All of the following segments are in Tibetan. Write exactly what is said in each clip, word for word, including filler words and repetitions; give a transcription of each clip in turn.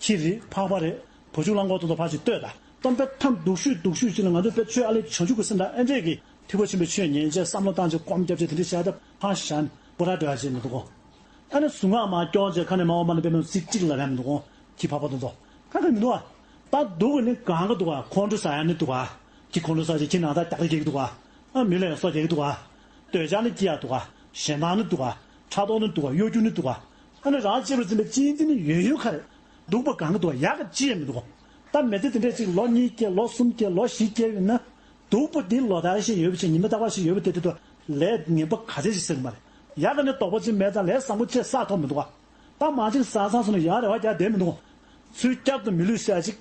ཁྱི་རེད། ཕག་པ་རེད། བ་ཕྱུགས་གླང་གོག་དེ་ཚོ་ཕར་ཅིག་ལྟོས་དང་། སྟོན་པའི་ཐབས་སྡུག་ཤོས་སྡུག་ཤོས་ཅིག་ལ་ང་ཚོ་དཔེ་ཆོས་ཨ་ལས་བྱང་ཆུབ་ཀྱི་སེམས་དང་ཨེ་འདྲས་ཀྱི་ཐེག་པ་ཆེན་པོའི་ཆོས་ཉན་བྱས་བསམ་བློ་བཏང་བྱས་སྒོམ་རྒྱབ་བྱས་དེ་འདྲས་བྱས་ཏེ་ཕར་བཞག་ནས་སྐོར་ར་འགྲོ་ཡ་བྱས་མི་འདུག་གོ། ཨ་ནི་གཟུངས་སྔགས་མར་སྐྱོར་བྱས་ཁ་ནས་མར་ཨོཾ་མ་ཎི་པདྨེ་ཧཱུྃ་ཚིག་གཅིག་ལབ་ཡ་མི་འདུག་གོ། ཁྱི་ཕག་པ་དེ་ཚོ་ཁ་ཁ་མི་འདུག་ཨ། ད་སྡུག་གི་ནི་གང་ག་འདུག་ཨ། ཁོང་ཁྲོ་ཟ་ཡ་ནི་འདུག་ཨ། ཁྱི་ཁོང་ཁྲོ་ཟ་བྱས་ཁྱི་ནང་ལྟར་རྒྱག་རེས་རྒྱག་གི་འདུག་ཨ། ཨ་མི་ལ་ཡང་སོ་རྒྱག་གི་འདུག་ཨ། འདོད་ཆགས་ནི་སྐྱེ་ཡ་འདུག་ག། ཞེད་སྣང་ནི་འདུག་ག། ཕྲག་དོག་ནི་འདུག་ག། གཡོ་སྒྱུ་ནི་འདུག་ག། ཨ་ནི་རང་གཅེས་པར་འཛིན་པའི་གཅེས་འཛིན་ནི་ཡོད་ཡོད་ཁ་རེད། སྡུག་པོ་གང་གི་འདུག་ག། ཡག་གི་ཅི་ཡང་མི་འདུག་ག། ད་མི་ཚེ་དེ་འདྲས་ཅིག་ལོ་གཉིས་སྐྱེལ། ལོ་གསུམ་སྐྱེལ། ལོ་བཞི་སྐྱེལ་ཡོད་ན། སྡུག་པོ་འདི་ལོ་ལྟར་ཞིག་ཡོད་པ་ཅིག། ཉི་མ་རྟག་པར་ཞིག་ཡོད་པ་དེ་དེ་དུ་ལས་ངན་པ་ག་ཚད་ཅིག་སེལ་གི་མ་རེད། ཡག་གི་ནི་དོགས་པ་ཅིག་མེད་ཙང་ལས་བཟང་པོ་ཅིག་བསགས་ཐུབ་མི་འདུག་ག། ད་མ་ཅིག་བཟང་བཟང་སོང་ན་ཡང་རེ་བ་རྒྱག་བསྡད་མི་འདུག་ག། ཚུར་བསྐྱར་དུ་མི་ལུས་བསད་ཅིག།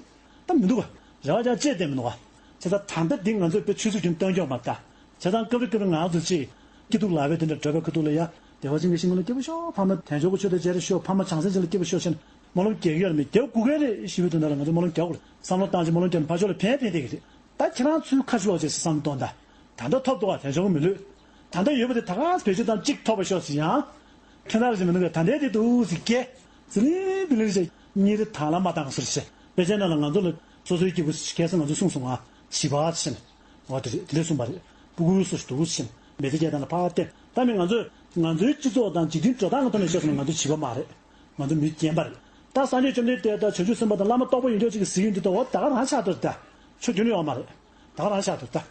ད་མི་འདུག་ག། རེ་བ་རྒྱག་བཅད་བསྡད་མི་འདུག་ག། བྱས་ཙང་ད་ལྟ་འདི་ང་ཚོས་དཔེ་ཆུ་ཚོད་རྒྱུན་གཏོང་རྒྱུ་མ་རེད་ད། བྱས་ཙང་སྐབས་རེ་སྐབས་རེ་ང་ཚོ་ཅིག་སྐྱིད་སྡུག་ལབ་པའི་དེ་འདྲ་འགྲོ་བའི་ཁ་ཐུག་ལ་ཡ། བདེ་བ་ཅན་གྱི་ཞིང་ཁམས་ལ་སྐྱིད་པོ་ཤོག། ཕ་མ་དལ་འབྱོར་གྱི་ཆོས་དང་མཇལ་རེ་ཤོག། ཕ་མ་བྱང་སེམས་ཅན་ལ་སྐྱིད་པོ་ཤོག་ཟེར་ནས་སྨོན་ལམ་རྒྱག་གི་ཡོད་རེད་མེད། རྒྱག་དགོས་ཀྱི་རེད། ཞི་བའི་དོན་དག་ལ་ང་ཚོ་སྨོན་ལམ་རྒྱག་དགོས་རེད། བསམ་བློ་བཏང་ཅིག་སྨོན་ལམ་རྒྱབ་ནས་ཕར་ཕྱོགས་ལ་ཕན་ཕན་བསྡད་ཀྱི་རེད། ད་ཁྱེད་རང་ཚོའི་ཁ་ཕྱོགས་ཅིག་བསམ་བློ་གཏོང་ད། ད་ལྟ་ཐོབ་འདུག་ག། དལ་འབྱོར་གྱི་མི་ལུས། ད་ལྟ་ཡོད་པ་དེ་ད་ག་བེད་སྤྱོད་བཏང་གཅིག་ཐོབ་པ་ཤོག་ཟེར་ཡང་། ཁྱོད་རང་ལ་ཞིག་མི་འདུག་ག། ད་ལྟའི་དེ་འདུག་ཟེར་སྐད། ཟི་ལིང་བི་ལིང་བྱས་གཉིས་རེ་དང་བླངས་མ་བཏང་ཟེར་བྱས། དཔེ་ཆའི་ནང་ལ་ང་ཚོ་ལ་སོ་སོའི་སྐྱེས་བུ་ཁ་སང་ང་ཚོས་གསུངས་སོང་ང་། བྱིས་པ་ཟེར་ནས། འོ་དེ་རེད། དེ་འདྲས་གསུངས་པ་རེད། སྤུ་གུ་སུ་ཞིག་འདུག་ཟེར་ནས་མི་ཚེ་སྐྱེལ་སྟངས་ལ་ཕར་བལྟས། ད་མི་ང་ཚོས་ང་ཚོའི་སྤྱི་ཚོགས་དང་འཇིག་རྟེན་འགྲོ་སྟངས་ཀྱི་ཐོག་ནས་བཤད་སོང་ན་ང་ཚོ་བྱིས་པ་མ་རེད། ང་ཚོ་མི་རྒན་པ་རེད། ད་སངས་རྒྱས་བཅོམ་ལྡན་འདས་དང་བྱང་ཆུབ་སེམས་དཔའ་དང་བླ་མ་རྟོགས་པ་ཡོད་མཁན་ཅིག་གིས་ཟེར་གྱི་འདུག་ད་འོ་ད་ག་རང་ཆགས་འདུག་ད། ཆོས་རྒྱུན་ཡོད་མ་རེད། ད་ག་རང་ཆགས་འདུག་ད།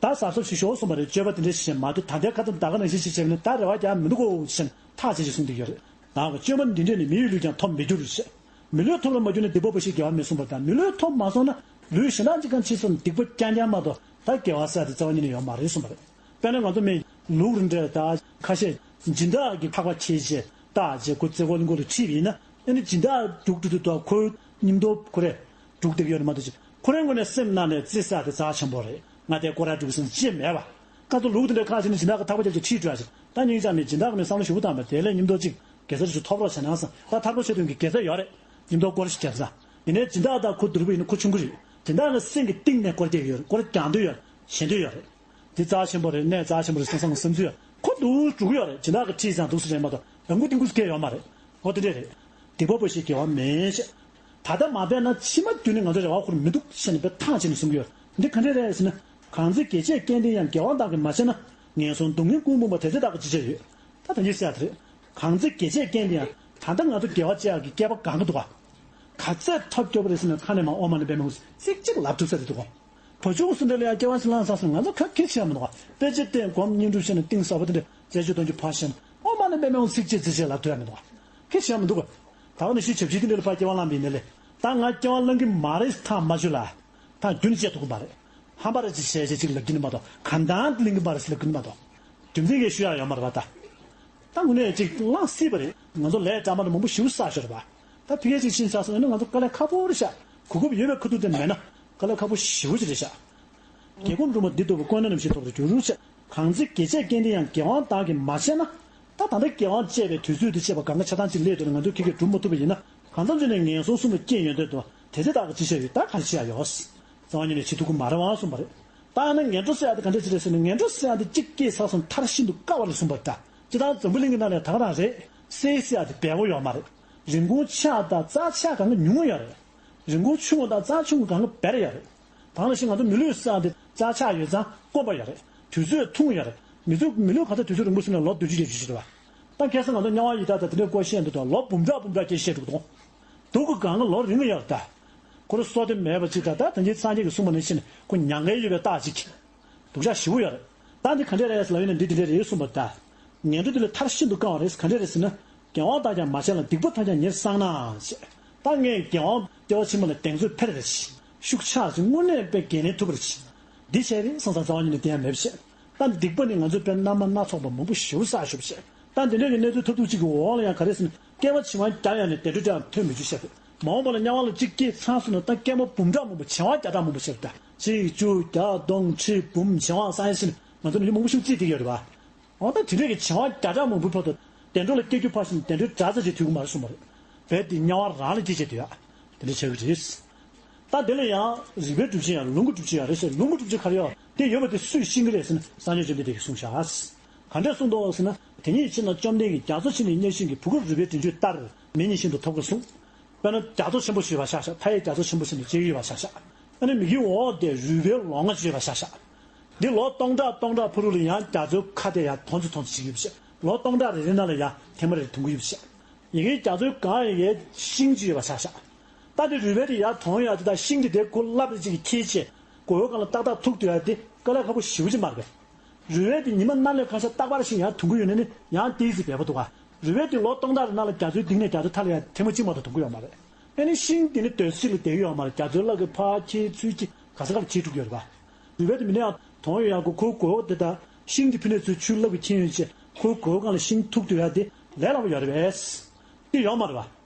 ད་གཟབ་གཟབ་ཞིག་ཤོག་གསུངས་པ་རེད། སྤྱོད་པ་དེ་འདྲ་ཞིག་བྱས་མ་གཏོགས་ད་ལྟའི་ཁ་ཐུག་ད་ག་ནང་བཞིན་ཞིག་བྱས་ན་ད་རེ་བ་རྒྱག་མི་འདུག་གོ་ཞེས་ཐག་ཆོད་ཅིག་གསུངས་བསྡད་ཡོད་རེད། ནང་གི་སྤྱོད་པ་འདི་འདྲས་ནི་མི་ཡི་ལུས་ཀྱང་ཐོབ་མི་འགྱུར་ཞེས། མི་ལུས་ཐོབ་ལ་མ་གྱུར་ན་སྡིག་པ་འབའ་ཞིག་དགེ་བ་མེད་གསུངས་པ་དང་། མི་ལུས་ཐོབ་མ་སོང་ན་ལུས་གཞན་དག་ཅིག་གང་ཕྱིན་སོང་ན་སྡིག་པ་རྐྱང་རྐྱང་མ་གཏོགས་ད་དགེ་བ་བསགས་ཏེ་རྩ་བ་ཉིད་ནས་ཡོད་མ་རེད་གསུངས་པ་རེད། དཔེར་ན་ང་ཚོ་མི་ལུག་རེ་འདྲ་ད་ཁ་ཤས་སྦྱིན་བདག་གི་ཕག་པ་ཁྱེར་བྱས་བཏགས་བྱས་ཁོ་རྩེ་ཁོ་གླིང་ཁོ་ལ་ཁྲིད་པ་ཡིན་ན། ཨ་ནི་སྦྱིན་བདག་རྒྱུག་འགྲོ་དུས་ད་ཁོའི་སྙིང་སྟོབས་ཁོ་རེ་རྒྱུག་བསྡད་ཀྱི་ཡོད་ནི་མ་གཏོགས་ཅིག་ཁོ་རའི་ངོས་ནས་སེམས་ནང་ནས་རྩེད་ཟ་དེ་རྩ་ཆེན་པོ་རེད། ང་དེ་སྐོར་ར་འགྲོ་གི་ཟེར་ནས་ཅི་མེད་པ། ཁ་ཚོ་ལུག་དེ་འདྲའི་ཁ་ཕྱིན་ནས་སྦྱིན་བདག་གི་ཐག་པ་རྒྱབ་ཀྱི་ཁྲིད་འགྲོ་ཡ་ཅིག་ད་སྙིང་རྗེ་མེད། སྦྱིན་བདག་གི་མི་བསམ་བློ་ཞེ་པོ་བཏང་བས་དེ་ལས་སྙིང་སྟོབས་ཅིག་གེ་སར་ཞིག་ཐོབ་རོགས་བྱས་ན་བསམ། ད་ཐར་པ་ཆོས་དོན་གྱི་དགེ་རྩ་ཡོད་རེད། སྙིང་སྟོབས་སྐོར་ཞིག་རྒྱབ་ས། ཡིན་ནའི་སྦྱིན་བདག་དང་ཁོ་བསྡུར་བ་ཡིན་ན་ཁོ་ཆུང་ཀུ་རེད། སྦྱིན་བདག་གི་སེམས་ཀྱི་གཏིང་ནས་སྐོར་རྒྱག་གི་ཡོད་རེད། སྐོར་རྒྱག་འདོད་ཡོད་རེད། ཞེན་འདོད་ཡོད་རེད། འདི་རྩ་ཆེན་པོ་རེད། གནས་རྩ་ཆེན་པོ་རེད་བསམ་བསམ་བསམ་ཚུལ་ཡོད། ཁོ་འདུག་འགྲོ་གི་ཡོད་རེད། སྦྱིན་བདག་གི་ཁྲིད་ཙང་འདུག་སེ་རེད་མ་གཏོགས་རང་མགོ་རྟིང་སྐུ་སྐད་ཡོད་མ་རེད། འོ་དེ་འདྲས་རེད། སྡིག་པ་འབའ་ཞིག་དགེ་བ་མེད་ཅེས། ད་ལྟ་མ་འབད་ན་ཕྱི་མ་རྒྱུད་ནས་ང་ཚོ་རེ་བ་ཁུར་མི་འདུག་ཞེས་ནས་དཔེ་ཐང་ཆད་ནས་གསུང་གི་ཡོད། འདི་ག་འདྲས་རེད་ཟེར་ན། གང་ཚེ་དགེ་བྱས་སྐལ་ལྡན་ཡང་། དགེ་བ་བདག་གིས་མ་བྱས་ན། ངན་སོང་སྡུག་བསྔལ་ཀུན་སྤངས་པ། དེ་ཚེ་བདག་གིས་ཅི་བྱས་ཡོད། ད་ད་གིན་ཟེར་ཡ་དེ་རེད། གང་ཚེ་དགེ་བྱས་སྐལ་ལྡན་ཡང་། ད་ལྟ་ང་ཚོ་དགེ་བ་བྱེད་ཡག་གི་སྐལ་པ་གང་གི་འདུག་ག། ག་ཚད་ཐོབ་སྐྱོ་པོ་རེད་ཟེར་ན་ཁ་ནས་མར་ཨོཾ་མ་ཎི་པདྨེ་ཧཱུྃ་ཚིག་གཅིག་ལབ་ཐུབ་ས་དེ་འདུག་ག། བ་ཕྱུགས་སུ་འདྲ་ལ་ཡང་སྐྱེ་བ་ཞིག་བླངས་ཚར་སོང་ང་ཚོ་ག་གེ་བྱས་མི་འདུག་ག། དཔེ་ཆ་བལྟས་སྒོམ་བསྙེན་སྒྲུབ་བྱས་ནས་གཏིང་ཟབ་པོ་དེ་འདྲ་རྩད་གཅོད་གཏོང་རྒྱུ་ཕར་བཞག་ན་ཨོཾ་མ་ཎི་པདྨེ་ཧཱུྃ་ཚིག་གཅིག་ཚིག་གཅིག་ལབ་ཐུབ་ཡ་མི་འདུག་ག། གེ་བྱས་མི་འདུག་ག། ད་ག་ནང་བཞིན་ཞབས་ཕྱི་དེ་འདྲ་ལ་ཕར་སྐྱེ་བ་བླངས་པ་ཡིན་ནའི་ལས། ད་ང་སྐྱེ་བ་བླང་གི་མ་རེད་ཐག་མ་ཆོད་ལ། ད་རྒྱུན་བཅད་ཐུབ་ཀྱི་མ་རེད། ཧམ་པ་རེ་ཅིག་བྱས་བྱས་ཅིག་ལབ་རྒྱུ་ནི་མ་གཏོགས་གང་ལྟར་ལེན་གྱི་མ་རེད་ཟེར་ལབ་རྒྱུ་ནི་མ་གཏོགས། རྒྱུ་མཚན་གྱིས་ཞུ་ཡག་ཡོད་མ་རེད་པ་ད། ད་དངོས་གནས་ཅིག་བླངས་སྲིད་པ་རེད། ང་ཚོ་ལས་གྲ་མ་རེད་མང་པོ་ཞེ་པོ་བསགས་ཤོར་བ། ད་ཕ་གིར་ཅིག་ཕྱིན་ཚར་སོང་ཡིན་ན་ང་ཚོ་དཀའ་ལས་ཁག་པོ་རེད་ཤག། གོ་སྐབས་ཡོད་པའི་ཁ་ཐུག་དེ་མེད་ན་དཀའ་ལས་ཁག་པོ་ཞེ་པོ་ཅིག་རེད་ཤག། རྒྱལ་ཁམས་འབྲུ་མ་འདི་ལྟ་བུ་ཀུན་ནས་རྣམ་ཤེས་ཐོབ་པར་འགྱུར་ཞེས། གང་ཚེ་དགེ་བྱས་སྐལ་ལྡན་ཡང་། དགེ་བ་བདག་གིས་མ་བྱས་ན། ད་ད་ལྟ་དགེ་བ་བྱས་པའི་དུས་ཚོད་དེ་བྱས་པ་གང་ག་ཆ་ཚང་ཅིག་སླེབས་འདུག་ན་ང་ཚོས་ཁྱེད་ཀྱིས་སྒྲུབ་མ་ཐུབ་པ་ཡིན་ན་གང་འཚམ་ཅིག་ནས་ངན་སོང་གསུམ་ལ་སྐྱེ་ཡོང་དུས་དུ་དེ་ཚེ་བདག་གིས་ཅི་བྱས་ཡོད། ད་ག་རེ་བྱེད་ཡ་ཡོད། རྩ་བ་ཉིད་ནས་བྱེད་ཐུབ་ཀྱི་མ་རེད་པ་གསུངས་པ་རེད། ད་ཨ་ནི་ངན་འགྲོ་ཟེར་ཡ་དེ་ག་འདྲས་ཅིག་རེད་ཟེར་ན་ངན་འགྲོ་ཟེར་ཡ་དེ་གཅིག་སྐྱེས་ཚར་སོང་མཐར་ཤིན་ཏུ་དཀའ་བ་རེད་གསུངས་པ་རེད་ད། སྤྱིར་བཏང་འཛམ་བུ་གླིང་གི་ནང་ནས་ད་ག་རང་རེད། གསེར་ཟེར་ཡ་དེ་འབེལ་པོ་ཡོད་མ་རེད། རིན་གོང་ཆག་དང་རྩ་ཆག་གང་ག་ཉུང་ངུ་ཡོད་རེད། རིན་གོང་ཆུང་བ་དང་རྩ་ཆུང་བ་གང་ག་སྦེ་ར་ཡོད་རེད། ད་ག་ནང་བཞིན་ང་ཚོ་མི་ལུས་ཟེར་ཡ་དེ་རྩ་ཆག་ཡོད་ཙང་དཀོན་པ་ཡོད་རེད། དུས་ཚོད་ཐུང་ཡོད་རེད། མི་ཚོ་མི་ལུས་ག་ཚོད་དུས་ཚོད་རིང་པོ་སོང་ན་ལོ་བདུན་ཅུ་བརྒྱད་ཅུ་ཞིག་རེད་པ། ད་ཁ་སང་ང་ཚོ་དམྱལ་བ་ཡི་དྭགས་དང་དེ་འདྲའི་སྐོར་བཤད་འདུག་དང་ལོ་འབུམ་ཕྲག་འབུམ་ཕྲག་སྐྱེ་བཤད་འདུག་དང་། སྡུག་གི་སྒང་ལ་ལོ་རིང་ཡོད་རེད་ད། ཁོ་རང་བསོད་བདེ་མེད་པ་ཅིག་དང་ད་དེ་འདྲའི་སངས་རྒྱས་ཀྱིས་གསུངས་པ་ནང་བཞིན་ཁོ་མྱ་ངན་ཡོད་པའི་རྟགས་ཅིག། སྡུག་ཅག་ཞེ་པོ་ཡོད་རེད། ད་འདི་ག་འདྲས་རེད་ཟེར་ལབ་ཡོད་ན་འདི་འདི་འདྲས་རེད་གསུངས་པ་ད། ངན་འགྲོ་འདི་ལ་མཐར་ཤིན་ཏུ་དཀའ་བ་རེད། ག་འདྲས་རེད་ཟེར་ན། དགེ་བ་དག་ཀྱང་མ་བྱས་ལ། སྡིག་པ་དག་ཀྱང་ཉེར་བསགས་ན་ཞེས། ད་ངས་དགེ་བ་སྐྱེ་བ་ཕྱི་མ་ལ་གདེང་ཚོད་འཕེར་རེ་བྱེད། ཤུགས་ཆག་ཅིག་དངོས་གནས་དཔེ་འགན་ལེན་ཐུབ་པ་རེ་བྱེད། འདི་བྱས་རེད་བསམ་བསམ་རྩ་བ་ཉིད་ནས་བསྟན་ཡ་མེད་པ་བྱས། ད་སྡིག་པ་ནི་ང་ཚོས་དཔེ་རྣམ་པ་སྣ་ཚོགས་པ་མང་པོ་ཞེ་པོ་བསགས་ཞུ་བ་བྱས། ད་འདི་འདྲ་གི་གནས་ཚུལ་ཐབས་སྡུག་ཅིག་གི་འོག་ལ་ཡང་ག་རེ་ཟེར་ན་སྐྱེ་བ་ཕྱི་མ་རྒྱབ་ཡ་ནས་བདེ་འགྲོ་དེའང་ཐོན་མི་འགྱུར་བཤད་པས། མ་འོངས་པ་ལ་དམྱལ་བ་ལ་གཅིག་སྐྱེས་ཚར་སོང་ན་ད་སྐྱེས་མ་འབུམ་ཕྲག་མང་པོ་བྱེ་བ་བརྒྱ་ཕྲག་མང་པོ་བྱེད་པ་ད་གཅིག་བཅུ་བརྒྱ་སྟོང་ཁྲི་འབུམ་བྱེ་བ་བསགས་ཡ་ཟེར་ནས་ང་ཚོ་ནི་མི་མང་པོ་ཞིག་བརྩིས་བསྡད་ཀྱི་ཡོད་རེད་པ། འོ་ད་དེ་འདྲས་ཀྱི་བྱེ་བ་བརྒྱ་ཕྲག་མང་པོའི་བར་དུ་བདེ་འགྲོ་ལ་སྐྱེ་རྒྱུ་ཕར་ཕྱིན་བདེ་འགྲོའི་དགྲ་རྩ་ཅིག་ཐུག་གི་མ་རེད་གསུངས་པ་རེད། རྦད་དེ་དམྱལ་བ་རང་ལ་སྐྱེ་བྱས་དུས་ཡ། དེ་འདྲ་བྱ་གི་རེད། ད་དེ་ལ་ཡང་རིགས་པའི་གྲུབ་ཆ་ཡང་ལུང་གི་གྲུབ་ཆ་ཡང་རེད་ཟེར། ལུང་གི་གྲུབ་ཆ་ག་རེ་ཡོད་དེ་ཡོད་པ་དེ་སུས་ཤེས་ཀྱི་རེད་ཟེར་ན་སངས་རྒྱས་བཅོམ་ལྡན་འདས་ཀྱིས་གསུངས་བཞག། ག་འདྲས་གསུངས་འདུག་ཟེར་ན། དེ་ཉིད་ཕྱིར་ན་བཅོམ་ལྡན་གྱིས་རྒྱ་མཚོ་ཆེ་ནས་བརྙེས་ཤིང་གི་བུ་ག་རུ་པའི་དྲིན་གཅོད་ལྟར་མེ་ཉིད་བཞིན་དུ་ཐོབ་དགོས་གསུངས། དཔེར་ན་རྒྱ་མཚོ་ཆེན་པོ་ཞིག་ཡོད་པ་ཆ་བཞག་མཐའ་ཡས་རྒྱ་མཚོ་ཆེན་པོ་ཞིག་ནས་ཅིག་ཡོད་པ་ཆ་བཞག་ཨ་ནི་མིག་གི་འོག་དེ་རུས་སྦལ་ལོ་ལྔ་ཅིག་ཡོད་པ་ཆ་བཞག་འདི་ལོ་སྟོང་ཕྲག་སྟོང་ཕྲག་ཕ་རུ་ལ་ཡང་རྒྱ་མཚོའི་ཁ་དེ་ཡང་དོང་ཙེ་དོང་ཙེ་ཅིག་ཡོད་པ་ཆ། ལོ་སྟོང་ཕྲག་རེ་རེ་ནང་ལ་ཡང་ཐེངས་མ་རེ་དོང་གི་ཡོད་པ་ཆ། ཡིན་གྱི་རྒྱ་མཚོའི་སྒང་ཡི་གེ་ཤིང་ཅིག་ཡོད་པ་ཆ་བཞག་ད་དེ་རུས་སྦལ་དེ་ཡར་དོང་ཡག་དེ་དང་ཤིང་དེ་དེ་ཁོ་ལབ་རེ་ཅིག་གིས་ཁྱེར་བྱས་མགོ་བོའི་སྒང་ལ་ཏག་ཏག་ཐུག་སྡོད་ཡག་དེ་དཀའ་ལས་ཁག་པོ་ཞེ་པོ་ཅིག་མ་རེད་པས། རུས་སྦལ་དེ་ཉི་མ་གནམ་ལ་གང་ཤར་རྟག་པར་ཞིག་ཡང་དོང་གི་ཡོད་ན་ནི་ཡང་ཏོག་ཙམ་འབེལ་པོ་འདུག་ག་རུས་སྦལ་དེ་ལོ་སྟོང་ཕྲག་རེ་ནང་ལ་རྒྱ་མཚོའི་གཏིང་ནས་རྒྱ་མཚོའི་མཐའ་ལ་ཡང་ཐེངས་མ་གཅིག་མ་གཏོགས་དོང་གི་ཡོད་མ་རེད། ཨ་ནི་ཤིང་དེ་ནི་སྡོད་ས་ཅིག་ལ་བསྡད་ཀྱི་ཡོད་མ་རེད། རྒྱ་མཚོའི་རླབས་ཀྱིས་ཕར་ཁྱེར་ཚུར་ཁྱེར་ག་ས་ག་ལ་ཁྱེར་འགྲོ་གི་ཡོད་རེད་པ། རུས་སྦལ་དེ་མིན་ན་ཡང་དོང་ཡོད་ཡག་གི་ཁོའི་མགོ་བོ་དེ་དང་ཤིང་དེ་ཕུད་ནས་ཚུར་ཆུའི་རླབས་ཀྱིས་ཁྱེར་ཡོང་བྱས་ཁོའི་མགོ་བོའི་སྒང་ལ་ཤིང་ཐུག་སྡོད་ཡག་དེ་ལས་སླ་པོ་ཡོད་རེད་པས། དེ་ཡོད་མ་རེད་པ།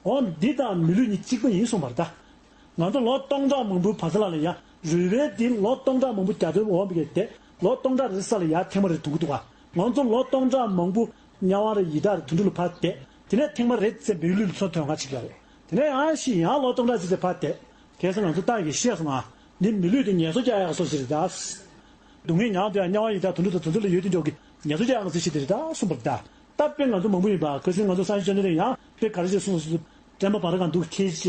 འོ་འདི་དང་མི་ལུས་གཉིས་གཅིག་པ་ཡིན་གསུངས་པ་རེད་ད། ང་ཚོ་ལོ་སྟོང་ཕྲག་མང་པོའི་བར་མཚམས་ལ་ཡང་རུས་སྦལ་འདི་ལོ་སྟོང་ཕྲག་མང་པོ་རྒྱ་མཚོའི་འོག་མ་གི་བསྡད། ལོ་སྟོང་ཕྲག་རེ་ས་ལ་ཡར་ཐེངས་མ་རེ་དོང་གི་འདུག་ག་ང་ཚོ་ལོ་སྟོང་ཕྲག་མང་པོ་དམྱལ་བ་རེད་ཡི་དྭགས་རེད་དུད་འགྲོ་ལ་ཕར་བསྡད། དེ་ནས་ཐེངས་མ་རེ་ཙམ་མིའི་ལུས་ལ་འཚོ་ཐོན་ག་ཅིག་ཡོད་རེད། དེ་ནས་ཡང་ཞིག་ཡང་ལོ་སྟོང་ཕྲག་ཅིག་ཙམ་ཕར་བསྡད། ཁ་སང་ང་ཚོ་ཏང་གིས་བཤད་སོང་ང་། འདི་མི་ལུས་འདི་ངལ་གསོ་རྒྱག་ཡག་བཟོ་ཞིག་རེད་ད། སྡུག་བསྔལ་མྱངས་དུས་ཡང་དམྱལ་བ་ཡི་དྭགས་དུད་འགྲོ་དང་དེ་ཚོ་ལ་ཡོད་དུས་འཇོག་གི་ངལ་གསོ་རྒྱག་ཡག་བཟོ་ཞིག་དེ་རེད་ད་གསུངས་པ་རེད་ད། ད་དཔེ་ང་ཚོ་མང་པོ་ཡིན་པ་ཁ་སང་ང་ཚོ་སངས་རྒྱས་བཅོམ་ལྡན་འདས་ཡང་དཔེ་ག་རེ་བྱས་གསུངས་སོང་ཟེར་དུས་སྲན་མ་བར་སྒང་འདུག་ཁྱེར་བྱས་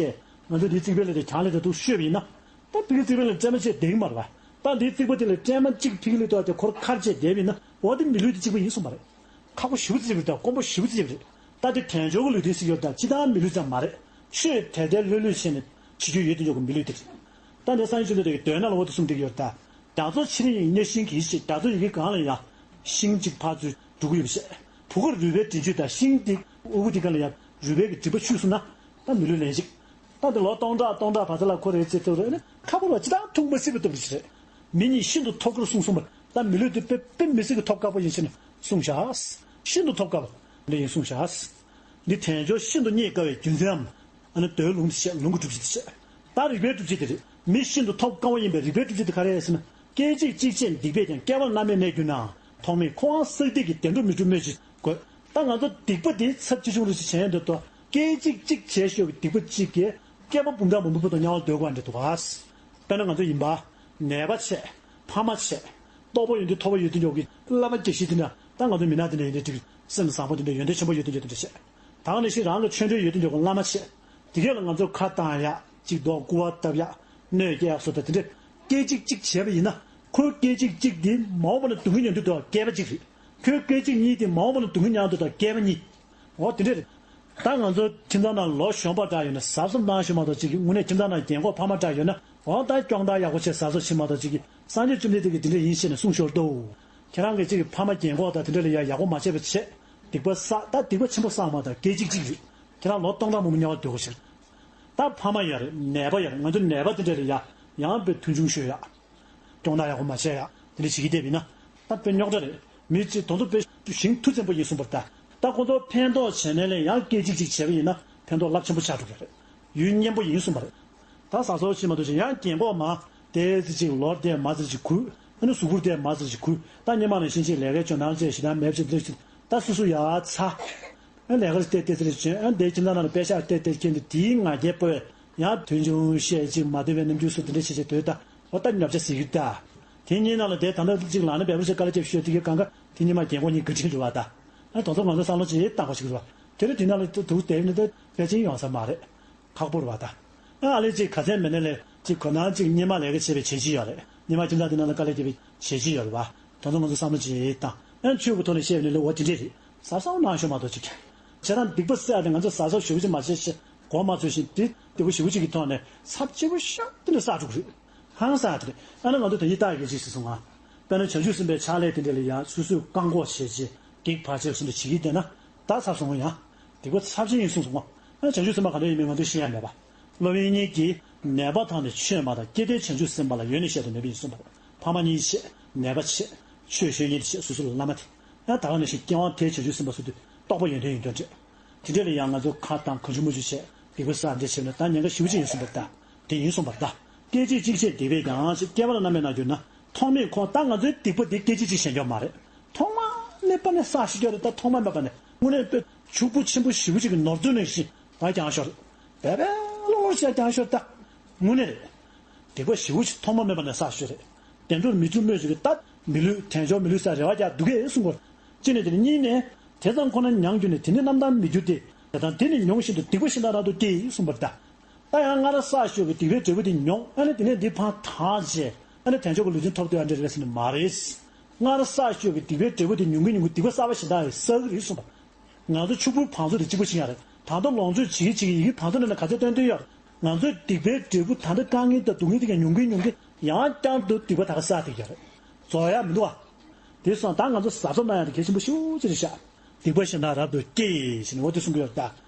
ང་ཚོ་འདིའི་རྩིག་པའི་ལ་དེ་གྱང་ལ་དེ་འདུག་ཤོད་པ་ཡིན་ན། ད་ཕ་གིའི་རྩིག་པའི་ལ་སྲན་མ་བྱས་བསྡད་ཀྱི་མ་རེད་པ། ད་འདིའི་རྩིག་པ་དེ་ལ་སྲན་མ་གཅིག་ཕ་གི་ལ་གཏོར་ཏེ་ཁོར་ཁར་བྱས་བསྡད་པ་ཡིན་ན་འོ་དེ་མི་ལུས་དེ་གཅིག་པ་ཡིན་གསུངས་པ་རེད། ཁག་པོ་ཞེ་པོ་ཅིག་རེད་ད། དཀོན་པོ་ཞེ་པོ་ཅིག་རེད། ད་དེ་དལ་འབྱོར་གྱི་ལུས་རྟེན་ཟེར་ཡོད་ད་སྤྱིར་བཏང་མི་ལུས་ཙམ་མ་རེད། ཆོས་དལ་དལ་ལྷོད་ལྷོད་བྱས་ནས་བྱེད་རྒྱུ་ཡོད་དུས་འཇོག་གི་མི་ལུས་དེ་རེད། ད་འདི་སངས་རྒྱས་བཅོམ་ལྡན་འདས་ཀྱི་མདོའི་ནང་ལ་འོ་དེ་གསུངས་བསྡད་ཀྱི་ཡོད་ད། རྒྱ་མཚོ་ཆེ་རིང་ཡིན་གཉའ་ཤིང་གི་ཞེས་རྒྱ་མཚོ་ཡི་གེའི་སྒང་ལ་ཡང་ཤིང་གཅིག་ཕར་ཚུར་འགྲོ་གི་ཡོད་པ་བྱས། བུ་གར་རུས་སྦལ་འདྲེན་བྱེད་དང་ཤིང་དེ་དབུ་གུ་དེ་སྒང་ལ་ཡང་རུས་སྦལ་གྱི་སྒྲིབ་པ་ཆུད་སོང་ན་ད་མི་ལུས་ལེན་ཅིག་ད་འདི་ལོ་སྟོང་ཕྲག་སྟོང་ཕྲག་བར་མཚམས་ལ་ཁོ་རེ་ཚེ་ཐུབ་རེ་ནི་ཁ་ཕོར་བ་ཅི་ལྟར་འཐུང་མ་སྲིད་པ་ལྟ་བུ་ཞིག་རེད། མི་གཉིས་ཤིན་ཏུ་ཐོབ་དཀར་གསུངས་སོང་བ། ད་མི་ལུས་འདི་དཔེ་དཔེ་མི་སྲིད་ཀྱི་ཐོབ་དཀའ་པོ་ཡིན་ཕྱིར་གསུངས་བཞག་ཤིན་ཏུ་ཐོབ་དཀའ་བ་འདི་ཡིན་གསུངས་བཞག་འདི་དལ་འབྱོར་ཤིན་ཏུ་རྙེད་དཀའ་བའི་རྒྱུ་མཚན་ཨ་ནི་མདོའི་ལུང་དེ་བཤད། ལུང་གི་སྒྲུབ་བྱེད་དེ་བཤད། ད་རིགས་པའི་སྒྲུབ་བྱེད་དེ་རེད། མི་ཤིན་ཏུ་ཐོབ་དཀའ་བ་ཡིན་པའི་རིགས་པའི་སྒྲུབ་བྱེད་དེ་ག་རེ་རེད་ཟེར་ན། སྐད་ཅིག་གཅིག་ཕྱིར་སྡིག་པས་ཀྱང་བསྐལ་པ་བླ་མེད་གནས་གྱུར་ནའང་། ཐོག་མེད་ཁོ་བོའང་བསགས་སྡིག་གིས་བདེ་འགྲོར་མི་འགྲུབ་སྨོས་ཅི་དགོས། ད་ང་ཚོ་སྡིག་པ་དེ་ཚབས་ཆེ་ཆུང་རེ་ཞིག་བྱས་ཡོང་དུས་ད་སྐད་ཅིག་གཅིག་བྱས་ཤོག་གི་སྡིག་པ་གཅིག་གིས་བསྐལ་པ་འབུམ་ཕྲག་མང་པོའི་བར་དུ་དམྱལ་བར་སྡོད་དགོས་པ་འདྲ་འདུག་ག་དཔེར་ན་ང་ཚོ་ཡིན་པ། ནད་པ་བྱས། ཕ་མ་བྱས། ལྟོགས་པ་ཡོང་དུས་ཐོབ་པ་ཡོད་དུས་འཇོག་གི་བླ་མ་དགེ་བཤེས་དེ་འདྲ་ད་ང་ཚོ་མི་ནག་དེ་འདྲ་ཡིན་དུས་ཅིག་སེམས་བཟང་པོ་དེ་འདྲ་ཡོན་ཏན་ཆེན་པོ་ཡོད་དུས་འཇོག་དེ་འདྲ་བྱས། ད་ག་ནང་བཞིན་རང་གི་ཆོས་འབྲེལ་ཡོད་དུས་འཇོག་གི་བླ་མ་བྱས། དེ་གས་ལ་ང་ཚོ་ཁ་བཏང་ཡག་ཅིག་འདུག་སྐུར་བ་བཏབ་ཡག་སྣོད་སྐྱེལ་ཡག་སོགས་དང་དེ་འདྲ་སྐད་ཅིག་གཅིག་བྱས་པ་ཡིན་ན་ཁོའི་སྐད་ཅིག་གཅིག་དེ་མ་འོངས་པ་ན་སྡུག་བསྔལ་མྱོང་དུས་དོ་བསྐལ་པ་གཅིག་རེད། ཁོའི་སྐད་ཅིག་གཉིས་དེ་མ་འོངས་པ་ན་སྡུག་བསྔལ་མྱོང་དུས་དོ་བསྐལ་པ་གཉིས། འོ་དེ་འདྲ་རེད། ད་ང་ཚོ་ཁྱིམ་ཚང་ནང་ལོ་གཞོན་པ་འདྲ་ཡོད་ན་གཟབ་གཟབ་གནང་ཤོག་མ་གཏོགས་ཅིག་གི་དངོས་གནས་ཁྱིམ་ཚང་ནང་རྒན་གོག་ཕ་མ་འདྲ་ཡོད་ན་འོ་ད་སྐྱོང་བདག་ཡག་པོ་བྱས་གཟབ་གཟབ་བྱེད་མ་གཏོགས་ཅིག་གི་སངས་རྒྱས་བཅོམ་ལྡན་འདས་ཀྱིས་དེ་འདྲ་ཡིན་ཞེས་ནས་གསུངས་ཤོར་དོ། ཁྱེད་རང་གིས་ཅིག་གི་ཕ་མ་རྒན་གོག་དང་དེ་འདྲ་ལ་ཡ་ཡག་པོ་མ་བྱས་པ་བྱས། སྡིག་པ་བསགས། ད་སྡིག་པ་ཆེན་པོ་བསགས་མ་ཐག་སྐད་ཅིག་གཅིག་རེད། ཁྱེད་རང་ལོ་སྟོང་ཕྲག་མང་པོ་དམྱལ་བར་སྡོད་དགོས་ཤིག་ད་ཕ་མ་ཡ་རེད། ནད་པ་ཡ་རེད། ང་ཚོ་ནད་པ་དེ་འདྲ་ལ་ཡ་ཡང་དཔེ་མཐོང་ཆུང་ཤོད་ཡ། སྐྱོང་བདག་ཡག་པོ་མ་བྱས་ཡ། དེ་འདྲ་བྱེད་ཀྱི་བསྡད་པ་ཡིན་ན། ད་དཔེ་རྙོག་དྲ་རེད། མི་གཅིག་དོན་དུ་དཔེ་ཞིང་མཐུ་ཆེན་པོ་ཡིན་གསུངས་པ་རེད་ད། ད་ཁོང་ཚོ་ཕན་ཐོགས་བྱས་ནས་ལས་ཡང་སྐད་ཅིག་གཅིག་བྱས་པ་ཡིན་ན་ཕན་ཐོགས་རླབས་ཆེན་པོ་ཆགས་འགྲོ་གི་རེད། ཡུན་སྙན་པོ་ཡིན་གསུངས་པ་རེད། ད་གཟབ་གཟབ་བྱེད་མ་གཏོགས་ཅིག་ཡང་རྒན་གོག་མ་དེ་ཚེ་གཅིག་ལོར་དེ་མ་ཚེ་གཅིག་ཁུར། ཨ་ནི་གཟུགས་པོར་དེ་མ་ཚེ་གཅིག་ཁུར། ད་སྔོན་མ་ནང་བཞིན་ཅིག་ལས་ཀའི་འཇོན་ཐང་བཅས་ཞེ་དྲག་མེད་པ་ཅིག་འདུག་ཅིག་ད་སོ་སོ་ཡ་ཚ། ཨ་ལས་ཀར་བལྟས་བལྟས་ཚེ་རེ་བྱོན། ཨ་འདས་ཁྱིམ་ཚང་ནང་ལ་པད་ཤག་བལྟས་བལྟས་ཁྱེར་འདུག་དེའི་ང་རྒྱལ་པོས་ཡང་དོན་ཆུང་བཤད་ཅིག་མ་འདོད་པའི་རྣམ་འགྱུར་སོགས་དེ་འདྲ་བྱས་བྱས་སྡོད་ད། འོ་ད་ཉོབ་ཆ་ཟེར་གྱི་ད། དེ་གཉིས་ནང་ལ་དེ་ད་ལྟ་ཅིག་ལངས་ནས་འབད་པ་ཞིག་དཀའ་ལས་བརྒྱབ་ཤོད་དེ་གའི་གང་ག་དེ་གཉིས་མ་རྒན་གོག་གཉིས་དགའ་དྲིན་རེད་བ་ད། ཨ་དོ་ཚོ་ང་ཚོ་བསམ་བློ་ཅིག་བཏང་དགོས་ཤིག་རེད་བ། དེ་རིང་དེ་ནང་ལ་དུ་དུ་བསྡད་ནས་ད་ཕལ་ཆེར་ཡོང་ས་མ་རེད། ཁག་པོ་རེད་བ་ད། ཨ་ཨ་ལས་ཅིག་ག་ཚད་མེད་ན་ལས་ཅིག་གོ་ནང་ཅིག་སྔོན་མ་ལས་ཀ་བྱས་པའི་བྱས་རྗེས་ཡོད་རེད། སྔོན་མ་ཁྱིམ་ཚང་དེ་ནང་ལ་དཀའ་ལས་བརྒྱབ་པའི་བྱས་རྗེས་ཡོད་རེད་བ། དོ་ཚོ་ང་ཚོ་བསམ་བློ་ཅིག་བཏང་། ཨ་ཆོས་ཀྱི་ཐོག་ནས་བཤད་པ་ནི་ལས་འོ་དེ་འདྲས་རེད། གཟབ་གཟབ་གནང་ཤོག་མ་གཏོགས་ཅིག་ཁྱེད་རང་སྡིག་པ་བསགས་ཏེ་ང་ཚོ་གཟབ་གཟབ་ཞུ་ཅིག་མ་བྱས་ཤེས་གོ་མ་ཚོད་ཤིང་དེ་སྡིག་པ་ཞུ་ཅིག་གི་ཐོག་ནས་ཚབས་ཆེ་པོ་ཤོག་དེ་འདྲ་བསགས་འགྲོ་གི་རེད། ཧང་སང་དེ་རེད། ཨ་ནི་ང་ཚོ་དེ་ཡི་རྟགས་ཡོད་ཅིག་ཟེར་སོང་ང་། དཔེར་ན་བྱང་ཆུབ་སེམས་དཔའི་ཕྱག་ལས་དེ་འདྲ་ལ་ཡང་སོ་སོས་བཀག་འགོག་བྱས་རྗེས་གེགས་བར་ཆད་སོགས་འདྲ་བྱེད་ཀྱི་བསྡད་ན་ད་ཚར་སོང་ཡང་། སྡིག་པ་ཚབས་ཆེན་ཡིན་གསུངས་སོང་ང་། ཨ་བྱང་ཆུབ་སེམས་དཔའ་ག་འདྲ་ཡིན་མིན་ང་ཚོས་ཤེས་ཡ་མེད་པ། སློབ་དཔོན་ཉིད་ཀྱིས་ནད་པ་དག་ནི་ཆོས་མ་དང་། སྐྱེ་མཐའི་བྱང་ཆུབ་སེམས་དཔའ་ལ་ཡོད་ནི་བཤད་དུ་མེད་པ་ཡིན་གསུངས་པ་རེད། ཕ་མ་གཉིས་བྱས། ནད་པ་བྱས། ཆོས་ཤེས་མཁན་དེ་བྱས། སོ་སོ་ལ་བླ་མ་དེ། ཡང་ད་ག་ནང་བཞིན་སྐྱེ་བ་མཐའི་བྱང་ཆུབ་སེམས་དཔའ་ཟེར་དུས་རྟོགས་པ་ཡོན་ཏན་ཡོད་མཁན་རེད། དེ་འདྲ་ལ་ཡང་ང་ཚོ་ཁ་བཏང་གང་བྱུང་མང་བྱུང་བྱས་སྡིག་པ་བསགས་འདྲ་བྱས་ན་ད་ཉེན་ཁ་ཞེ་པོ་ཅིག་ཡིན་གསུངས་པ་རེད་ད། དེ་ཡིན་གསུངས་པ་རེད་ད། སྐད་ཅིག་གཅིག་བྱས་སྡིག་པས་ཀྱང་ཞེས་བསྐལ་པ་བླ་མེད་གནས་གྱུར་ན། ཐོག་མེད་ཁོ་ད་ང་ཚོའི་སྡིག་པ་འདི་སྐད་ཅིག་གཅིག་བྱས་འགྱོག་མ་རེད། ཐོག་མ་ནས་པ་ནས་བསགས་ཤིག་རྒྱག་རེད་ད། ཐོག་མ་མེད་པ་ནས་དངོས་གནས་དཔེ་ཕྱུག་པོ་ཆེན་པོ་ཞེ་པོ་ཅིག་གི་ནོར་རྫུན་ནང་བཞིན་ད་རྒྱག་ཤོག་རེད། བལ་བལ་ལོག་ལོག་བྱས་རྒྱག་ཤོག་ད། དངོས་གནས་རེད། སྡིག་པ་ཞེ་པོ་ཅིག་ཐོག་མ་མེད་པ་ནས་བསགས་ཤོག་རེད། བདེ་འགྲོར་མི་འགྲུབ་སྨོས་ཅི་གི་ད་མི་ལུས་དལ་འབྱོར་མི་ལུས་ས་རེ་བ་རྒྱག་འདུག་གས་གསུང་གོ། གཅིག་ནས་དེ་ནས་གཉིས་ནས་དེ་ཙམ་ཁོ་ན་མྱང་རྒྱུ་ནས་དེ་ནས་རྣམ་དག་མི་རྒྱུ་སྟེ། དེ་དང་དེ་ནི་མྱོང་བཞིན་དུ་སྡིག་པ་གཞན་དག་རབ་ཏུ་སྐྱེ་གསུངས་པ་རེད་ད། ད་ཡང་སྔར་བསགས་ཞོག་གི་སྡིག་པའི་འབྲས་བུ་དེ་མྱོང་། ཨ་ནི་དེ་ནས་འདི་ཕར་དྲངས་བྱས་ཨ་ནི་དལ་འབྱོར་གྱི་ལུས་རྟེན་ཐོབ་སྡོད་ཡ་འདྲ་རེད་ཟེར་ནི་མ་རེད། སྔར་བསགས་ཞོག་གི་སྡིག་པའི་འབྲས་བུ་དེ་མྱོང་གིན་མྱོང་གིན་སྡིག་པ་བསགས་པ་གཞན་དག་ཡང་བསགས་ཀྱི་རེད་གསུངས་པ། ང་ཚོ་ཕྱུག་པོའི་བང་མཛོད་དེ་གཅིག་པ་ཞིག་ཡང་རེད། ད་ལྟ་ལོངས་སྤྱོད་བྱེད་ཀྱི་བྱེད་ཀྱི་ཡིན་གྱི་བང་མཛོད་ནང་ན་ག་ཚོད་བཏོན་བཏོན་ཡོད་རེད། ང་ཚོའི་སྡིག་པའི་འབྲས་བུ་ད་ལྟ་དཀའ་ངལ་དང་སྡུག་བསྔལ་དེ་ག་མྱོང་གིན་མྱོང་གིན་ཡང་བསྐྱར་དུ་སྡིག་པ་ད་ག་བསགས་བསྡད་ཀྱི་ཡོད་རེད། རྫོགས་ཡ་མི་འདུག་ཨ། དེ་སོང་ད་ང་ཚོ་གཟབ་གཟབ་གནང་ཡ་དེ་གལ་ཆེན་པོ་ཤུགས་ཆེ་རེད་ཤག་སྡིག་པ་གཞན་དག་རབ་ཏུ་སྐྱེ་ཞེས་ནས་འོ་དེ་གསུང་གི་ཡོད་ད།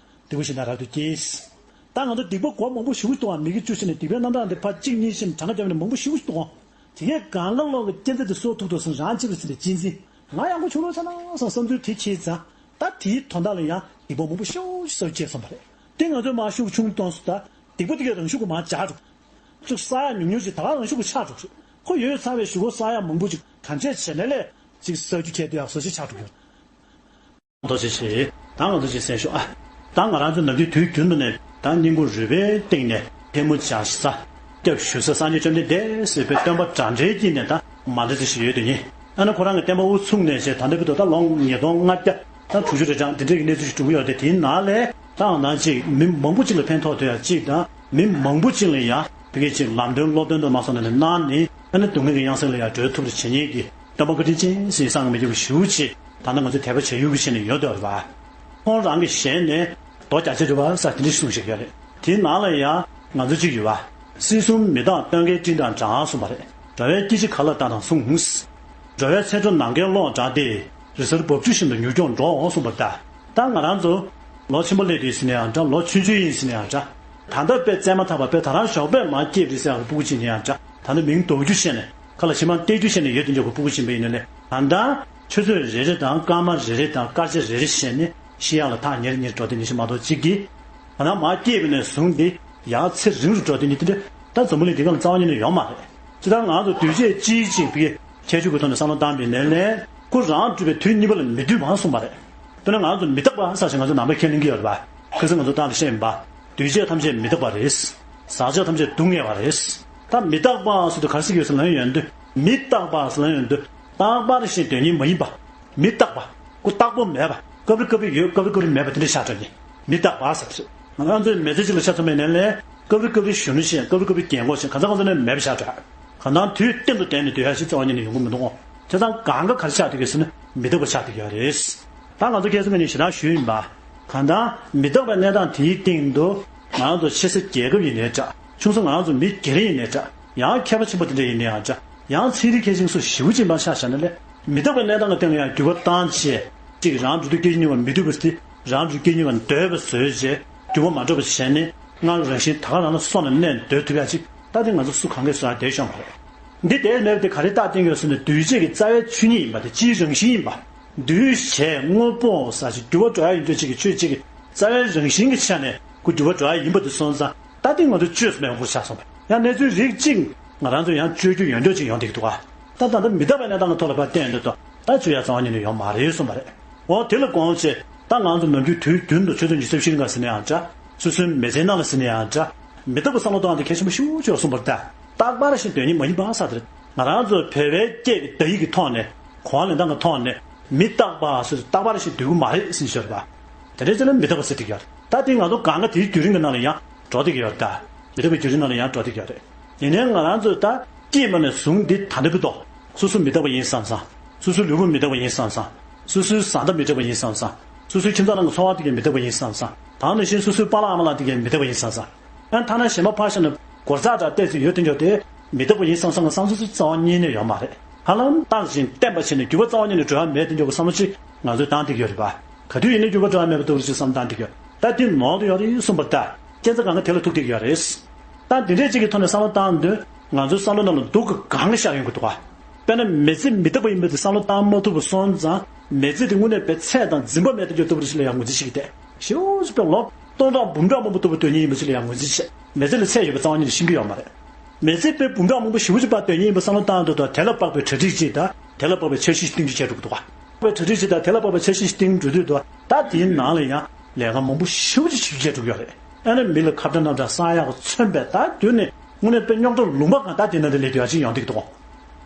སྡིག་པ་གཞན་དག་རབ་ཏུ་སྐྱེ། ད་ང་ཚོ་སྡིག་པ་སྒོར་མང་པོ་ཞེ་པོ་ཅིག་འདུག་ཨ། མི་དགེ་བཅུ་ཟེར་ནས་སྡིག་པའི་རྣམ་གྲངས་འདི་ཕར་གཅིག་གཉིས་ཤིག་གྲངས་ཀ་བརྒྱབ་ནས་མང་པོ་ཞེ་པོ་ཅིག་འདུག་ཨ། དེ་གས་གང་ག་ལོག་གི་སྐྱེ་འཚེ་དེ་སྲོག་ཐུག་ཐུག་སོང་རང་གཅིག་པུ་ཟེར་ནས་གཅེས་འཛིན། ང་ཡག་པོ་བྱུང་ལོ་ཚ་ན་སང་བསམ་ཚུལ་དེ་ཁྱེད་ཙང་། ད་དེའི་དོན་དག་ལ་ཡང་སྡིག་པ་མང་པོ་ཤོག་ཤོག་སྐྱེས་སོང་བ་རེད། དེ་ང་ཚོས་མར་ཤུགས་ཆུང་གཏོང་སོང་ད། སྡིག་པ་དེ་གས་རང་ཤུགས་ཀྱིས་མར་འཇགས་འགྲོ། ཅིག་བསགས་ཡ་ཉུང་ཉུང་ཅིག་ད་ག་རང་ཤུགས་ཀྱིས་ཆག་འགྲོ་ཞིག་ཁོ་ཡོད་ཚར་བའི་གཞུག་གུ་བསགས་ཡ་མང་པོ་ཅིག་གང་བྱས་བྱས་ནས་ལས་ཅིག་བསགས་རྒྱུ་ཁྱེད་དེ་ཡག་བཟོ་ཞིག་ཆགས་འགྲོ་གི་ཡོད། ཐུགས་རྗེ་ཆེ། ད་ང་ཚོ་ཅིག་གསན་ཤོག་ཨ། ད་ང་རང་ཚོ་ནམ་རྒྱུན་དུས་རྒྱུན་དུ་ནས་ད་སྙིང་ཁུང་རུས་པའི་གཏིང་ནས་ཐལ་མོ་སྦྱར་ས། སྐྱབས་ཞུ་ས། སངས་རྒྱས་བཅོམ་ལྡན་འདས་ཟེར་བའི་སྟོན་པ་འདྲ་འདྲའི་དཀྱིལ་ནས་ད་མ་འདྲ་ཚུལ་ཞིག་ཡོད་དེ་ཡིན། ཨ་ནི་ཁོ་རང་གི་བསྟན་པ་དབུ་བཙུགས་ནས་བྱས་ད་ལྟ་བར་དུ་ད་ལོ་ཉིས་སྟོང་ལྔ་བརྒྱ་ད་དྲུག་ཅུ་རེ་གྲངས་དེ་འདྲའི་གི་གནས་ཚུལ་ཞིག་འགྲོ་གི་ཡོད་དེ། དེའི་ནང་ལས་ད་ང་རང་ཅིག་མི་མང་པོ་ཅིག་ལ་ཕན་ཐོགས་ཐུབ་ཡ་གཅིག་དང་། མི་མང་པོ་ཅིག་ལ་ཡང་དེ་གའི་ཅིག་ལམ་སྟོན་སློབ་སྟོན་དུ་མ་སོང་ནས་གནང་ནས། ཨ་ནི་སྡུག་བསྔལ་གྱི་གཡང་ས་ལ་ཡང་བྲོས་ཐུབ་པ་བྱེད་མཁན་གྱི་སྟོན་པ་བཀའ་དྲིན་ཅན་ཟེར་བསམ་གྱི་མི་ཁྱབ་པ་ཞེ་པོ་ཅིག་ད་ལྟ་ང་ཚོས་དད་པ་བྱ་ཡུལ་གྱི་ཆ་ནས་ཡོད་འདུག་པ། ཁོང་རང་གི་ཞལ་ནས་མདོ་རྒྱ་ཆེར་སྒྲུབ་པ་ཟེར་དེ་འདྲ་ཞིག་གསུངས་བཞག་ཡོད་རེད། དེའི་ནང་ལ་ཡང་ང་ཚོ་གཅིག་ཡོད་པ། སྲིད་གསུམ་མི་རྟག་སྟོན་ཀའི་སྤྲིན་དང་འདྲ་གསུངས་པ་རེད། འགྲོ་བའི་སྐྱེ་འཆི་ག་ལ་བལྟ་དང་གསུངས། འགྲོ་བའི་ཚེ་འཕྲོ་ནམ་མཁའི་གློག་འདྲ་སྟེ། རི་གཟར་འབབ་ཆུ་བཞིན་དུ་མྱུར་མགྱོགས་འགྲོ་གསུངས་པ་རེད་ད། ད་ང་རང་ཚོ་ལོ་ཆེན་པོ་སླེབས་དུས་ཟེར་ན་ཡང་འདྲ། ལོ་ཆུང་ཆུང་ཡིན་ཟེར་ན་ཡང་འདྲ། ད་ལྟ་དཔེ་བཙས་མ་ཐག་པ་དཔེ་ད་རང་ཞོགས་པས་མར་སྐྱེས་པ་རེད་ཟེར་ཡག་གི་སྤུ་གུ་ཅིག་ཡིན་ན་ཡང་འདྲ། ད་ལྟ་མིང་འདོགས་རྒྱུ་བཤད་ནས་ཁ་ལ་ཕྱི་མ་སྟེར་རྒྱུ་བཤད་ནས་ཡོད་དེ་འཇོག་གི་སྤུ་གུ་ཅིག་ཡིན་ནའི་ལས། ད་ལྟ་ཆུ་ཚོད་རེ་རེ་དང་སྐར་མ་རེ་རེ་དང་སྐར་ཆ་རེ་རེ་བྱས་ནས་ཤི་ཡག་ལ་ཐག་ཉེ་རུ་ཉེ་རུ་འགྲོ་དེ་ཉིད་ཤིག་མ་གཏོགས་གཅིག་གིས། ད་ནང་མར་སྐྱེས་པ་ནས་བཟུང་སྟེ་ཡང་ཚེ་རིང་རུ་འགྲོ་དེ་ཉིད་དེ་འདྲ་ད་འཛམ་བུ་གླིང་འདི་སྒང་ལ་རྩ་བ་ཉིད་ནས་ཡོད་མ་རེད། ཇི་ལྟར་ང་ཚོ་འདུས་བྱས་སྤྱིའི་ཅིག་པའི་ཁྱད་ཆོས་ཀྱི་ཐོག་ནས་བསམ་བློ་བཏང་བའི་ནས་ལས་ཁོ་རང་གྲུབ་པའི་དུས་གཉིས་པ་ལ་མི་འདུས་པ་གསུངས་པ་རེད། དཔེར་ན་ང་ཚོ་མི་རྟག་པ་ཟེར་ཞིག་ང་ཚོ་ནང་པའི་ཁས་ལེན་གྱི་ཡོད་རེད་པ། ཁ་སང་ང་ཚོ་ཏང་ལ་བཤད་ཡིན་པ། འདུས་བྱས་ཐམས་ཅད་མི་རྟག་པ་རེད། ཟག་བཅས་ཐམས་ཅད་སྡུག་བསྔལ་བ་རེད། ད་མི་རྟག་པ་ཟེར་དུས་ག་རེ་ཟེར་གྱི་ཡོད་ཟེར་ལབ་ཡོང་དུས། མི་རྟག་པ་ཟེར་ལབ་ཡོང་དུས། རྟག་པ་རེ་ཞིག་དོན་སྙིང་མ་ཡིན་པ། མི་རྟག་པ། ཁོ་རྟག་པོ་མེད་པ། སྐབས་རེ་སྐབས་རེ་ཡོད། སྐབས་རེ་སྐབས་རེ་མེད་པ་དེ་འདྲ་ཤར་འགྲོ་ནི་མི་རྟག་པ་ཟེར་ཞིག་ང་རང་ཚོའི་མི་ཚེ་གཅིག་ལ་ཆ་མཚོན་པ་ཡིན་ནའི་ལས། སྐབས་རེ་སྐབས་རེ་གཞོན་ནུ་ཞིག་སྐབས་རེ་སྐབས་རེ་རྒན་གོག་ཞིག་གང་ཟག་གང་ཟག་ནས་མེད་པ་ཤར་འགྲོ། གང་ལྟར་དུས་གཏན་དུ་བསྡད་ནས་སྡོད་ཡ་ཞིག་རྩ་བ་ཉིད་ནས་ཡོང་གི་མི་འདུག་གོ། བྱས་ཙང་གང་ག་ག་རེ་ཆགས་བསྡད་ཀྱི་ཟེར་ན་མི་རྟག་པ་ཆགས་བསྡད་ཀྱི་ཡོད་རེད། ད་ང་ཚོ་ཁ་སང་ངས་ཞེ་དྲག་ཞུས་ཡིན་པ། གང་ལྟར་མི་རྟག་པའི་གནས་སྟངས་དེའི་སྟེང་དུ་ང་རང་ཚོ་ཆེ་ས་རྒྱལ་ཁབ་ཡིན་ནའི་འདྲ། ཆུང་ས་ང་རང་ཚོ་མི་སྒེར་ཡིན་ནའི་འདྲ། ཡང་མཁས་པ་ཆེན་པོ་དེ་འདྲ་ཡིན་ནའི་ཡང་འདྲ། ཡང་ཚན་རིག་མཁས་ཅན་སོགས་ཞེ་པོ་ཅིག་མར་ཆགས་བཞག་ན་ལས། མི་རྟག་པའི་གནས་སྟངས་ཀྱི་སྟེང་ལ་ཡང་འགྱུར་བ་བཏང་བྱས། གཅིག་རང་འགྲོ་དུས་སྐད་ཅིག་སྙིང་པོ་མི་འདུག་པ་དེ། རང་འགྲོ་སྐད་སྙིང་པོ་འདོད་པ་བཟོས་བྱས། འགྱུར་བ་མ་འགྲོ་བ་བྱས་ནས་སྔར་རང་བཞིན་ད་ག་རང་ལ་སོང་ནས་གནས་སྡོད་ཐུབ་ཡ་ཅིག་ད་དེ་ང་ཚོ་སུ་གང་གས་སུ་ཡང་བསྡད་ཤོང་བ་རེད། འདི་བསྡད་མེད་པ་དེ་ག་རེ་རྟགས་བསྟན་ཡོད་ཟེར་ན་འདུས་བྱས་ཀྱི་རྩ་བའི་ཆོས་ཉིད་ཡིན་པ་དེ་སྤྱིའི་རང་བཞིན་ཡིན་པ། འདུས་བྱས་དངོས་པོ་ཟེར་ཞིག་འགྱུར་བ་འགྲོ་ཡ་ཡིན་དུས་གཅིག་གི་ཆོས་གཅིག་གི་རྩ་བའི་རང་བཞིན་གྱི་ཆ་ནས་ཁོ་འགྱུར་བ་འགྲོ་ཡ་ཡིན་པ་དེ་སོང་ཙང་ད་དེ་ང་ཚོས་བཅོས་སུ་མེད་པ་ཁོ་ཆགས་སོང་བ། ཡང་གནས་ཚུལ་རིགས་གཅིག་ང་རང་ཚོས་ཡང་བཅོས་རྒྱུ་ཡོད་འགྲོ་ཅིག་ཡོང་བསྡད་ཀྱི་འདུག་ག་ད་ད་ལྟ་མི་རྟག་པའི་གནས་སྟངས་ཀྱི་ཐོག་ལ་ཕར་བལྟས་ཡོང་དུས་ད་བཅོས་ཡ་རྩ་བ་ཉིད་ནས་ཡོང་མ་རེད་གསུངས་པ་རེད། འོ་དེ་ལ་དགོངས་བྱས་ད་ང་ཚོ་ནམ་རྒྱུན་དུས་རྒྱུན་དུ་ཆུ་ཚོད་ཉི་ཤུ་རྩ་བཞི་ནང་ལ་ཟིན་ན་ཡང་འདྲ། སོ་སོའི་མི་ཚེའི་ནང་ལ་ཟིན་ན་ཡང་འདྲ། མི་རྟག་པའི་བསམ་བློ་གཏོང་ཡ་དེ་གལ་ཆེན་པོ་ཞེ་པོ་ཅིག་ཡོད་གསུངས་པ་རེད་ད། རྟག་པ་རེ་ཞིག་དོན་སྙིང་མ་ཡིན་པ་ཟེར་དེ་རེད། ང་རང་ཚོ་བོད་པའི་སྐད་ཀྱི་བརྡ་ཡིག་གི་ཐོག་ནས་གོ་བ་ལེན་སྟངས་ཀྱི་ཐོག་ནས་མི་རྟག་པ་ཟེར་དུས་རྟག་པ་རེ་ཞིག་སྡོད་ཀྱི་མ་རེད་ཟེར་ཞོར་བ། དེ་འདྲའི་ཚེ་ལ་མི་རྟག་པ་ཟེར་བསྡད་ཀྱི་ཡོད་རེད། ད་དེ་ང་ཚོ་གང་ག་དེའི་བརྒྱུད་རིམ་གྱི་ནང་ལ་ཡང་འགྲོ་བསྡད་ཀྱི་ཡོད་རེད་ད། མི་རྟག་པའི་བརྒྱུད་རིམ་ནང་ལ་ཡང་འགྲོ་བསྡད་ཀྱི་ཡོད་རེད། ཡིན་ནའི་ང་རང་ཚོས་ད་སྐྱེས་པ་ནས་བཟུང་འདི་ད་ལྟ་བར་དུ། སོ་སོ་མི་རྟག་པ་ཡིན་བསམ་བསམ། སོ་སོའི་ལུས་པོ་མི་རྟག་པ་ཡིན་བསམ་བསམ། སོ་སོའི་བཟའ་ཟླ་མི་རྟག་པ་ཡིན་བསམ་བསམ། སོ་སོའི་ཁྱིམ་ཚང་ནང་གི་འཚོ་བ་དེ་གས་མི་རྟག་པ་ཡིན་བསམ་བསམ། ད་ནང་བཞིན་སོ་སོའི་པཱ་ལགས་ཨ་མ་ལགས་དེ་གས་མི་རྟག་པ་ཡིན་བསམ་བསམ། ཡང་ཐ་ན་གཞན་པ་ཕར་བཞག་ན་སྒོ་རྩ་འདྲ་བལྟས་ཚེ་ཡོད་དེ་འཇོག་དེ་མི་རྟག་པ་ཡིན་བསམ་བསམ་གྱི་བསམ་ཚུལ་རྩ་བ་ཉིད་ནས་ཡོད་མ་རེད། ཧ་ལམ་རྟག་བཞིན་བརྟན་པ་བྱས་ནས་འགྱུར་བ་རྩ་བ་ཉིད་ནས་འགྲོ་ཡ་མེད་དེ་འཇོག་གི་བསམ་བློ་ཅིག་ང་ཚོས་བཏང་བསྡད་ཀྱི་ཡོད་རེད་པ། ག་དུས་ཡིན་ནའི་འགྱུར་བ་འགྲོ་ཡ་མེད་པ་འདུག་ཅེས་བསམ་བཏང་བསྡད་ཀྱི་ཡོད། ད་དེ་ནོར་དུ་ཡོད་རེད་གསུངས་པ་ལྟར་སྐྱེ་འཚར་གང་ག་དེ་ལ་ཐུག་བསྡད་ཀྱི་ཡོད་རེད། ད་འདི་འདྲས་ཅིག་གི་ཐོག་ནས་བསམ་བློ་བཏང་དུས་ང་ཚོའི་བསམ་བློ་ནང་ལ་སྡུག་གི་གང་ག་ཤར་ཡོང་གི་འདུག་ག་དཔེར་ན་མི་ཚེ་མི་རྟག་པ་ཡིན་པ་དེ་བསམ་བློ་བཏང་མ་ཐུབ་པ་སོང་ཙང་མི་ཚེ་དེ་དངོས་གནས་དཔེ་ཚད་དང་འཛིན་པ་མེད་དུ་གྱུར་ལྟ་བུ་རེད་ཅེས་ལབ་ཡ་ངོས་འཛིན་བྱེད་ཀྱི་བསྡད། ཞེ་པོ་ཅིག་དཔེ་ལོ་སྟོང་ཕྲག་འབུམ་ཕྲག་མང་པོ་ལྟ་བུ་སྡོད་མཁན་ཡིན་པ་ཅིག་ལབ་ཡ་ངོས་འཛིན་བྱེད། མི་ཚེ་ལ་ཚད་ཡོད་པ་རྩ་བ་ཉིད་ནས་ཤེས་ཀྱི་ཡོད་མ་རེད། མི་ཚེ་དཔེ་འབུམ་ཕྲག་མང་པོ་ཞེ་པོ་ཅིག་ཕར་སྡོད་མཁན་ཡིན་པ་བསམ་བློ་བཏང་དུས་དང་དེ་ལ་དཔག་པའི་གྲ་སྒྲིག་ཅིག་དང་དེ་ལ་དཔག་པའི་འཆར་གཞི་ཞིག་བཏིང་རྒྱུ་བྱས་འགྲོ་གི་འདུག་ག་དཔེ་གྲ་སྒྲིག་ཅིག་དང་དེ་ལ་དཔག་པའི་འཆར་གཞི་ཞིག་བཏིང་འགྲོ་དུས་དང་ད་དེའི་ནང་ལ་ཡང་ལས་ཀ་མང་པོ་ཞེ་པོ་ཅིག་བྱེད་རྒྱུ་བྱས་འགྲོ་གི་ཡོད་རེད། ཨ་ནི་མི་ལ་ཁ་བརྡ་རྣམ་གྲངས་བསགས་ཡག་གི་མཚོན་པས་ད་དུས་ནས་དངོས་གནས་དཔེ་རྙོག་དྲ་ལུང་པ་གང་ད་དེ་ནང་དུ་སླེབས་རྒྱུ་ཡག་ཅིག་ཡོང་བསྡད་ཀྱི་འདུག་ག་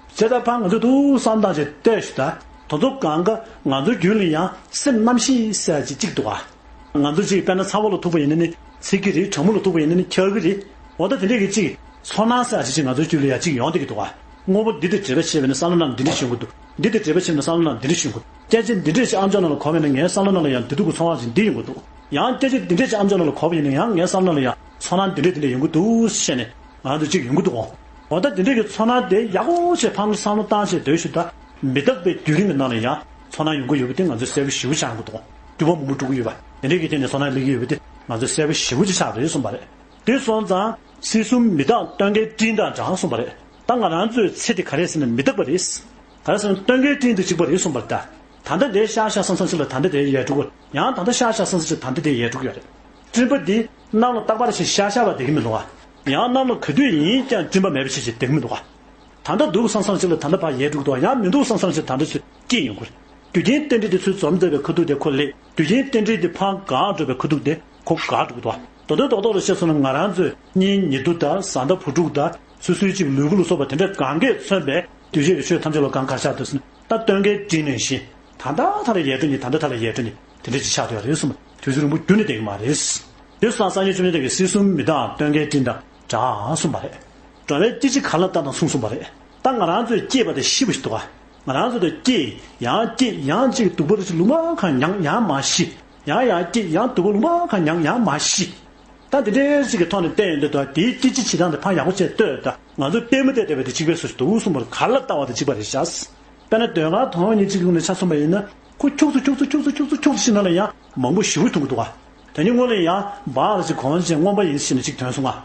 བྱས་ཙང་ཕར་ང་ཚོས་ཐུགས་བསམ་བཏང་བྱས་བལྟས་ཤིག་ད་དེ་ཚོ་གང་ག་ང་ཚོའི་རྒྱུད་ལ་ཡང་སེམས་རྣམ་ཤེས་ཟེར་ཅིག་གཅིག་འདུག་ག་ང་ཚོ་ཅིག་དཔེར་ན་ཚ་བ་ལ་ཐུག་པ་ཡིན་ན་ནི་འཚིག་གི་རེད། གྲང་མོ་ལ་ཐུག་པ་ཡིན་ན་ནི་འཁྱག་གི་རེད། འོ་ད་དེ་འདྲས་ཀྱི་ཅིག་ཚོར་སྣང་ཟེར་ཡ་ཅིག་ཅིག་ང་ཚོའི་རྒྱུད་ལ་ཡ་ཅིག་ཡོང་བསྡད་ཀྱི་འདུག་ག་དངོས་པོ་འདི་དང་འབྲེལ་བ་བྱས་པ་ཡིན་ན་བསམ་བློ་ནང་ལ་འདི་འདྲས་ཞིག་ཡོང་གི་འདུག་འདི་དང་འབྲེལ་བ་བྱས་པ་ཡིན་ན་བསམ་བློ་ནང་ལ་འདི་འདྲས་ཞིག་ཡོང་གི་འདུག་སྐད་ཆ་འདི་འདྲས་ཅིག་ཨ་མཆོག་ནང་ལ་གོ་བ་ཡིན་ན་ངའི་བསམ་བློ་ནང་ལ་ཡང་འདི་འདུག་གི་ཚོར་བ་ཅིག་འདི་ཡོང་གི་འདུག་ཡང་སྐད་ཆ་འདི་འདྲས་ཅིག་ཨ་མཆོག་ནང་ལ་གོ་བ་ཡིན་ན་ཡང་ངའི་བསམ་བློ་ནང་ལ་ཡང་ཚོར་སྣང་འདི་འདྲས་འདི་འདྲས་ཡོང་གི་འདུག་ཟེར་ནས་ང་ཚོ་ཅིག་ཡོང་གི་འདུག་གོ་འོ་ད་དེ་འདྲས་ཀྱི་ཚོར་སྣང་དེ་ཡག་པོ་བྱས་ཕར་བསམ་བློ་བཏང་བྱས་སྡོད་ཞུ་ད། མི་རྟག་པའི་བརྒྱུད་རིམ་གྱི་ནང་ལ་ཡང་ཚོར་སྣང་ཡོང་གི་ཡོད་པ་དེ་ང་ཚོས་གསལ་པོ་ཞེ་པོ་ཆགས་ཡོང་གི་འདུག་འགྱུར་བ་མང་པོ་འགྲོ་གི་ཡོད་པ་དེ་འདྲས་ཀྱི་ཐད་ནས་ཚོར་སྣང་སླེབས་ཀྱི་ཡོད་པ་དེ་ང་ཚོས་གསལ་པོ་ཞེ་པོ་ཅིག་ཆགས་རེད་གསུངས་པ་རེད། དེ་སོང་ཙང་སྲིད་གསུམ་མི་རྟག་སྟོན་ཀའི་སྤྲིན་དང་འདྲ་གསུངས་པ་རེད། ད་ང་རང་ཚོའི་ཚེ་དེ་ག་རེ་ཟེར་ན་མི་རྟག་པ་རེད། ག་རེ་ཟེར་ན་སྟོན་ཀའི་སྤྲིན་དང་གཅིག་པ་རེད་གསུངས་པ་རེད་ད། ད་ལྟ་དེ་ཤར་ཤར་སང་སང་ཅིག་ལ་ད་ལྟ་དེ་ཡལ་འགྲོ་གི་ཡང་ད་ལྟ་ཤར་ཤར་སང་སང་ཅིག་ད་ལྟ་དེ་ཡལ་འགྲོ་གི་ཡོད་རེད། སྤྲིན་པ་འདི་གནམ་ལ་རྟག་པར་ཞིག་ཤར་ཤར་བ་བསྡད་ཀྱི་མི་འདུག་བ། ཡང་གནམ་ལ་ག་དུས་ཡིན་ཀྱང་སྤྲིན་པ་མེད་པ་ཞིག་ཅིག་བསྡད་ཀྱི་མི་འདུག་བ། ད་ལྟ་འདུག་སང་སང་ཅིག་ལ་ད་ལྟ་ཕར་ཡལ་འགྲོ་གི་འདུག་བ། ཡང་མི་འདུག་སང་སང་ཅིག་ད་ལྟ་ཅིག་སྐྱེས་ཡོང་གི་རེད། དུས་རྒྱུན་རྟེན་འབྲེལ་དེ་ཚོས་འཛོམས་མཛད་པའི་ཁ་ཐུག་དེ་ཁོ་སླེབས། དུས་རྒྱུན་རྟེན་འབྲེལ་དེ་ཕར་འགག་འགྲོ་བའི་ཁ་ཐུག་དེ་ཁོ་འགག་འགྲོ་གི་འདུག་བ། མདོ་དོན་རྡོག་རྡོག་ལ་བཤད་སོང་ན་ང་རང་ཚོས་གཉེན་ཉེ་དུ་དང་བཟའ་ཟླ་བུ་ཕྲུག་དང་སོ་སོའི་ཅིག་ལུས་པོ་ལ་སོགས་པ་དེ་འདྲ་གང་གས་མཚོན་པའི་འདུས་བྱས་ཀྱི་ཆོས་ཐམས་ཅད་ལ་གང་ག་ཆགས་འདུག་ཟེར་ན་ད་སྟོན་ཀའི་སྤྲིན་ནང་བཞིན། ད་ལྟ་ཐ་ལ་ཡལ་འགྲོ་ནི་ད་ལྟ་ཐ་ལ་ཡལ་འགྲོ་ནི་དེ་འདྲ་ཅིག་ཆགས་བསྡད་ཡོད་རེད་གསུངས་པ། དུས་ཚོད་རིང་པོ་རྒྱུན་ནས་བསྡད་ཀྱི་མ་རེད། དེ་སོང་ཙང་སངས་རྒྱས་བཅོམ་ལྡན་འདས་ཀྱིས་སྲིད་གསུམ་མི་རྟག་སྟོན་ཀའི་སྤྲིན་དང་འདྲ་གསུངས་པ་རེད། འགྲོ་བའི་སྐྱེ་འཆི་ག་ལ་ལྟ་དང་མཚུངས་གསུངས་པ་རེད། ད་ང་རང་ཚོས་སྐྱེས་པ་དེ་ཤི་བ་ཞིག་འདུག་ག་ང་རང་ཚོ་དེ་སྐྱེས་ཡང་སྐྱེས་ཡང་གཅིག་སྡུག་པ་རེ་ཞིག་ལུང་པ་གང་མྱངས་ཡང་མ་ཤི། ཡང་ཡང་སྐྱེས་ཡང་སྡུག་པ་ལུང་པ་གང་མྱངས་ཡང་མ་ཤི། ད་དེ་འདྲའི་ཞིག་གི་ཐོག་ནས་བལྟས་ཡོང་དུས་ད་དེའི་སྐྱེ་འཆི་བྱེད་སྟངས་དེ་ཕར་ཡག་པོ་བྱས་ལྟོས་ད་ང་ཚོ་ལྟད་མོ་བལྟས་བསྡད་པ་དེ་གཅིག་པའི་བཟོ་ཞིག་འདུག་གསུངས་པ་རེད། ག་ལ་ལྟ་བ་དེ་གཅིག་པ་རེད་ཤག་དཔེར་ན་ཟློས་གར་དོན་གཉིས་གཅིག་ཡོང་ནས་ཆ་མཚོན་པ་ཡིན་ན་ཁོ་འཁྱུག་ཙམ་འཁྱུག་ཙམ་འཁྱུག་ཙམ་འཁྱུག་ཙམ་འཁྱུག་ཙམ་ཞིག་ནང་ལ་ཡང་མང་པོ་ཞེ་པོ་མཐོང་གི་འདུག་ག་དེ་ནས་སྔོན་ལ་ཡང་འབའ་རེ་ཅིག་གོན་བྱས་རྔོན་པ་ཡིན་ཞེས་ནས་ཅིག་ཐོན་སོང་ང་།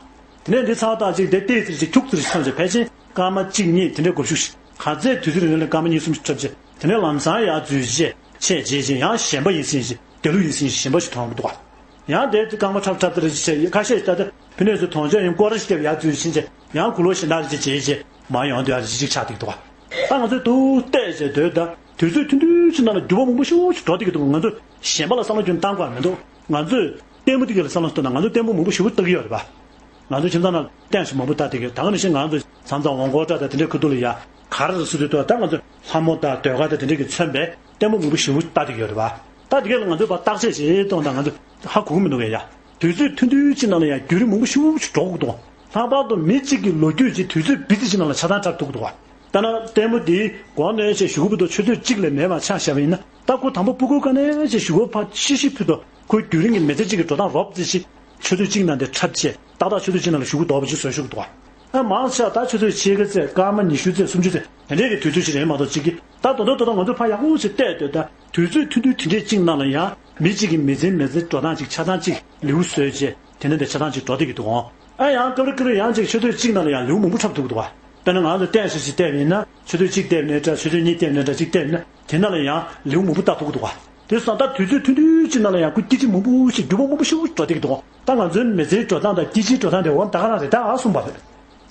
དེ་ནས་འདི་ཚར་ཐག་ཅིག་དེ་ཏོག་ཙམ་ཅིག་འཁྱུག་ཙམ་ཅིག་ཐོན་བྱས་ཕལ་ཆེར་སྐར་མ་གཅིག་གཉིས་དེ་འདྲའི་འགོར་ཤུགས་ཤིག་ག་ཚད་དུས་ཚོད་རིང་ལ་སྐར་མ་གཉིས་གསུམ་ཞིག་འཁྲབ་བྱས་དེ་ནས་ལམ་སང་ཡར་འཛུལ་བྱས་ཆས་བརྗེས་བྱས་ཡང་གཞན་པ་ཡིན་ཟིན་ཞིག་དེ་ལུགས་ཡིན་ཟིན་ཞིག་གཞན་པ་ཞིག་མཐོང་གི་འདུག་ག་ཡང་དེ་རྐང་པ་འཁྲབ་འཁྲབ་དེ་རེ་ཅིག་བྱས་ཁ་ཤས་ཤིག་ད་ལྟ་ཕི་ནས་ཚུར་དོང་ཅོག་ཡང་སྐོར་ར་ཞིག་བརྒྱབ་ཡར་འཛུལ་ཕྱིན་བྱས་ཡང་གུ་ལོ་གཞན་དག་རེ་ཅིག་བྱས་བྱས་མར་ཡོང་དུས་ཨ་རེ་ཅིག་ཅིག་ཆགས་བསྡད་ཀྱི་འདུག་ག་ད་ང་ཚོས་འདུག་བལྟས་བྱས་སྡོད་ད་དུས་ཚོད་ཐུང་ཐུང་ཅིག་ནང་ལ་འགྱུར་བ་མང་པོ་ཞེ་པོ་ཞིག་འགྲོ་བསྡད་ཀྱི་འདུག་ང་ཚོས་གཞན་པ་ལ་བསམ་བློ་ཁྱོན་བཏང་དགོས་མི་འདུག་ང་ཚོས་ལྟད་མོ་འདི་ག་ལ་བསམ་བློ་བཏང་ན་ང་ཚོས་ལྟད་མོ་མང་པོ་ཞེ་པོ་ལྟ་གི་ཡོད་རེད་པ། ང་ཚོ་ཁྱིམ་ཚང་ནང་ལྟད་ཞིག་མང་པོ་ལྟ་བསྡད་ཀྱི་ཡོད། ད་ག་ནང་བཞིན་ང་ཚོ་མཚམས་མཚམས་འོང་སྐོར་འདྲ་དང་དེ་འདྲའི་ཁུ་ཐུག་ལ་ཡ་ག་རེ་རེད་ཟེར་དུས་ད་ང་ཚོ་ལྷ་མོ་དང་ཟློས་གར་དང་དེ་འདྲའི་གི་མཚོན་པའི་ལྟད་མོ་མང་པོ་ཞེ་པོ་ལྟ་བསྡད་ཀྱི་ཡོད་རེད་པ། ད་དེ་ག་ལ་ང་ཚོས་ཕར་བརྟག་དཔྱད་བྱེད་གཏོང་དང་ང་ཚོ་ཧ་གོ་གི་མི་འདུག་གས་ཡ། དུས་ཚོད་ཐུང་ཐུང་ཅིག་ནང་ལ་ཡ་བརྒྱུད་རིམ་མང་པོ་ཞེ་པོ་ཞིག་འགྲོ་གི་འདུག་ལྷག་པར་དུ་མི་གཅིག་གི་ལོ་རྒྱུས་ཅིག་དུས་ཚོད་སྦིར་ཙམ་ཅིག་ནང་ལ་ཆགས་སྡང་འཁྲབ་ཐུབ་ཀྱི་འདུག་ག་ད་ལྟ་ལྟད་མོ་འདི་སྒོ་ནས་ཅིག་གཞུག་གུ་བུད་དོ་ཆུ་ཚོད་གཅིག་ལས་མེད་པ་ཆ་བཞག་པ་ཡིན་ན་ད་ཁོ་དང་པོ་སྤུ་གུ་ག་ནས་ཅིག་གཞུག་གུ་ཕར་ཤི་ཤི་ཕུད་དོ་ཁོའི་བརྒྱུད་རིམ་གྱི་མི་ཚེ་གཅིག་གི་འགྲོ་སྟངས་རོབ་ཙམ་ཞིག་ཆུ་ཚོད་གཅིག་ནང་དེ་འཁྲབ་བྱས་ཏག་ཏག་ཆུ་ཚོད་གཅིག་ནང་ལ་གཞུག་གུ་ལྡོག་པ་ཅིག་བཟོ་ཤོག་འདུག་ག་ཨ་མང་ཆེ་བ་ད་ཆུ་ཚོད་ཕྱེད་ཀ་ཙམ་སྐར་མ་ཉི་ཤུ་ཙམ་སུམ་ཅུ་ཙམ་དེ་འདྲའི་གི་དུས་ཚོད་ཅིག་རེད་མ་གཏོགས་གཅིག་གི་ད་དོ་དོ་དོ་དོ་ང་ཚོ་ཕར་ཡག་པོ་ཞིག་བལྟས་སྡོད་ད་དུས་ཚོད་ཐུང་ཐུང་དེ་འདྲའི་གཅིག་ནང་ལ་ཡང་མི་གཅིག་གི་མི་ཚེ་མི་ཚེ་འགྲོ་སྟངས་གཅིག་ཆགས་སྡང་གཅིག་ལེའུ་བཟོས་བྱས་དེ་འདྲ་འདྲ་ཆགས་སྡང་གཅིག་འགྲོ་བསྡད་ཀྱི་འདུག་ག་ཨ་ཡང་སྐབས་རེ་སྐབས་རེ་ཡང་ཅིག་ཆུ་ཚོད་གཅིག་ནང་ལ་ཡང་ལེའུ་མང་པོ་འཁྲབ་ཐུབ་ཀྱི་འདུག་ག་དཔེར་ན་ང་ཚོ་ལྟད་ཞིག་ཅིག་བལྟས་པ་ཡིན་ན་ཆུ་ཚོད་གཅིག་བལྟས་པ་ཡིན་ན་འདྲ་གཅིག་བལྟས་པ་ཡིན་ན་དེ་ནང་ལ་ཡང་ལེའུ་མང་པོ་ལྟ་ཐུབ་ཀྱི་འདུག་ག་དེ་སོང་ད་དུས་ཚོད་ཐུང་ཐུང་གཅིག་ནང་ལ་ཡང་ཁོ་སྐད་ཆ་མང་པོ་ཞིག་འགྱུར་བ་མང་པོ་ཞིག་འགྲོ་བསྡད་ཀྱི་འདུག་ག་ད་ང་ཚོའི་མི་ཚེའི་འགྲོ་སྟངས་དང་སྐད་ཆའི་འགྲོ་སྟངས་དེ་འོ་ད་ག་རང་རེད་ད་ཨ་གསུངས་པ་རེད།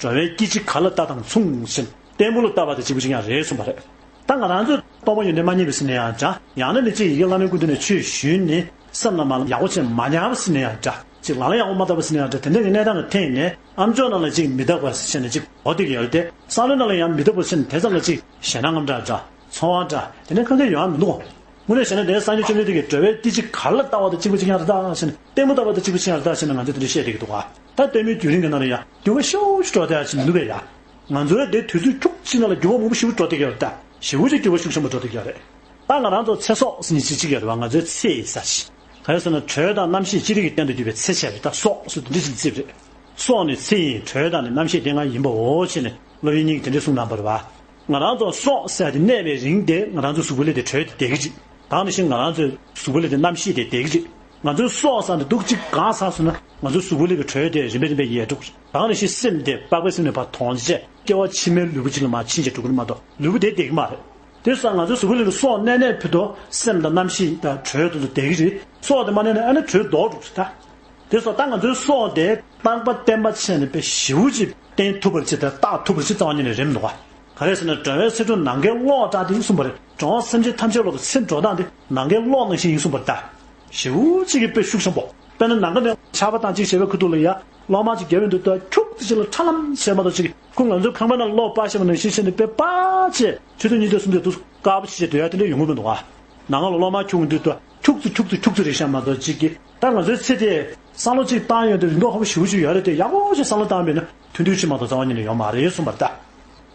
འགྲོ་བའི་སྐད་ཆ་ག་ལ་ལྟ་དང་མཚུངས་ཟེར་ལྟད་མོ་ལ་ལྟ་བ་དང་གཅིག་པ་གཅིག་རྐྱང་རེད་གསུངས་པ་རེད། ད་ང་རང་ཚོས་རྟོགས་པ་ཡོན་ཏན་མ་རྙེད་པ་ཟེར་ན་ཡང་འདྲ། ཡང་ན་ནི་ཅིག་ཡི་གེ་བླ་མའི་སྐུ་མདུན་ནས་ཆོས་ཞུས་ནས་སེམས་ལ་མ་ཡག་པོ་བྱས་མ་ཉར་བ་ཟེར་ན་ཡང་འདྲ། ཅིག་ལག་ལེན་ཡག་པོ་མ་བསྟར་བ་ཟེར་ན་ཡང་འདྲ། དེ་འདྲ་གི་གནས་སྟངས་ལ་འཐེན་ནས་ཨ་མཆོག་ནང་ལ་ཅིག་མི་རྟག་པ་ཟེར་ནས་ཅིག་གོ་བསྡད་ཀྱི་ཡོད་རེད་དེ། བསམ་བློའི་ནང་ལ་ཡང་མི་རྟག་པ་ཟེར་ནས་དེ་ཙམ་ལ་ཅིག་ཞེད་སྣང་ངམ་འདྲ་འདྲ་ཚོར་བ་འདྲ་དེ་འདྲ་གང་ག་ཡོང་བ་མི་འདུག་དངོས་གནས་བྱས་ན་དེ་སངས་རྒྱས་བཅོམ་ལྡན་འདས་ཀྱིས་འགྲོ་བའི་སྐད་ཆ་ག་ལ་ལྟ་བ་དང་གཅིག་པ་གཅིག་རྐྱང་རེད་ད་ཟེར་ནས་ལྟད་མོ་ལྟ་བ་དང་གཅིག་པ་གཅིག་རྐྱང་རེད་ད་ཟེར་ནས་ང་ཚོས་དེ་འདྲ་བཤད་བསྡད་ཀྱི་འདུག་ག་ད་ལྟད་མོའི་བརྒྱུད་རིམ་གྱི་ནང་ལ་ཡང་འགྱུར་བ་ཤུགས་ཆེ་འགྲོ་བསྡད་ཡ་ཅིག་མི་འདུག་གས་ཡ། ང་ཚོའི་དེ་དུས་ཚོད་འཁྱུག་ཅིག་ནང་ལ་འགྱུར་བ་མང་པོ་ཞེ་པོ་འགྲོ་བསྡད་ཀྱི་ཡོད་རེད་ད། ཞེ་པོ་ཅིག་འགྱུར་བ་ཤུགས་ཆེན་པོ་འགྲོ་བསྡད་ཀྱི་ཡོད་རེད། ད་ང་རང་ཚོ་ཚེ་སྲོག་ཟེར་མཁན་ཅིག་ཅིག་ཡོད་རེད་བ། ང་ཚོའི་ཚེ་ཡི་ས་ཞིག་ག་རེ་ཟེར་ན་དྲོད་དང་རྣམ་ཤེས་ཅི་རིགས་ཀྱི་སྟེང་དུ་གྱུར་པའི་ཚེ་ཆེ་བ་ད་སྲོག་ཟེར་དེ་འདྲ་ཅིག་བརྩིས་པ་རེད། སྲོག་ནི་ཚེ་ཡིན་དྲོད་དང་ནི་རྣམ་ཤེས་དེ་ལྔ་ཡིན་པའོ་ཞེས་ནས་སློབ་དཔོན་གཉིས་ཀྱིས་དེ་འདྲ་གསུངས་གནང་བ་རེད་བ། ང་རང་ཚོ་སྲོག་ཟེར་དེ་གནས་པའི་རིང་དེ་ང་རང་ཚོ་གཟུགས་པོ་ལས་དེ་དྲོད་དེ་བསྡད་ཀྱི་རེད། ད་ག་ནང་བཞིན་ང་རང་ཚོའི་གཟུགས་པོ་ལས་དེ་རྣམ་ཤེས་དེ་བསྡད་ཀྱི་རེད། ང་ཚོའི་སྲོག་ཟེར་དེ་འདུག་ཅིག་གང་ཟག་སོང་ན་ང་ཚོའི་གཟུགས་པོ་ལས་ཀྱི་དྲོད་དེ་རིམ་པས་རིམ་པས་ཡལ་འགྲོ་གི་རེད། ད་ག་ནང་བཞིན་སེམས་དེ་པགས་པའི་སེམས་ནས་ཕར་དོར་བྱས་སྐྱེ་བ་ཕྱི་མའི་ལུས་པོ་ཅིག་ལ་མར་ཕྱིན་བྱས་འགྲོ་གི་རེད་མ་གཏོགས་ལུས་པོ་དེ་བསྡད་ཀྱི་མ་རེད། དེ་སོང་ང་ཚོའི་གཟུགས་པོ་ལས་ཀྱི་སྲོག་གནས་གནས་ཕུད་དོ་སེམས་དང་རྣམ་ཤེས་དང་དྲོད་དེ་ཚོ་བསྡད་ཀྱི་རེད། སྲོག་དེ་མ་གནས་ན་ཨ་ནི་དྲོད་ལྡོག་འགྲོ་གི་རེད་ད། དེ་སོགས་ད་ང་ཚོའི་སྲོག་དེ་རྟག་པ་བརྟན་པ་བྱས་ནས་དཔེ་ཞེ་པོ་ཅིག་བརྟན་ཐུབ་པར་བྱེད་དང་བརྟག་ཐུབ་པར་བྱེད་རྩ་བ་ཉིད་ནས་རེད་མི་འདུག་ག་ག་རེ་ཟེར་ན་འགྲོ་བའི་ཚེ་སྒྲུབ་ནམ་མཁའི་གློག་འདྲ་དེ་ཡིན་གསུངས་པ་རེད། འགྲོ་བ་སེམས་ཅན་ཐམས་ཅད་བློ་དང་ཚེ་འགྲོ་སྟངས་དེ་ནམ་མཁའི་གློག་ནང་བཞིན་ཡིན་གསུངས་པ་རེད་ད། ཞེ་པོ་ཅིག་གི་དཔེ་ཤུགས་ཆེན་པོ། དཔེར་ན་ནམ་མཁའ་ནས་ཆར་པ་བཏང་གཅིག་བྱས་པའི་ཁ་ཐུག་ལ་ཡ་གློག་དམར་ཅིག་བརྒྱབ་ཡོང་དུས་ད་ཁྱུག་ཙམ་ཅིག་ལ་ཁྲ་ལམ་བྱས་མ་གཏོགས་ཅིག་ཁོ་ང་ཚོའི་ཁང་པའི་ནང་གློག་སྤར་བཞག་པ་ནང་བཞིན་བྱས་ནས་དཔེ་སྤར་བྱས་ཆུ་ཚོད་གཉིས་ཚོད་གསུམ་ཚོད་དུ་དཀར་པོ་ཞིག་བྱས་སྡོད་ཡ་དེ་འདྲ་ཡོང་གི་མི་འདུག་ག་ནང་ལ་གློག་དམར་ཁྱུག་ཡོང་དུས་ད་ ཁྱུག་ཙམ་ཁྱུག་ཙམ་ཁྱུག་ཙམ་རེད་ཤག་མ་གཏོགས་གཅིག་གིས། ད་ང་ཚོའི་ཚེ་དེ་བསམ་བློ་གཅིག་བཏང་ཡོང་དུས་རིན་ཐང་ཧ་པོ་ཞེ་པོ་ཅིག་ཡོད་རེད་དེ། ཡག་པོ་ཞིག་བསམ་བློ་བཏང་བས་ན་ཐུང་ཐུང་ཅིག་མ་གཏོགས་རྩ་བ་ཉིད་ནས་ཡོད་མ་རེད་གསུངས་པ་རེད་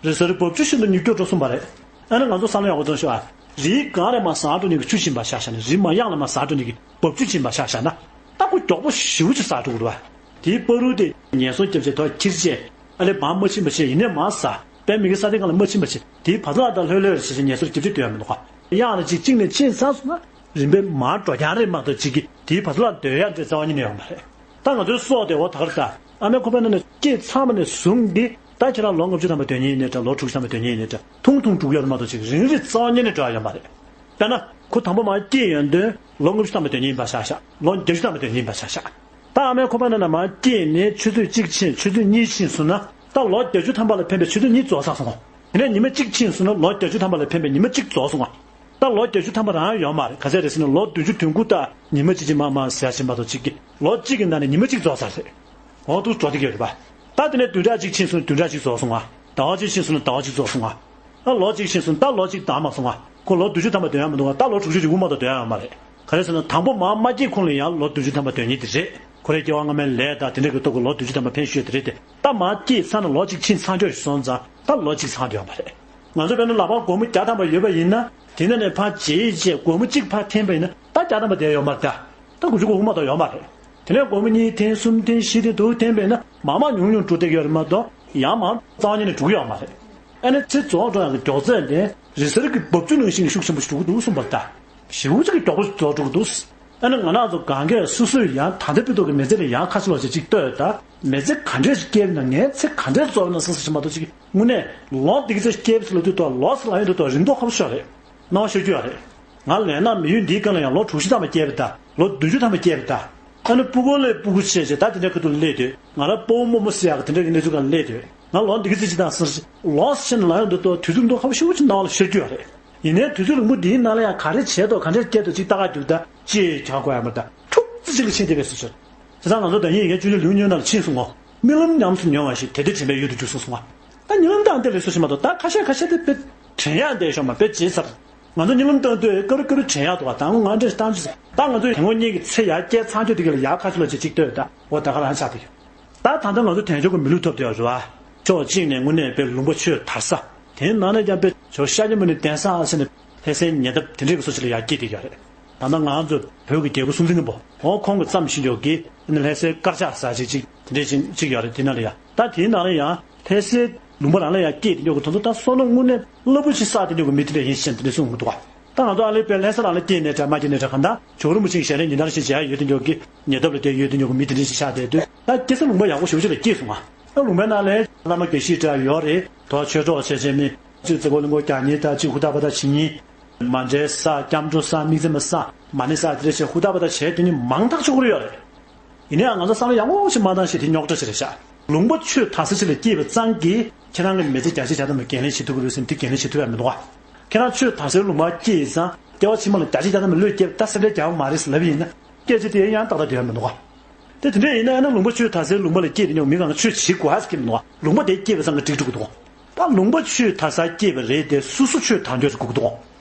ད། རེད་ཟེར། རི་བབ་ཆུ་བཞིན་དུ་མྱུར་སྐྱོབ་འགྲོ་གསུངས་པ་རེད། ཨ་ནི་ང་ཚོ་བསམ་བློ་ཡག་པོ་གཏོང་ཤོག་ཨ། རིའི་སྒང་ལ་མར་ཟག་འགྲོ་ནི་གི་ཆུ་ཕྱིན་པ་ཤག་ཤག་ན། རི་མར་གཡང་ལ་མར་ཟག་འགྲོ་ནི་གི་འབབ་ཆུ་ཕྱིན་པ་ཤག་ཤག་ན། ད་ཁོ་མགྱོགས་པོ་ཞེ་པོ་ཅིག་ཟག་འགྲོ་གི་རེད་བ། དེའི་བར་དུ་དེ་ངལ་གསོ་རྒྱབ་བྱས་ཐོག་ཁྱེར་བྱས། ཨ་ལས་མར་མ་ཕྱིན་པ་བྱས། ཡིན་ནའི་མར་ཟག་པའི་མི་གི་ས་སྟེང་སྒང་ལ་མ་ཕྱིན་པ་བྱས། དེའི་བར་དུ་ལ་ད་ལྷོད་ལྷོད་བྱས་བྱས་ངལ་གསོ་རྒྱབ་བྱས་སྡོད་ཡ་མི་འདུག་ག། གཡང་ལ་ཅིག་གཅིག་ནས་ཕྱིན་ཚར་སོང་ན། རིམ་པས་མར་འགྲོ་རྐྱང་རེད་མ་གཏོགས་གཅིག་གིས་དེའི་བར་དུ་ལ་སྡོད་ཡ་འདྲ་རྩ་བ་ཉིད་ནས་ཡོད་མ་རེད། ད་ང་ཚོའི་སྲོག་དེ་འོ་ད་ག་རེ་ད། ཨ་མའི་ཁོག་པའི་ནང་ནས་སྐྱེས་ཚར་བ་ནས་བཟུང་སྟེ། ད་ཁྱེད་རང་ལོ་ལྔ་བཅུ་ཐམ་པ་སྡོད་མཁན་ཡིན་ནའི་འདྲ། ལོ་དྲུག་ཅུ་ཐམ་པ་སྡོད་མཁན་ཡིན་ནའི་འདྲ། ཐུང་ཐུང་འགྲོ་གི་ཡོད་རེད་མ་གཏོགས་གཅིག་རིང་རིང་རྩ་བ་ཉིད་ནས་འགྲོ་ཡ་ཡོད་མ་རེད། དཔེར་ན། ཁོ་དང་པོ་མར་སྐྱེས་ཡོང་དུས་ལོ་ལྔ་བཅུ་ཐམ་པ་སྡོད་མཁན་ཡིན་པ་ཆ་བཞག་ལོ་བརྒྱད་ཅུ་ཐམ་པ་སྡོད་མཁན་ཡིན་པ་ཆ་བཞག་ད་ཨ་མའི་ཁོག་པའི་ནང་ནས་མར་སྐྱེས་ནས་ཆུ་ཚོད་གཅིག་ཕྱིན། ཆུ་ཚོད་གཉིས་ཕྱིན་སོང་ན། ད་ལོ་བརྒྱད་ཅུ་ཐམ་པ་ལ་ཕན་པའི་ཆུ་ཚོད་གཉིས་རྫོགས་ཚར་སོང་ངོ་། དེ་ནས་ཉི་མ་གཅིག་ཕྱིན་སོང་ན། ལོ་བརྒྱད་ཅུ་ཐམ་པ་ལ་ཕན་པའི་ཉི་མ་གཅིག་རྫོགས་སོང་ངོ་། ད་ལོ་བརྒྱད་ཅུ་ཐམ་པ་རང་ཡོད་མ་རེད། ག་ཚད་རེད་ཟེར་ན། ལོ་བདུན་ཅུ་དོན་དགུ་ད་ཉི་མ་གཅིག་གཅིག་མར་མར་ཟད་ཕྱིན་མ་གཏོགས་གཅིག་གིས་ལོ་གཅིག་གི་ནང་ནས་ཉི་མ་གཅིག་རྫོགས་ཚར་རེད། འོ་འདུག་འགྲོ་བསྡད་ཀྱི་ཡོད་རེད་པ། ད་དེ་ནས་བདུན་ཕྲག་གཅིག་ཕྱིན་སོང་ན་བདུན་ཕྲག་གཅིག་རྫོགས་སོང་ང་། ཟླ་བ་གཅིག་ཕྱིན་སོང་ན་ཟླ་བ་གཅིག་རྫོགས་སོང་ང་། ད་ལོ་གཅིག་ཕྱིན་སོང་ན་ད་ལོ་གཅིག་འདང་མ་སོང་ང་། ཁོ་ལོ་བདུན་ཅུ་ཐམ་པ་སྡོད་ཡ་མི་འདུག་ག། ད་ལོ་དྲུག་ཅུ་ཡི་དབུ་མ་དང་སྡོད་ཡ་ཡོད་མ་རེད། ག་རེ་ཟེར་ན། དང་པོ་མར་མ་སྐྱེས་ཁོང་ལ་ཡང་ལོ་བདུན་ཅུ་ཐམ་པ་སྡོད་མཁན་དེ་རེད། ཁོ་རའི་སྐྱེ་བ་སྔ་མའི་ལས་དང་དེ་འདྲ་གི་ཐོག་གི་ལོ་བདུན་ཅུ་ཐམ་པ་ཕན་ཞུས་དེ་རེད་དེ། ད་མར་སྐྱེས་ཚར་ན་ལོ་གཅིག་ཕྱིན་ཚར་འགྱོ་ཞིག་སོང་ཙང་ད་ལོ་གཅིག་ཚང་སྡོད་ཡོད་མ་རེད། ང་ཚོ་དཔེར་ན་ལག་པར་སྒོར་མོ་བརྒྱ་ཐམ་པ་ཡོད་པ་ཡིན་ན། དེ་ནས་ནས་ཕར་བརྗེས་བྱས་སྒོར་མོ་གཅིག་ཕར་འཐེན་པ་ཡིན་ན་ད་བརྒྱ་ཐམ་པ་དེ་ཡོད་མ་རེད་ད། ད་དགུ་བཅུ་གོ་དགུ་མ་གཏོགས་ཡོད་མ་རེད། དེ་ནས་སྒོར་མོ་གཉིས་འཐེན། གསུམ་འཐེན། བཞི་འཐེན། དྲུག་འཐེན་པས་ན་མར་མར་ཉུང་ཉུང་འགྲོ་བསྡད་ཀྱི་ཡོད་རེད་མ་གཏོགས་ཡར་མར་རྩ་བ་ཉིད་ནས་འགྲོ་གི་ཡོད་མ་རེད། ཨ་ནི་ཚེ་རྫོགས་འགྲོ་ཡག་གི་མགྱོགས་ཚད་དེ་རི་གསེར་གྱི་འབབ་ཆུ་ནང་བཞིན་ཤུགས་ཆེན་པོ་ཞིག་འགྲོ་གི་འདུག་གསུངས་པ་རེད་ད། ཞེ་པོ་ཅིག་གི་མགྱོགས་པོ་ཞིག་རྫོགས་འགྲོ་གི་འདུག། ཨ་ནི་ང་རང་ཚོ་གང་གས་སོ་སོས་ཡང་ད་ལྟ་བར་དུ་གི་མི་ཚེ་ལ་ཡང་ཁ་ཕྱོགས་ལོག་བྱེད་ཅིག་ལྟོས་དང་། མི་ཚེ་ག་འདྲས་ཤིག་སྐྱེལ་ན། ངའི་ཚེ་ག་འདྲས་རྫོགས་ན་བསམ་བསམ་ཞིག་མ་གཏོགས་ཅིག་དངོས་གནས་ལོ་འདི་ག་ཚོད་སྐྱེལ་ཚུལ་ལ་ལྟོས་དང་། ལོ་ཟེར་ལ་ཡོང་དུས་དང་རིང་ཐུང་ཁ་པོ་ཤོར་རེད། སྣང་བ་ཤོར་རྒྱུ་ཡོད་རེད། ང་ལས་ན་མི་ཡུལ་འདིའི་སྒང་ལ་ཡང་ལོ་དྲུག་ཅུ་ཐམ་པ་སྐྱེལ་བ་དང་ལོ་བདུན་ཅུ་ཐམ་པ་སྐྱེལ་བ་དང་། ཨ་ནི་སྤུ་གུ་ལས་སྤུ་གུ་ཆེ་ཆེ་ད་དེ་འདྲའི་ཁ་ཐུག་ལ་སླེབས་དུས། ང་རང་སྤོ་བོ་རྨོ་མོ་ཟེར་ཡག་གི་དེ་འདྲའི་གི་གནས་ཚུལ་སྒང་ལ་སླེབས་དུས། ང་ལོ་འདི་ག་ཚོད་ཅིག་བཏང་སོང་ཟེར། ལོ་ཟེར་ནས་ལ་ཡོང་དུས་དང་དུས་ཚོད་རིང་ཐུང་ཁ་པོ་ཞེ་པོ་ཅིག་སྣང་བ་ལ་ཤར་རྒྱུ་ཡོད་རེད། ཡིན་ནའི་དུས་ཚོད་རིང་པོ་འདིའི་ནང་ལ་ཡང་ག་རེ་བྱས་དང་ག་འདྲས་སྐྱེལ་དང་ཅིག་ལྟ་ག་རྒྱུག་ད་ཅིག་གྱང་དགོས་ཡ་མ་རེད་ད། ཁྱུག་ཙམ་ཅིག་ལ་ཕྱིན་བསྡད་པའི་བཟོ་ཅིག། བྱས་ཙང་ང་ཚོ་ད་ཡིན་ཡིན་ཆུང་ཆུང་ལིའུ་ཉུང་ནང་ལ་ཕྱིན་སོང་ངོ་། རྨི་ལམ་ཉམས་སུ་མྱོང་བ་ཞིག་དེ་དུས་དྲན་པའི་ཡུལ་དུ་འཇུག་སོང་སོང་ང་། ད་རྨི་ལམ་བཏང་བསྡད་པའི་བཟོ་ཅིག་མ་གཏོགས། ད་ཁ་ཤས་ཁ་ཤས་དེ་དཔེ་དྲན་ཡག་བསྡད་ཤོག་མ། དཔེ་བརྗེད་ཚར། ང་ཚོ་རྨི་ལམ་བཏང་དུས་ཀ་རུ་ཀ་རུ་དྲན་ཡག་འདུག་བ། ད་ང་ང་འདྲ་ཞིག་བཏང་ཅིག། ད་ང་ཚོ་དེ་སྔོན་གཉིས་ཀྱི་ཚེ་ཡར་སྐྱེལ་ཚར་རྒྱུ་དེ་ག་ལ་ཡར་ཁ་ཤས་ལ་ཅིག་ཅིག་ལྟོས་ད། འོ་ད་ག་རང་ཆགས་བསྡད་ཡོད། ད་ད་ལྟ་ང་ཚོ་དལ་འབྱོར་གྱི་མི་ལུས་ཐོབ་བསྡད་ཡོད་རེད་བ། ཕྱོགས་གཅིག་ནས་དངོས་གནས་དཔེ་ལུང་པ་ཆུ་དར་ས། དེའི་ནང་ནས་ཀྱང་དཔེ་ཇོ་བོ་ཤཱཀྱ་མུ་ནེའི་གདན་ས་ཟེར་ནས་ལྷ་སའི་ཉེ་འདབས་དེ་འདྲའི་གི་བཟོ་ཅིག་ལ་ཡར་སྐྱེས་བསྡད་ཡོད་རེད། ད་ལྟ་ང་ཚོ་བོད་ཀྱི་རྒྱལ་པོ་སྲོང་བཙན་སྒམ་པོ་འོ་ཁོང་གི་བརྩམས་བཞིན་ཡོད་ཀྱི་ཨ་ནི་ལྷ་སའི་དཀར་ཆག་ཟེར་ཅིག་ཅིག་དེ་འདྲའི་ཅིག་ཅིག་ཡོད་རེད། དེ་ནང་ལ་ཡང་། ད་དེའི་ནང་ལ་ཡང་ལྷ་སའི་ལུང་པ་རང་ལ་ཡང་སྐྱེས་བསྡད་ཡོད་ཀྱི། དེ་ཚོ་ད་བསོད་ནམས་དངོས་གནས་རླབས་པོ་ཆེ་བསགས་བསྡད་ཡོད་ཀྱི་མི་དེ་འདྲ་ཡིན་ཞེས་དེ་འདྲ་གསུང་གི་འདུག་ག། ད་ང་ཚོ་ཨ་ལེ་པའི་ལྷ་ས་རང་ལ་སྐྱེས་ནའི་འདྲ་མ་སྐྱེས་ནའི་འདྲ། གང་ལྟར་ཇོ་བོ་རིན་པོ་ཆེ་གི་ཞལ་རས་ཉིན་ལྟར་བཞིན་མཇལ་ཡ་ཡོད་དེ་འདྲ་གི། ཉེ་འདབས་ལ་བསྡད་ཡོད་དེ་འདྲ་གི་མི་དེ་འདྲ་ཞིག་ཆགས་བསྡད་དུས། ད་སྐྱེ་ས་ལུང་པ་ཡག་པོ་ཞེ་པོ་ཅིག་ལ་སྐྱེས་སོང་ང་། ད་ལུང་པའི་ནང་ལ་བླ་མ་དགེ་བཤེས་འདྲ་ཡོད་རེད། དོ་ཆོས་གྲོགས་བྱས་བྱས་མི་གཅིག་རྩེ་སྐོར་གླིང་སྐོར་རྒྱག་མཁན་དང་། གཅིག་ཧུར་ཐག་པ་ད་བྱེད་མཁན། མ་འདྲེས་ས། སྐྱབས་འགྲོ་ས། དམིགས་བརྩེ་མ་ས། མ་ཎི་ས། དེ་འདྲ་བྱས་ཧུར་ཐག་པ་ད་བྱས་དེ་ནི་མང་ཐག་ཆོད་པོ་ཡོད་རེད། ཡིན་ནའང་ང་ཚོ་བསམ་བློ་ཡག་པོ་ཞིག་མ་བཏང་ཞིག་དེ་རྙོག་དྲ་ཞིག་རེད་ཤག། ལུང་པ་ཆུ་དར་ས་ཞིག་ལ་སྐྱེས་པ་ཙམ་གྱིས་ཁྱེད་རང་གི་མི་ཚེ་བརྒྱ་ཆ་བརྒྱ་ཐམ་པ་འགན་ལེན་བྱེད་ཐུབ་ཀྱི་རེད་ཟེར་ན་དེ་འགན་ལེན་བྱེད་ཐུབ་ཡ་མི་འདུག་ག། ཁྱེད་རང་ཆུ་དར་སའི་ལུང་པར་སྐྱེས་ཙང་སྐྱེ་བ་ཕྱི་མ་ལ་བརྒྱ་ཆ་བརྒྱ་ཐམ་པ་བློས་བསྐྱེད་པ་ད་སེམས་ཁྲལ་རྒྱག་པ་མ་རེད་ཟེར་ལབ་ཡིན་ན། སྐད་ཆ་དེ་ཡང་ཏག་ཏག་དེ་ཡང་མི་འདུག་ག། དེ་དེ་འདྲ་ཡིན་ན་ཡང་ན་ལུང་པ་ཆུ་དར་སའི་ལུང་པ་ལ་སྐྱེས་དེ་ཉོག་མི་གང་ག་ཆོས་བྱེད་དགོས་ཧ་ཟེར་གྱི་མི་འདུག་ག། ལུང་པ་དེ་སྐྱེས་པ་ཙང་གི་འགྲིག་འགྲོ་གི་འདུག་ག། ད་ལུང་པ་ཆུ་དར་ས་སྐྱེས་པ་རེད་དེ། སོ་སོ་ཆུ་དར་འགྱོག་ཅིག་དགོས་ཀྱི་འདུག་ག།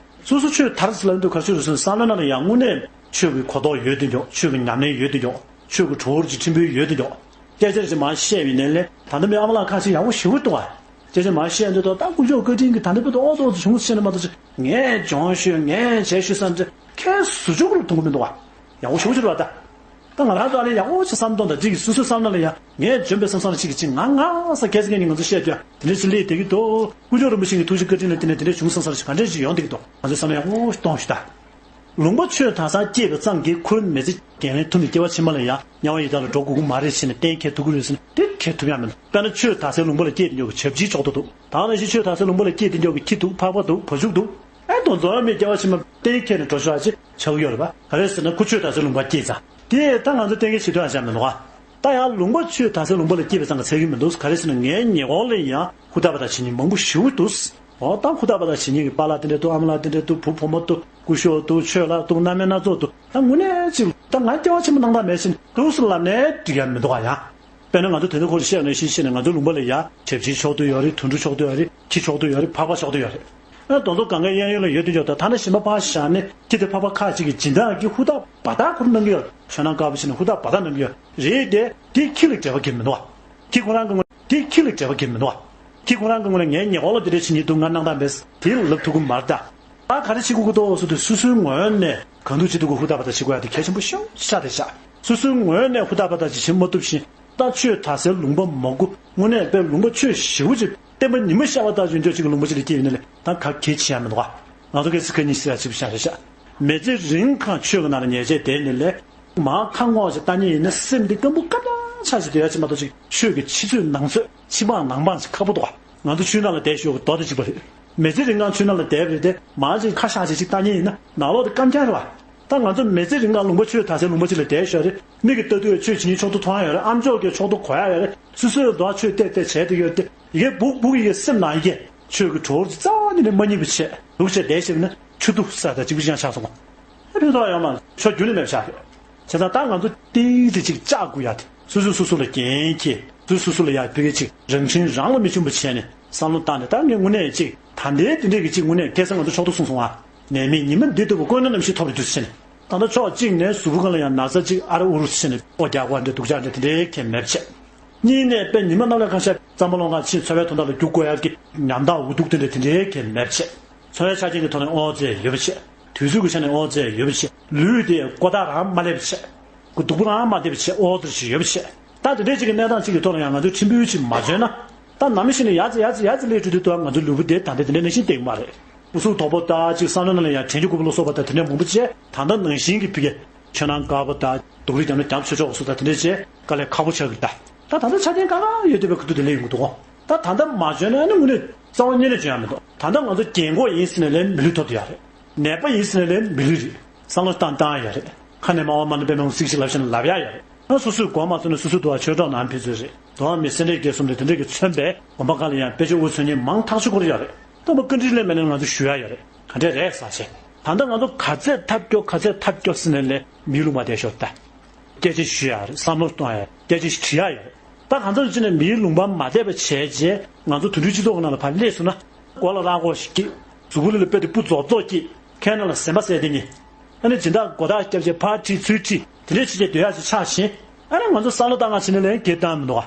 སོ་སོ་ཆོས་དར་ཟེར་ལབ་དུས་ག་ཚོད་རེད་ཟེར་ན། བསམ་བློའི་ནང་ལ་ཡང་དངོས་གནས་ཆོས་ཀྱི་གོ་རྟོགས་ཡོད་དེ་འཇོག། ཆོས་ཀྱི་ཉམས་ལེན་ཡོད་དེ་འཇོག། ཆོས་ཀྱི་བྲོ་བ་ཅིག་ཕྲན་བུ་ཡོད་དེ་འཇོག། སྐད་ཆ་ཅིག་མར་བཤད་པའི་ནང་ལས་ད་ལྟ་མི་ཨ་མ་ལགས་ཁ་ཤས་ཡག་པོ་ཞེ་པོ་འདུག་ག། སྐད་ཆ་མར་བཤད་དུས་ད་ལྟ་དཀོན་མཆོག་བཀའ་དྲིན་གྱིས་ད་ལྟ་བར་དུ་ཨོ་ཏོ་ཏོ་བྱུང་ཟེར་ནས་མ་གཏོགས་ཅིག་ངས་སྦྱོང་ཤོད། ངས་བྱས་ཤོད་བསམ་ཚེ་ཁའི་ཟུར་ཕྱོགས་ལ་མཐོང་གི་མི་འདུག་ག། ཡག་པོ་ཞེ་པོ་ཅིག་རེད་པ་ད། ད་ང་རང་ཚོ་ཨ་ནི་ཡག་པོ་ཅིག་བསམ་སྟངས་དང་ཅིག་གིས་སོ་སོའི་བསམ་བློ་ལ་ཡང་ངས་འཇོན་པའི་བསམ་བསམ་ཅིག་གིས་ཅིག་ང་ང་ས་ཁ་སང་ངས་ང་ཚོ་བཤད་དུས་དེ་འདྲ་ཅིག་སླེབས་བསྡད་ཀྱི་འདུག། དཀོན་མཆོག་རིན་པོ་ཆེ་གི་ཐུགས་རྗེ་བཀའ་དྲིན་ལ་བརྟེན་ནས་དེ་འདྲ་བྱུང་བསམ་བསམ་ཅིག་ག་འདྲ་ཅིག་ཡོང་བསྡད་ཀྱི་འདུག། ང་ཚོས་བསམ་བློ་ཡག་པོ་གཏོང་ཞུ་ད། ལུང་པ་ཆུ་དར་སར་སྐྱེས་པ་ཙམ་གྱིས་ཁོའི་མི་ཚེ་འགན་ལེན་ཐུབ་ནས་སྐྱེ་བ་ཕྱི་མ་ལ་ཡང་དམྱལ་བ་ཡི་དྭགས་ལ་འགྲོ་དགོས་ཀྱི་མ་རེད་ཟེར་ནས་གཏན་འཁེལ་ཐུབ་ཀྱི་རེད་ཟེར་ན་དེ་འཁེལ་ཐུབ་ཡ་མི་འདུག། དཔེར་ན་ཆུ་དར་སའི་ལུང་པ་ལ་སྐྱེས་དེ་འདྲ་གི་ཆབ་ཆིའི་ཕྱོགས་གཏོགས་འདུག། ད་ག་ནང་བཞིན་ཆུ་དར་སའི་ལུང་པ་ལ་སྐྱེས་དེ་འདྲ་གི་ཁྱི་འདུག། ཕག་པ་འདུག། བ་ཕྱུགས་འདུག། ཨེ་དོ་འཛོམས་མེད་སྐྱེ་བ་ཕྱི་མ་གཏན་འཁེལ་ནས་འགྲོ་ཤོག་ཨ་ཅེ་ཆགས་ཀྱི་ཡོད་རེད་པ། ག་རེ་ཟེར་ན་ཁོ་ཆུ་དར་སའི་ལུང་པར་སྐྱེས་ཙང་། དེ་ད་ང་ཚོ་གཏན་འཁེལ་བྱེད་ཐུབ་ཡ་ཅང་མི་འདུག་ག། ད་ཡང་ལུང་པ་ཆུ་དར་སའི་ལུང་པ་ལ་སྐྱེས་པའི་ཙང་ག་ཚད་ཀྱི་མི་འདུག། ག་རེ་ཟེར་ན་ངའི་ཉེ་འཁོར་ལ་ཡང་ཧུར་ཐག་པ་དང་བྱེད་མཁན་མང་པོ་ཞེ་པོ་འདུག། འོ་ད་ཧུར་ཐག་པ་དང་བྱེད་མཁན་གྱི་པཱ་ལགས་དེ་འདྲ་འདུག། ཨ་མ་ལགས་དེ་འདྲ་འདུག། བུ་བུ་མོ་འདུག། སྐུ་ཞབས་འདུག། ཆོས་ལགས་འདུག། རྣམ་པ་སྣ་ཚོགས་འདུག། ད་དངོས་གནས་ཅིག་ད་ང་སྐྱེ་བ་ཕྱི་མ་གནང་སྟངས་མེད་ཕྱིན་འདུག་ཟེར་ལབ་ནའི་འགྲིག་ཡ་མི་འདུག་ག། ཡང་དཔེར་ན་ང་ཚོ་དེ་ཚོ་ཁོ་ལ་བཤད་ནས་ཤེས་ཤེས་ནས་ང་ཚོའི་ལུང་པ་ལ་ཡ་ཆབ་ཆིའི་ཕྱོགས་འདུ་ཡོད་རེད། དུད་འགྲོའི་ཕྱོགས་འདུ་ཡོད་རེད། ཁྱི་ཕྱོགས་འདུ་ཡོད་རེད། ཕག་པ་ཕྱོགས་འདུ་ཡོད་རེད། ཨ་རྡོ་རྡོ་གང་གའི་གཡས་གཡོན་ལ་ཡོད་དུས་ཀྱང་ད་ཐ་ན་གཞན་པ་ཕར་བཞག་ནས་ཁྱི་དེ་ཕ་ཕ་ཁ་ཅིག་གི་སྦྱིན་བདག་གི་ཧུར་ཐག་འབད་ཐག་ཁུར་གནང་གི་ཡོད། ཞྭ་ནང་དཀར་པོ་བྱས་ནས་ཧུར་ཐག་འབད་ཐག་གནང་གི་ཡོད་རེད་དེ། དེ་ཁྱི་ལ་འབྲེལ་བ་གང་ཡང་མི་འདུག་བ། ཁྱི་ཁོ་རང་གི་ངོས་དེ་ཁྱི་ལ་འབྲེལ་བ་གང་ཡང་མི་འདུག་བ། ཁྱི་ཁོ་རང་གི་ངོས་ལ་ངའི་ཉེ་འཁོར་ལ་དེ་འདྲ་བྱེད་མཁན་འདུག་ང་གནང་སྟངས་མེད་དེ་ལབ་ཐུབ་ཀྱི་མ་རེད་ད། ད་ག་རེ་བྱེད་དགོས་ཀྱི་འདུག་ཟེར་དུས་སོ་སོའི་ངོས་ནས་གང་ཐུབ་ཅི་ཐུབ་ཀྱིས་ཧུར་ཐག་འབད་ཐག་བྱེད་དགོས་ཡ་དེ་གལ་ཆེན་པོ་ཤོས་ཆགས་བསྡད་ཤག་སོ་སོའི་ངོས་ནས་ཧུར་ཐག་འབད་ཐག་ཅིག་བྱེད་མ་ཐུབ་བཞིན། ད་ཆོས་དར་སའི་ལུང་པ་མང་པོ་དངོས་གནས་དཔེ་ལུང་པ་ཆོས་ཞེ་པོ་ཅིག་བསྟན་པ་ཉི་མ་ཤར་བ་ལྟར་ཅིག་འདྲ་ཅིག་གི་ལུང་པ་ཅིག་ལ་སྐྱེས་ཡོད་ན་ལས་ད་ག་གེ་བྱེད་ཡ་མི་འདུག་ག་ང་ཚོ་སྐད་ཆ་ཁ་ཉིན་ཟེར་ཡ་ཅིག་བཤད་རེད་ཤག་མི་ཚེ་རིང་གང་ཆོས་ཀྱི་ནང་ལ་ཉལ་བྱས་བསྡད་ནས་ལས་མར་ཁ་ངོ་ཞིག་ལྟ་ཉེན་ཡིན་ན་སེམས་འདི་སྐམ་པོ་སྐམ་པོ་ཆགས་ཤིག་བསྡད་ཡ་ཅིག་མ་གཏོགས་ཅིག་ཆོས་ཀྱི་ཕྱི་ཚོད་ནང་ཚོད་ཕྱི་འབངས་ནང་འབངས་ཅིག་ཁག་པོ་འདུག་ག་ང་ཚོ་ཆུའི་ནང་ལ་བསྡད་ཞོག་གི་རྡོ་དང་གཅིག་པ་རེད། མི་ཚེ་རིང་གང་ཆུའི་ནང་ལ་བསྡད་པ་རེད་དེ་མར་ཅིག་ཁ་ཤགས་ཅིག་ཅིག་ལྟ་ཉེན་ཡིན་ན་ནང་ལོགས་དེ་སྐམ་རྐྱང་རེད་བ། ད་ང་ཚོ་མི་ཚེ་རིང་གང་ལུང་པ་ཆོས་དར་སའི་ལུང་པ་ཅིག་ལ་བསྡད་ཤོག་རེད། མིག་གིས་ལྟ་དུས་ཆོས་བྱེད་མཁན་ཕྱོགས་མཐོ་མཐོང་ཡ་ཡོད་རེད། ཨ་མཆོག་གིས་ཕྱོགས་མཐོ་གོ་ཡ་ཡོད་རེད། སོ་སོས་འདུག་ཆོས་བལྟས་བལྟས་བྱས་བསྡད་ཡོད་རེད་དེ་ཡི་གེ་སྦུག་སྦུག་ཡི་གེ་སེམས་ནང་ཡི་གེ་ཆོས་ཀྱི་བྲོ་བོ་ཅིག་རྩ་བ་ཉིད་ནས་མ་རྙེད་པ་བྱས་འདུག་བྱས་བསྡད་ཤེས་པ་ན་ཆུ་ཐུག་ས་དང་གཅིག་པུ་ཅིག་ཡང་ཆགས་སོང་། ཨ་ཕན་ཐོགས་ཡོད་མ་རེད། ཕྱོགས་རྒྱུན་ནས་མེད་པ་ཆགས་ཡོད། བྱས་ཙང་ད་ང་ཚོ་ཏིག་ཙི་ཅིག་བཅག་དགོས་ཡ་དེ་སོ་སོས་སོ་སོ་ལ་འགན་འཁྱེར། སོ་སོས་སོ་སོ་ལ་ཡ་ཕ་གི་ཅིག་རང་ཁྲིམས་རང་ལ་མི་ཤོང་བ་བྱས་ནས་བསམ་བློ་བཏང་ནས་ད་ངས་དངོས་གནས་ཅིག་ད་ལྟའི་དེ་འདྲས་ཀྱི་ཅིག་དངོས་གནས་ཁ་སང་ང་ཚོ་ཕྱོགས་མཐོ་གསུངས་སོང་ཨ། ནད་མེད་ཉི་མ་འདི་ལྟ་བུ་ཀུན་ནས་ནམ་ཞིག་ཐོབ་རེ་འདུག་ཟེར་ནས། ད་ལྟ་ཕྱོགས་གཅིག་ནས་གཟུགས་པོ་སྒང་ལ་ཡང་ན་ཚ་ཅིག་ཨ་ར་ཨུ་རུ་ཟེར་ནས་ཨོ་རྒྱག་དགོས་འདྲ་སྡུག་ཅག་འདྲ་དེ་འདྲའི་གལ་མེད་པ་བྱས། གཉིས་ནས་དཔེ་ཉི་མ་གནམ་ལ་ཁ་ཤས་གཙང་པོ་སློང་ག་ཕྱིན་འཚོ་བའི་དོན་དག་ལ་རྒྱུག་དགོས་ཡག་གི་ཉམ་ཐག་འུ་སྡུག་དེ་འདྲ་དེ་འདྲའི་གལ་མེད་པ་བྱས། འཚོ་བའི་ཆ་རྐྱེན་གྱི་ཐོག་ནས་དབང་ཚད་ཡོད་པ་བྱས། དུས་ཚོད་ཀྱི་ཆ་ནས་དབང་ཚད་ཡོད་པ་བྱས། ལུས་དེ་མགོ་ཐག་རང་མ་སླེབས་པ་བྱས། མགོ་སྡུག་པོ་རང་མ་བདེ་བ་བྱས་དབང་ཚད་ཞིག་ཡོད་པ་བྱས། ད་དེ་འདྲའི་ཅིག་གི་གནས་སྟངས་ཅིག་གི་ཐོག་ལ་ཡང་ང་ཚོས་ཁྲིམས་དཔོན་ཅིག་མ་བྱོན་ན། ད་ནམ་ཞིག་ནས་ཡར་ཙི་ཡར་ཙི་ཡར་ཙི་སླེབས་འགྲོ་དུས་ད་ང་ཚོའི་ལུས་པོ་དེ་ད་ལྟ་དེ་འདྲ་ནང་བཞིན་བསྡད་ཀྱི་མ་རེད། སྐུ་གཟུགས་དོག་པོ་དང་ཅིག་བསམ་བློ་ནང་ལ་ཡང་དྲན་རྒྱུ་དགོས་པ་ལ་སོགས་པ་དང་དེ་འདྲ་མང་པོ་བྱས་ད་ལྟ་ནང་བཞིན་གྱི་ཕ་གི་ཁྱོད་རང་དགའ་པོ་དང་སྡུག་རུས་བརྒྱབ་ན་བརྒྱབ་ཆོག་ཆོག་སོགས་དང་དེ་འདྲ་བྱས་དཀའ་ལས་ཁག་པོ་ཆགས་ཀྱི་རེད་ད། ད་ད་ལྟ་ཆ་རྐྱེན་གང་ག་ཡོད་དུས་པའི་ཁ་ཐུག་དེ་ལས་ཡོང་གི་འདུག་གོ། ད་ད་ལྟ་མ་བྱོན་ན་ནི་དངོས་གནས་རྩ་བ་ཉིད་ནས་བྱོན་ཡ་མི་འདུག་ད་ལྟ་ང་ཚོ་རྒན་གོག་ཡིན་ཟེར་ནས་ལན་མི་ལུས་ཐོབ་ཐུབ་ཡ་རེད། ནད་པ་ཡིན་ཟེར་ནས་ལན་མི་ལུས་རེད། བསམ་བློ་བཏང་བཏང་ཡ་རེད། ཁ་ནས་སྨྲ་བ་སྨྲ་ན་པདྨ་འཚིག་ཅིག་ལབ་བཞིན་ལབ་ཡ་ཡ་རེད། ང་སོ་སོས་མགོ་མ་ཚོས་ན་སོ་སོའི་འདུག་བ་ཆོས་གྲོགས་ནང་ཕན་ཚུན་རེད། དུ་བ་མི་སེ་འབྲས་དགེ་གསུམ་དེ་དེ་འདྲས་ཀྱི་མཚོན་པའི་དགོན་པ་ཁག་ལ་ཡང་དཔེ་ཆ་དབུ་མཚོན་མཁན་མང་ཐག་ཆོད་ཁོ་ར་ཡོད་རེད། སྟོན་པ་བཀའ་དྲིན་ལས་མེད་ན་ང་ཚོ་ཞུ་ཡ་ཡོད་རེད། ག་འདྲས་རེད་ཟེར་བྱས། ད་ལྟ་ང་ཚོ་ག་ཚད་ཐབས་སྐྱོ་ག་ཚད་ཐབས་སྐྱོ་ཟེར་ནས་ལས་མིའི་ལུང་པ་བསྡད་ཤོག་ད། སྐད་ཆ་ཞུ་ཡ་རེད། བསམ་བློ་གཏོང་ཡ་རེད། སྐད་ཆ་ཞིག་དྲི་ཡ་ཡོད་རེད། ད་གང་ཚོད་ཅི་ནས་མིའི་ལུང་པ་མ་བསྡད་པ་བྱས་རྗེས་ང་ཚོ་དུད་འགྲོའི་སྤྱི་ཚོགས་ཀྱི་ནང་ལ་ཕར་སླེབས་སོང་ན། མགོ་ལ་རྭ་ཅོ་ཞིག་སྐྱེས། གཟུགས་པོ་ལ་དཔེ་དེ་སྤུ་རྫོག་རྫོག་སྐྱེས། ཁའི་ནང་ལ་ཟན་པ་ཟས་དེ་ཉིད། ཨ་ནི་སྦྱིན་བདག་མགོ་ཐག་རྒྱབ་བྱས་ཕར་ཁྲིད་ཚུར་ཁྲིད་དེ་འདྲས་བྱེད་བྱས་སྡོད་ཡག་ཅིག་ཆགས་ཤིང་། ཨ་ནི་ང་ཚོ་བསམ་བློ་བཏང་ག་བྱས་ན་ལན་འགེལ་བཏང་མི་འདུག་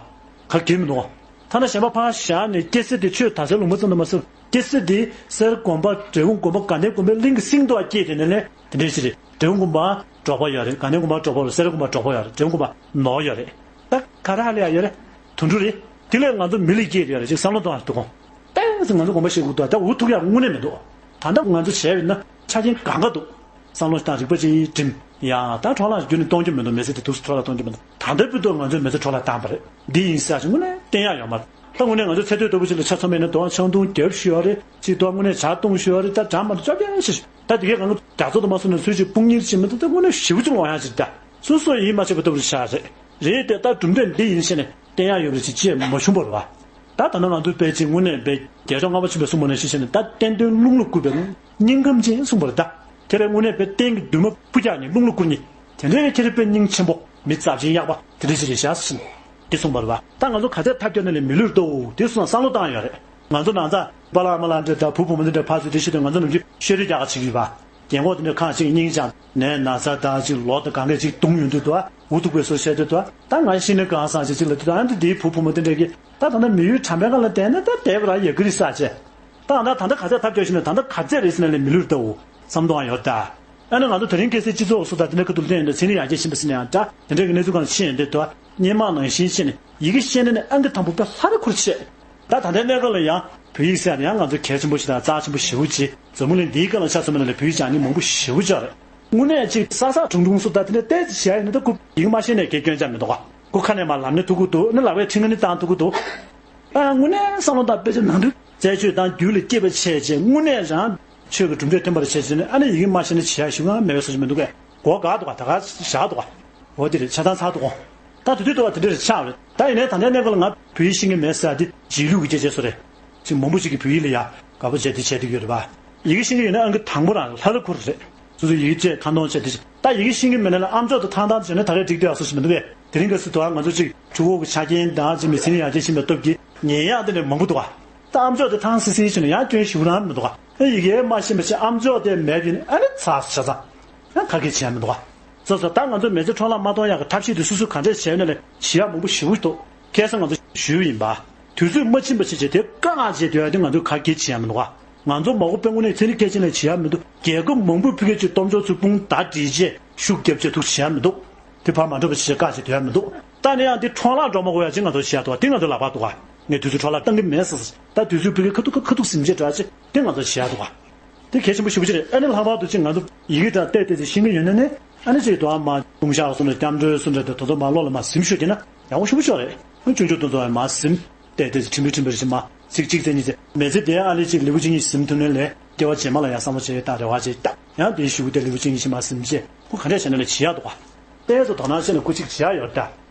ག་ག་གེ་མི་འདུག་ག་ཐ་ན་གཞན་པ་ཕར་བཞག་ནས་སྐྱེ་ས་དེ་ཆོས་དར་སའི་ལུང་པ་ཙམ་དུ་མ་ཟད། སྐྱེ་ས་དེ་གསེར་དགོན་པ་འབྲས་སྤུངས་དགོན་པ་དགའ་ལྡན་དགོན་པའི་གླིང་གི་སེང་དུ་བ་སྐྱེས་དེ་ནས་ལན་དེ་འདྲས་ཞིག་རེད། འབྲས་སྤུངས་དགོན་པ་གྲོགས་པོ་ཡོད་རེད། དགའ་ལྡན་དགོན་པ་གྲོགས་པོ་རེད། སེ་ར་དགོན་པ་གྲོགས་པོ་ཡོད་རེད། འབྲས་སྤུངས་དགོན་པ་ནོར་ཡོད་རེད། ད་ག་རེ་ཧ་ལས་ཡ་ཡོད་རེད། དུད་འགྲོ་རེད། དེ་ལས་ང་ཚོ་མི་ལ་སྐྱེས་ཡོད་རེད་ཅིག་བསམ་བློ་གཏོང་ཡ་དུ་གོང་། ཏན་ཏན་ང་ཚོ་དགོངས་པ་བཞེས་དགོས་འདུག་ད་འུ་ཐུག་ཡ་དངོས་གནས་མི་འདུག་ད་ལྟ་ང་ཚོ་བྱས་པ་ཡིན་ན་ཆ་རྐྱེན་གང་ག་འདུག་བསམ་བློ་དང་རིག་པ་ཅིག་སྒྲིམ་ཡང་ད་འཕྲོ་བརླག་རྒྱུན་ནས་གཏོང་རྒྱུ་མི་འདུག་མི་ཚེ་འདི་འདུག་སེ་འཕྲོ་བརླག་གཏོང་རྒྱུ་མི་འདུག་ད་ལྟ་བུ་དུ་ང་ཚོས་མི་ཚེ་འཕྲོ་བརླག་བཏང་པ་རེད། འདི་ཡིན་ཟེར་ཡ་ཞིག་དངོས་གནས་བསྟན་ཡ་ཡོད་མ་རེད། ད་དངོས་གནས་ང་ཚོ་ཚེ་སྟོད་ལྟ་བུ་ཞིག་ལ་ཆ་མཚོན་པ་ཡིན་ན་དོ་ཆང་འཐུང་རྒྱབ་ཞུ་ཡ་རེད། ཅིག་དོ་དངོས་གནས་ཇ་བཏུང་ཞུ་ཡ་རེད། ད་གྲ་མ་གཏོགས་ཅོག་ཅན་ཞིག་ད་དེ་གའི་གང་ག་རྒྱ་མཚོ་དུ་མ་སོང་ན་ཚུལ་ཅིག་དཔུང་གཉེར་ཅིག་མི་འདུག་ད་དངོས་གནས་ཞེ་པོ་ཅིག་ལོང་ཡ་ཞིག་ད། སོ་སོ་ཡིད་མ་ཆེས་པ་ལྟ་བུ་ཆགས་རེད། རེད་དེ་ད་གྲུབ་འབྲས་འདི་ཡིན་ཟེར་ནས་བསྟན་ཡ་ཡོད་རེད་ཅེས་ཅེས་མ་བྱུང་བ་རེད་བ། ད་ད་ནང་ང་ཚོའི་དཔེ་ཅིག་དངོས་གནས་དཔེ་རྒྱལ་མཆོག་ལྔ་པ་ཆེན་པོས་གསུངས་པ་ནང་བཞིན་བྱས་ནས་ད་གཏན་དོན་རླུང་ལ་བསྐུར་བའི་སྙིང་ཁམས་ཅན་གསུངས་པ་རེད་ད། ཁྱེད་རང་དངོས་གནས་དཔེ་གཏན་གྱི་འདུན་མ་ཕུ་རྒྱག་ནས་རླུང་ལ་བསྐུར་ནས་དེ་འདྲའི་ཁྱེད་རང་དཔེ་སྙིང་ཆེན་པོ་མི་ཚབས་ཆེན་གཡག་པ་དེ་འདྲ་ཞིག་རེད་ཤག་ཟེར་ནས་འདི་གསུངས་པ་རེད་བ། ད་ང་ཚོ་ག་ཚད་ཐབས་སྐྱོ་ན་ལས་མི་ལུས་ལྟོ་དེ་གསུངས་བསམ་བློ་བཏང་ཡོད་རེད། ང་ཚོ་ནང་ཚ་པ་ལགས་མ་ལགས་འདྲ་ད་བུ་བུ་མོ་འདི་འདྲ་ཕར་ཚུར་དེ་ཤི་དུས་ང་ཚོ་ནམ་རྒྱུན་ཤོད་རེས་རྒྱག་ག་བྱེད་ཀྱི་ཡོད་པ། རྒན་གོག་དེ་འདྲ་ཁ་ཅིག་སྙིང་བཅངས་ནས་ན་ཚ་དང་ཅིག་ལོ་དང་གང་གས་ཅིག་གདུང་ཡོང་དུས་དུ་འུ་ཐུག་པའི་བཟོ་བྱས་དུས་དུ་ད་ང་ཤི་ནས་གང་བཟང་ཅིག་ཅིག་ལ་དུས་ད་ཨ་འདི་འདིའི་བུ་བུ་མོ་དེ་འདྲ་གི་ད་ད་ནི་མི་ཡུལ་གྲམ་པའི་སྒང་ལ་བསྡད་ན་ད་བསྡད་པ་རང་ཡག་གི་རེད་ས་བྱས། ད་ད་ད་ད་ག་ཚད་ཐབས་སྐྱོ་ཞིག་ན་ད་ད་ག་ཚད་རེད་ཟེར་ན་ལས་མི་ལུས་ལྟ་འུ་བསམ་དོང་ཡོད་ད། ཨ་ནི་ང་ཚོ་དེ་རིང་ཁ་སང་སྤྱི་ཚོགས་སུ་ད་དེ་འདྲ་ཁ་ཐུག་ལ་བསྟན་ཡོད་འདྲ་ཚན་རིག་ཡར་རྒྱས་ཕྱིན་པ་ཟེར་ན་ཡང་འདྲ་དེ་འདྲ་གི་གནས་ཚུལ་སྒང་ལ་ཕྱིན་ཡོང་དུས་དུ་སྔོན་མ་ནང་བཞིན་བྱས་ནས་ཡི་གེ་ཤེས་ན་ནི་ཨང་ཀི་དང་པོ་དཔེ་ལྷ་རེ་ཁུར་ཆེ། ད་ད་ལྟའི་གནས་སྐབས་ལ་ཡང་བོད་ཡིག་ཟེར་ཡ་ཡང་ང་ཚོ་གལ་ཆེན་པོ་ཞིག་དང་རྩ་ཆེན་པོ་ཞེ་པོ་ཅིག་འཛམ་བུ་གླིང་འདིའི་སྒང་ལ་ཆ་མཚོན་པ་ན་ལས་བོད་ཡིག་སྦྱང་མཁན་མང་པོ་ཞེ་པོ་ཅིག་རེད། དངོས་གནས་ཅིག་ས་ས་གྲུང་གྲུང་སུ་ད་དེ་འདྲ་ཏོག་ཙམ་བྱས་ཡིན་ན་ད་ཁོ་ཡིག་མ་ཤེས་ནས་གལ་སྐྱོན་ཅང་མི་འདུག་ག་ཁོ་ཁ་ནས་མར་ལབ་ནི་ཐུབ་ཀྱི་འདུག་ཨ་ནི་ལག་པས་ཁྲིད་མཁན་ནི་བཏང་ཐུབ་ཀྱི་འདུག་ཨ་དངོས་གནས་བསམ་བློ་བཏང་དཔེ་ཆ་ནང་དུ་རྩད་གཅོད་བཏང་རྒྱུད་ལ་སྐྱེས་པ་བྱས་རྗེས་དངོས་གནས་རང་ཆོས་ཀྱི་གྲུབ་འབྲས་ཐོན་པར་བྱས་ཟིན་ཨ་ནི་ཡི་གེ་མ་ཤེས་ན་བྱེད་ཡ་ཞུ་ང་མེད་པའི་བཟོ་ཞིག་མི་འདུག་གས། གོ་དགའ་འདུག་ག་ད་ག་བཞག་འདུག་ག་འོ་དེ་རེད་ཆ་ཚང་ཚར་འདུག་གོ་ད་དེ་དུས་འདུག་ག་དེ་འདྲ་རེད་ཆགས་རེད། ད་ཡིན་ནའི་ད་ལྟའི་གནས་སྐབས་ལ་ང་བོད་ཡིག་ཤེས་ཀྱི་མེད་ཟེར་ཡ་དེ་རྗེས་ལུས་ཀྱི་སྐད་ཆ་བཟོ་རེད། ཅིག་མང་པོ་ཞིག་གིས་བོད་ཡིག་ལ་ཡ་དགའ་པོ་བྱས་དེ་བྱས་བསྡད་ཡོད་རེད་པ། ཡི་གེ་ཤེས་ཀྱི་ཡོད་ན་ཨང་ཀི་དང་པོ་རང་ལྷ་རུ་འཁོར་རེད། སོ་སོ་ཡི་གེ་བཅས་ཁ་འདོན་བྱས་དེ་ད་ཡི་གེ་ཤེས་ཀྱི་མེད་ན་ལ་ཨ་མཆོག་དང་ཐང་ཐང་བྱས་ན་ད་རེས་འགྲིག་བསྡད་ཡ་བཟོ་ཞིག་མི་འདུག་གས། དེ་རིང་ག་སུ་དུ་ང་ཚོ་ཅིག་ཆུ་འོག་གི་ཆ་རྐྱེན་དང་ཅིག་མི་ཚེ་ནི་ཡར་རྒྱས་ཕྱིན་པའི་སྟོབས་ཀྱིས་ཉན་ཡག་དེ་ནས་མང་པོ་འདུག་ག་ད་ཨ་མཆོག་དེ་ཐང་སི་སི་བྱས་ན་ཡང་སྐྱོན་ཞེ་པོ་རང་མི་འདུག་ག་ཨེ་ཡི་གེ་མ་ཤེས་པ་ཆེ་ཨམ་ཅོག་དེ་མེད་དུས་ཨ་ནི་ཚར་ཆ་ཚང་། ཨ་ག་གེ་བྱས་མི་འདུག་ག་ཚོ་ཚོ་ད་ང་ཚོ་མི་ཚེ་འཕྲོ་བརླག་མ་གཏོང་ཡག་གི་ཐབས་ཤེས་དེ་སོ་སོ་ག་འདྲས་བྱས་ཡོད་ན་ལས་བྱེད་ཡག་མང་པོ་ཞེ་པོ་འདུག་ཁ་སང་ང་ཚོ་ཞུས་ཡིན་པ། དུས་ཚོད་མ་ཕྱིན་པ་ཕྱིན་བྱས་དེ་དཀའ་ངལ་བྱས་དུས་ཨ་དེ་ང་ཚོས་ག་གེ་བྱས་མི་འདུག་ག་ང་ཚོ་མ་འོངས་པའི་དངོས་གནས་ཚན་རིག་མཁས་ཅན་ལས་བྱེད་ཡག་མི་འདུག་རྒྱལ་ཁབ་མང་པོའི་ཕ་གི་ཅིག་སྟོབས་འབྱོར་ཚོས་དཔུང་བརྡ་བསྒྲིལ་བྱས་ཤུགས་རྒྱབ་བྱས་ཐུགས་བྱེད་ཡག་མི་འདུག་དེ་ཕར་མ་འགྲོ་བ་ཞིག་བཀག་བྱེད་དོན་ཡང་མི་འདུག་ད་ནི་ཡང་འདི་འཕྲོ་བརླག་འགྲོ་མ་དགོས་ཡ་ཅིག་ང་ཚོ་བྱེད་ཡག་འདུག་བ། དེ་ང་ཚོ་ལག་པར་འདུག་ག་ངས་དུས་ཚོད་འཕྲོ་བརླག་བཏང་གི་མེད་ཟེར། ད་དུས་ཚོད་ཕ་གི་ཁ་ཐུག་ཁ་ཐུག་ཟིན་བྱེད་འགྲོ་ཡ་ཅིག་དེ་ང་ཚོ་བྱེད་ཡག་འདུག་ག་དེ་གལ་ཆེན་པོ་ཞེ་པོ་ཅིག་རེད། ཨ་ནི་ལྷག་པར་དུ་ཅིག་ང་ཚོ་ཡི་གེ་དང་བལྟས་བལྟས་ཅིག་ཤེས་ཀྱི་ཡོད་ན་ནི་ཨ་ནི་ཅིག་དུ་ཨ་མ་ལྟུང་བཤགས་སུ་འདྲ་སྐྱབས་འགྲོའི་སུ་འདྲ་དེ་དོ་དོ་མ་ལོག་ལ་མ་ཟིན་ཤོད་ཀྱི་ན་ཡག་པོ་ཞེ་པོ་ཅིག་རེད། ཨ་ནི་སྤྱོད་འཇུག་དེ་ཚོ་མ་ཟིན། བལྟས་བལྟས་ཅིག་ཁྲིམས་ཁྲིམས་པར་ཞིག་མ་ཚིག་གཅིག་ཙམ་གཉིས་ཙམ་མེད་ཚེ་དེ་ཨ་ལི་ཅིག་ལེའུ་གཅིག་གཉིས་ཟིན་ཐུབ་ནས་ལས། སྐྱེ་བ་རྗེས་མ་ལ་ཡང་བསམ་བློ་བྱས་ཡོད་ད་རེ་བ་བྱས་ད་ཡང་དེའི་གཞུག་གུ་དེ་ལེའུ་གཅིག་གཉིས་ཤིག་མ་ཟིན་བྱས་ཁོ་ག་འདྲས་བྱས་ན་ལས་བྱེད་ཡག་འདུག་ག་དཔེ་ཚོ་དོ་སྣང་བྱས་ནས་སྐུ་གཅིག་བྱེད་ཡག་ཡོད་ད།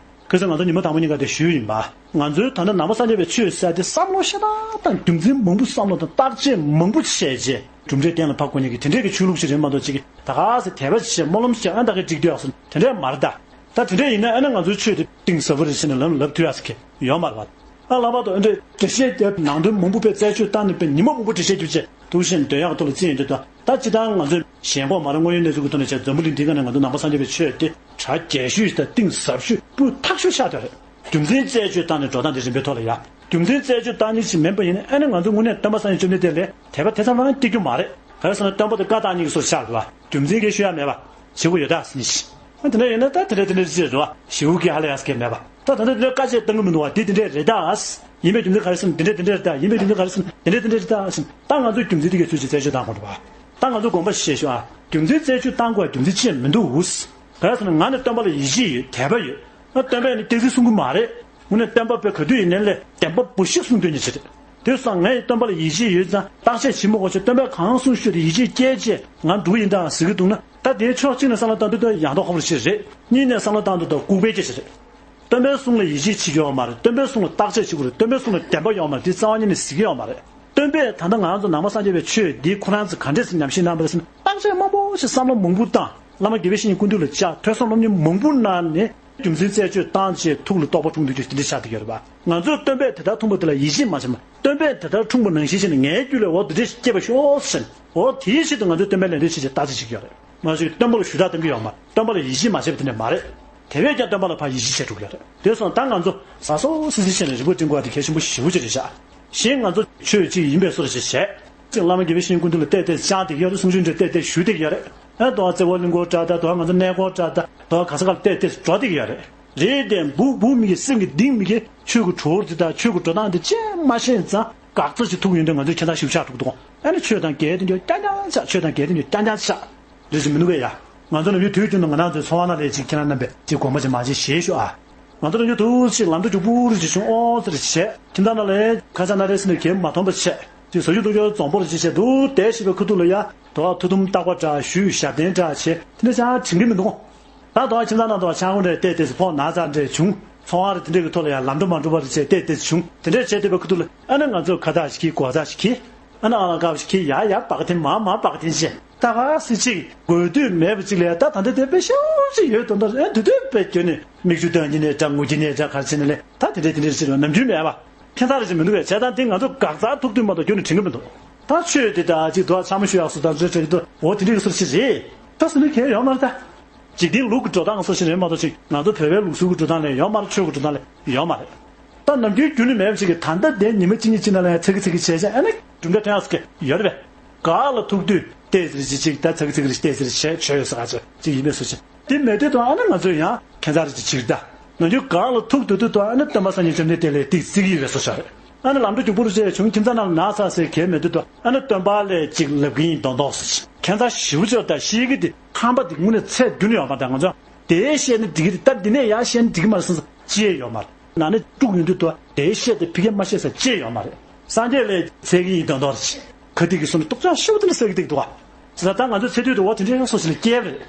ཁ་སང་ང་ཚོ་ཉི་མ་དང་པོ་གཉིས་ཀ་དེ་ཞུས་ཡིན་པ། ང་ཚོའི་ད་ལྟ་ནང་པ་སངས་རྒྱས་པའི་ཆོས་ཟེར་དེ་བསམ་བློ་ཤ་སྟག་དང་རྒྱུ་མཚན་མང་པོ་བསམ་བློ་དང་བརྟག་དཔྱད་མང་པོ་བྱས་རྗེས་གྲུབ་འབྲས་གཏན་ལ་ཕབ་དགོས་ཉེན་གྱི་དེ་འདྲས་ཀྱི་ཆོས་ལུགས་ཤིག་རེད་མ་གཏོགས་ཅིག་ད་ག་སེ་དད་པ་བྱས་སྨོན་ལམ་བྱས་ཨ་ད་ག་འགྲིག་འདུག་ཡག་སོང་དེ་འདྲས་མ་རེད་ད། ད་དེ་འདྲས་ཡིན་ན་ཨ་ནི་ང་ཚོའི་ཆོས་དེ་གཏིང་ཟབ་པོ་རེད་ཟེར་ནས་ལམ་ལབ་ཐུབ་ཡག་ཟེར་མཁན་ཡོད་མ་རེད་པ། ཨ་ལྷག་པར་དུ་ཨ་འདྲས་འགྲེལ་བཤད་རྒྱབ་ནང་དོན་མང་པོ་དཔེ་རྩད་གཅོད་བཏང་ནས་དཔེ་ཉི་མ་མང་པོ་འགྲེལ་བཤད་རྒྱབ་བྱས་དུ་ཞེན་འདོན་ཡག་གི་ཐོག་ལ་རྩིས་ཡོང་དུས་ད་ད་སྤྱིར་བཏང་ང་ཚོས་ཞེན་ཁོག་མ་རེད་དངོས་ཡོད་གནས་ཚུལ་གྱི་ཐོག་ནས་བྱས་འཛམ་བུ་གླིང་འདི་ག་ནས་ང་ཚོ་ནང་པ་སངས་རྒྱས་པའི་ཆོས་དེ་གྲ་རྒྱས་ཤོས་དང་གཏིང་ཟབ་ཤོས་སྤུས་དག་ཤོས་ཆགས་བསྡད་རེད། རྒྱུ་མཚན་རྩད་གཅོད་བཏང་ནས་འགྲོ་སྟངས་དེ་རིམ་པའི་ཐོག་ལ་ཡ། རྒྱུ་མཚན་རྩད་གཅོད་བཏང་ནི་ཞིག་མིན་པ་ཡིན་ན་ཨ་ནི་ང་ཚོ་དངོས་གནས་སྟོན་པ་སངས་རྒྱས་བཅོམ་ལྡན་འདས་ལ་དད་པ་དེ་ཙམ་རང་སྐྱེ་རྒྱུ་མ་རེད། ག་རེ་ཟེར་ན་སྟོན་པ་དེ་བཀའ་བཏང་ཉིད་ཀྱི་སོར་ཆགས་རེད་བ། རྒྱུ་མཚན་གྱིས་ཤོད་ཡ་མེད་པ། བྱེད་དགོས་ཡོད་ད་ཟེར་ནི་ཞིག་ཨ་དེ་འདྲ་ཡིན་ན་ད་དེ་འདྲ་དེ་འདྲ་ཅི་རེད་བ། ཞེ་པོ་གི་ཧ་ལས་ཡ་སྐད་མེད་པ། ད་ད་འདྲ་དེ་འདྲ་བཀའ་ཆད་བཏང་གི་མི་འདུག་བ། དེ་དེ་འདྲ་རེད་ད། ཡིན་པའི་རྒྱུ་མཚན་ག་རེ་ཟེར་ན་དེ་འདྲ་དེ་འདྲ་རེད་ད། ཡིན་པའི་རྒྱུ་མཚན་ག་རེ་ཟེར་ན་དེ་འདྲ་དེ་འདྲ་རེད་ད་ཟེར། ད་ང་ཚོའི་རྒྱུ་མཚན་དེ་གའི་ཚུལ་གྱིས་རྩད་གཅོད་བཏང་དགོས་རེད་བ། ད་ང་ཚོ་དགོངས་པ་བཞེས་ཤོག་ཨ། རྒྱུ་མཚན་རྩད་གཅོད་བཏང་དགོས་རྒྱུ་མཚན་ཅི་ཡང་མི་འདུག་ག་རེ་ཟེར་ན་ང་ནི་སྟོན་པ་ལ་ཡིད་ཆེས་ཡོད་དད་པ་ཡོད། ང་སྟོན་པས་ནི་ཏོག་ཙམ་གསུང་གི་མ་རེད། དངོས་གནས་སྟོན་པ་དཔེ་ག་དུས་ཡིན་ནའི་ལས་བདེན་པ་བུ་ཤི་གསུང་འདོད་ཉིད་ཅིག་རེད། དེ་སོང་ངས་སྟོན་པ་ལ་ཡིད་ཆེས་ཡོད་ཙང་བརྟག་དཔྱད་བྱེད་མི་དགོས་ཤིང་སྟོན་པས་གང་གསུང་ཞུས་ཏེ་ཡིད་ཆེས་སྐྱེས་རྗེས་ང་འགྲོ་གི་ཡིན་ད་ཟེར་གི་འདུག་ན་ད་དེའི་ཕྱོགས་གཅིག་ནས་བསམ་བློ་བཏང་དུས་ད་ཡག་མདོག་ཁ་པོ་ཞིག་རེད། གཉིས་ནས་བསམ་བློ་བཏང་དུས་ད་ལྐུགས་པའི་སྐད་ཆ་རེད། སྟོན་པའི་གསུང་ལ་ཡིད་ཆེས་བྱེད་ཀྱི་ཡོད་མ་རེད། སྟོན་པའི་གསུང་ལ་བརྟག་དཔྱད་བྱེད་དགོས་རེད། སྟོན་པའི་གསུང་ལ་བདེན་པ་ཡོད་མ་རེད། དེ་རྩ་བ་ཉིད་ནས་གཟིགས་ཀྱི་ཡོད་མ་རེད། སྟོན་པས་ད་ལྟ་ང་རང་ཚོ་ནང་པ་སངས་རྒྱས་པའི་ཆོས་འདི་ཁོ་རང་ཚོ་ག་འདྲས་སེ་ཉམས་ཞིབ་གནང་བ་རེད་ཟེར་ན་བརྟག་དཔྱད་མང་པོ་ཞིག་བསམ་བློ་མང་པོ་བཏང་། བླ་མ་དགེ་བའི་བཤེས་གཉེན་སྐུ་མདུན་ལ་བཅར་ཐོས་བསམ་སློབ་གཉེར་མང་པོ་གནང་ནས་རྒྱུ་མཚན་རྩད་གཅོད་བཏང་རྗེས་ཐུགས་ལ་རྟོགས་པ་འཁྲུངས་དུས་དེ་འདྲ་ཆགས་བསྡད་ཡོད་རེད་པ། ང་ཚོས་སྟོན་པས་དེ་ལྟར་འཁྲུངས་པ་དེ་ལ་ཡིད་ཆེས་མ་བྱས་ན་སྟོན་པས་དེ་ལྟར་འཁྲུངས་པ་ནང་བཞིན་བྱས་ནས་ངའི་རྒྱུད་ལ་འོ་དེ་འདྲས་ཤིག་སྐྱེས་པ་ཤོག་ཟེར་ནས་འོ་དེའི་ཆེད་དུ་ང་ཚོས་སྟོན་པའི་ལན་འདེབས་བྱས་རྗེས་བརྟག་དཔྱད་བྱེད་ཀྱི་ཡོད་རེད། མ་གཞི་སྟོན་པ་ལ་ཞུ་དག་གཏོང་གི་ཡོད་མ་རེད། སྟོན་པ་ལ་ཡིད་ཆེས་མ་བྱས་པ་དེ་འདྲ་མ་རེད། དེ་བས་ཀྱང་སྟོན་པ་ལ་ཕར་ཡིད་ཆེས་བྱེད་ཐུབ་ཀྱི་ཡོད་རེད། དེ་སོང་ད་ང་ཚོ་ཟ་སོ་སི་སི་བྱས་ནས་རིམ་པ་བསྒྲིམ་དགོས་པ་དེ་གལ་ཆེན་པོ་ཞེ་པོ་ཅིག་རེད་ཤག་གཞན་ང་ཚོ་ཆོས་གཅིག་ཡིན་པའི་བཟོ་འདྲ་ཞིག་བྱས། གཅིག་བླ་མ་དགེ་བའི་བཤེས་གཉེན་སྐུ་མདུན་ལ་བལྟས་བལྟས་བཅར་བསྡད་ཀྱི་ཡོད་རེད། གསུང་ཆོས་འདྲ་བལྟས་བལྟས་ཞུ་བསྡད་ཀྱི་ཡོད་རེད། ཨ་དོ་བ་རྩེ་བོ་གླིང་སྐོར་འདྲ་ད་དོ་བ་ང་ཚོ་གནས་སྐོར་འདྲ་ད་དོ་བ་ག་ས་ག་ལ་བལྟས་བལྟས་འགྲོ་བསྡད་ཀྱི་ཡོད་རེད། རེད་དེ་འབུ་འབུ་མི་གི་སེམས་ཀྱི་གཏིང་མི་གི་ཆོས་ཀྱི་གྲོགས་འདི་དང་ཆོས་ཀྱི་འགྲོ་སྟངས་འདི་ཅི་མ་ཤེས་ཙང་དགག་རྩ་ཞིག་ཐུག་ཡོང་དུས་ང་ཚོའི་ཁྱད་མཚར་ཞིག་ཆགས་འགྲོ་གི་འདུག་ཨ་ནི་ཆོས་དང་འགལ་དེ་འདྲ་རྐྱང་རྐྱང་ཆགས། ཆོས་དང་འགལ་དེ་འདྲ་རྐྱང་རྐྱང་ཆགས། རེད་ཅེས་མི་འདུག་གས་ཡ། ང་ཚོ་ནམ་རྒྱུན་དུས་རྒྱུན་དུ་ང་རང་ཚོའི་ཚོར་བ་ནང་ལས་ཅིག་ཁྱེད་རང་རྣམ་པས་ཅིག་དགོངས་པ་ཅིག་མ་བྱེད་ཞེས་ཞུ་ཨ། ང་ཚོ་ནམ་རྒྱུན་དུ་ཅིག་ལམ་འགྲོ་རྒྱུག་པོ་རུ་ཅིག་བྱུང་ཨོ་ཙི་རེ་བྱས། ཁྱིམ་ཚང་ནང་ལས་ཁ་ཆག་སྣ་རལ་ཟིན་ནས་གལ་མ་མཐོང་པ་བྱས། ཅིག་བཟོ་རྒྱུ་འདུག་རྒྱུ་འཛོམས་པོ་རུ་ཅིག་བྱས་འདུག་བསྡད་ཤེས་པའི་ཁུ་ཐུག་ལ་ཡ། དོ་བ་ཐུགས་དམ་བརྟག་པ་འདྲ་ཞུས་ཞབས་བརྟན་འདྲ་བྱས་དེ་འདྲ་ཅང་དྲན་གི་མི་འདུག་ད་དོ་བ་ཁྱིམ་ཚང་ནང་དུ་བ་ཆང་ཁུང་འདྲ་བལྟས་བལྟས་སུ་ཕོག་ན་ཚ་འདྲ་བྱུང་། ཚོང་བ་རུ་དེ་འདྲ་གི་ཐོག་ལ་ཡ་ལམ་འགྲོ་མ་འགྲོ་བ་རུ་བྱས་བལྟས་བལྟས་སུ་བྱུང་དེ་འདྲ་བྱས་བསྡད་པའི་ཁུ་ཐུག་ལ་ཨ་ནི་ང་ཚོ་ཁ་བཏགས་ཞིག་གིས་སྒོ་བརྡ་ཞིག་གིས། ཨ་ནི་ཨ་ལང་ཀ་བ་ཞིག་གིས་ཡ་ཡ་བག་འཐེན་མ་མ་བག་འཐེན་བྱས། ད་ག་སྲིད་ཅིག་དགོས་དུས་མེད་པ་ཅིག་ལས་ད་ད་འདི་དེ་དཔེ་ཤོག་ཅིག་ཡོད་དོན་དག་ཨེ་འདི་དུས་དཔེ་གྱོན་ནས་མིག་ཆུ་བཏང་གྱིན་ནས་འདྲ་ངུ་གྱིན་ནས་འདྲ་གར་ཕྱིན་ནས་ལས་ད་དེ་འདྲས་དེ་འདྲས་ཟེར་བ་ནམ་རྒྱུན་མེད་པ། ཁྱད་མཚར་རེ་ཅིག་མི་འདུག་པས་བྱས་ཙང་དེ་ང་ཚོ་འགག་རྩར་ཐུག་དུས་མ་གཏོགས་ཁྱོན་ནས་དྲན་གྱི་མི་འདུག་ད་ཆོས་དེ་ད་ཅིག་དུ་ཨ་ཚང་མ་ཞུ་ཡག་སུ་དང་ཚོའི་གྲས་དུ་འོ་དེ་འདྲས་ཀྱི་སུ་ཞིག་རེད། ད་ཟེར་ནས་གལ་ཡོད་མ་རེད་ད། འཇིག་རྟེན་ལུགས་ཀྱི་འགྲོ་སྟངས་སུ་ཞིག་རེད་མ་གཏོགས་ཅིག་ང་ཚོ་བོད་པའི་ལུགས་སྲོལ་གྱི་འགྲོ་སྟངས་ལས་ཡོད་མ་རེད། ཆོས་ཀྱི་འགྲོ་སྟངས་ལས་ཡོད་མ་རེད། ད་ནམ་རྒྱུན་རྒྱུན་ནས་མེད་པ་ཞིག་གིས་ད་ལྟ་དེ་ཉི་མ་གཅིག་གཉིས་གཅིག་ནང་ལ་ཡང་ཚ་གི་ཚ་གི་བྱས་བྱས་ཨ་ནི་གྲུབ་འབྲས་ཐོན་ཡག་སུ་གི་ཡོད་རེད་པས། ག་ལ་ཐུག་དུས་ཏོག་ཙམ་ཅིག་ཅིག་ད་ཚ་གི་ཚ་གི་རེ་ཏོག་ཙམ་རེ་བྱས་བྱས་ཡོད་ས་ག་ཚོད་ཅིག་ཡིན་པས་སུ་ཅིག་དེ་མེད་དུས་དུ་ཨ་ནི་ང་ཚོས་ཡང་ཁྱད་མཚར་རེ་ཅིག་ཅིག་ད་ནམ་རྒྱུན་ག་ལ་ཐུག་དུས་དུས་དུ་ཨ་ནི་སྟོན་པ་སངས་རྒྱས་བཅོམ་ལྡན་འདས་ལས་ཏིག་ཙིག་ཡིན་པས་སུ་ཤར་རེད། ཨ་ནི་ལམ་འགྲོ་རྒྱུག་པོ་རུ་བྱས་བྱུང་ཁྱིམ་ཚང་ནང་ལ་ན་ཚ་ཟེར་གལ་མེད་དུས་དུ་ཨ་ནི་སྟོན་པ་ལས་ཅིག་ལབ་གི་ཡིན་མདོག་མདོག་སུ་ཅིག་ཁྱད་མཚར་ཞེ་པོ་ཅིག་ད་ཤེས་ཀྱི་དེ་ཁང་པ་དེ་དངོས་གནས་ཚད་རྒྱུན་ཡོད་པ་དང་ང་ཚོ་དེའི་བཤད་ན་འགྲིག་གི་རེད། ད་འདི་ནས་ཡར་བཤད་ན་འགྲིག་གི་མ་རེད་བསམ་བསམ་ཅི་ཡང་ཡོད་མ་རེད། ན་ནི་དཀྲུག་ཡོང་དུས་དུ་དེའི་བཤད་དེ་ཕི་གེ་མ་བཤད་ས་ཅི་ཡང་ཡོད་མ་རེད། སངས་རྒྱས་ལས་ཚད་ཀྱི་ཡིན་མདོག་མདོག་རེད། ཁ་ཐིག་གི་སོ་ནི་རྟོག་ཅག་ཤོག་དེ་ནི་ས་གི་ཏིག་འདུག་བ། ཟེར་ད་ང་ཚོ་ཚེ་དུས་དུ་བ་དེ་འདྲའི་སོ་ཞིག་ལ་སྐྱེལ་བ་རེད།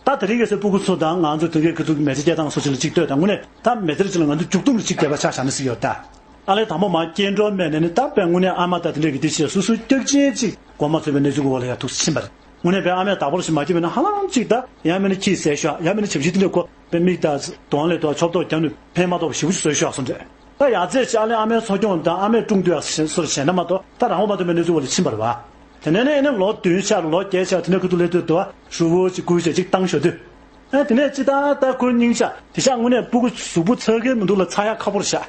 ད་དེ་རིང་གི་སེ་སྤུ་གུ་ཚོ་དང་ང་ཚོ་དེ་གའི་ཁ་ཐུག་གི་མེ་ལྕེ་སྐྱེལ་སྟངས་སོ་ཞིག་ལ་གཅིག་ལྟོས་དང་དངོས་གནས་ད་མེ་ལྕེ་ཅིག་ལ་ང་ཚོ་འཇུག་སྡོམ་ལ་གཅིག་དད་པ་ཆ་བཞག་ན་ཟིག་ཡོད་ད། ཨ་ལས་དང་པོ་མ་སྐྱེ་འགྲོ་མེད་ནས་ནི་ད་དཔེ་དངོས་གནས་ཨ་མ་ད་དེ་འདྲ་གི་དེ་བྱས་སོ་སོའི་སྐྱག་ཅན་ཅིག་གོ་མ་ཚོད་པའི་གནས་ཚུལ་གི་འོག་ལ་ཡར་ཐུག་ཕྱིན་པ་རེད། དངོས་གནས་དཔེ་ཨ་མས་བདག་པོར་ཞིག་མ་སྐྱེས་པས་ན་ཧ་ལམ་ཅིག་ད་ཡང་མིན་ན་ཁྱི་ཟས་ཤོག་ཡང་མིན་ན་བྱམས་ཤིང་དེ་འདྲ་གོ་དཔེ་མིག་ད་གདོང་ལས་དོ་ཆོབ་ཏོག་རྒྱབ་ནས་ཕན་མ་ཐོགས་པ་ཞེ་པོ་ཞིག་བཟོས་ཤོག་སོང་འདྲ། ད་ཡང་རྩེ་ཅིག་ཨ་ལས་ཨ་མའི་འཚོ་སྐྱོང་དང་ཨ་མས་དཀྲུག་འདོད་ཡག་སོ་སོར་བྱས་ན་མ་གཏོགས་ད་རང་དབང་མ་ཐོབ་པའི་གནས་ཚུལ་འོག་ལ་ཕྱིན་པ་རེད་བ། དེ་ནས་ནས་ནས་ལོ་བདུན་ཆགས་ལོ་བརྒྱད་ཆགས་དེ་ནས་ཁུ་ཐུག་ལས་དུས་དུ་ཧྲུལ་བོ་ཅིག་ཁུར་བྱས་ཅིག་བཏང་ཞོ་དུས། ཨ་དེ་ནས་ཅི་ད་ད་ཁུར་སྙིང་ཆགས་དེ་ཤག་དངོས་གནས་སྤུ་གུ་གཟུགས་པོ་ཚ་གི་མི་འདུག་ལ་ཚ་ཡག་ཁ་པོར་ཤག་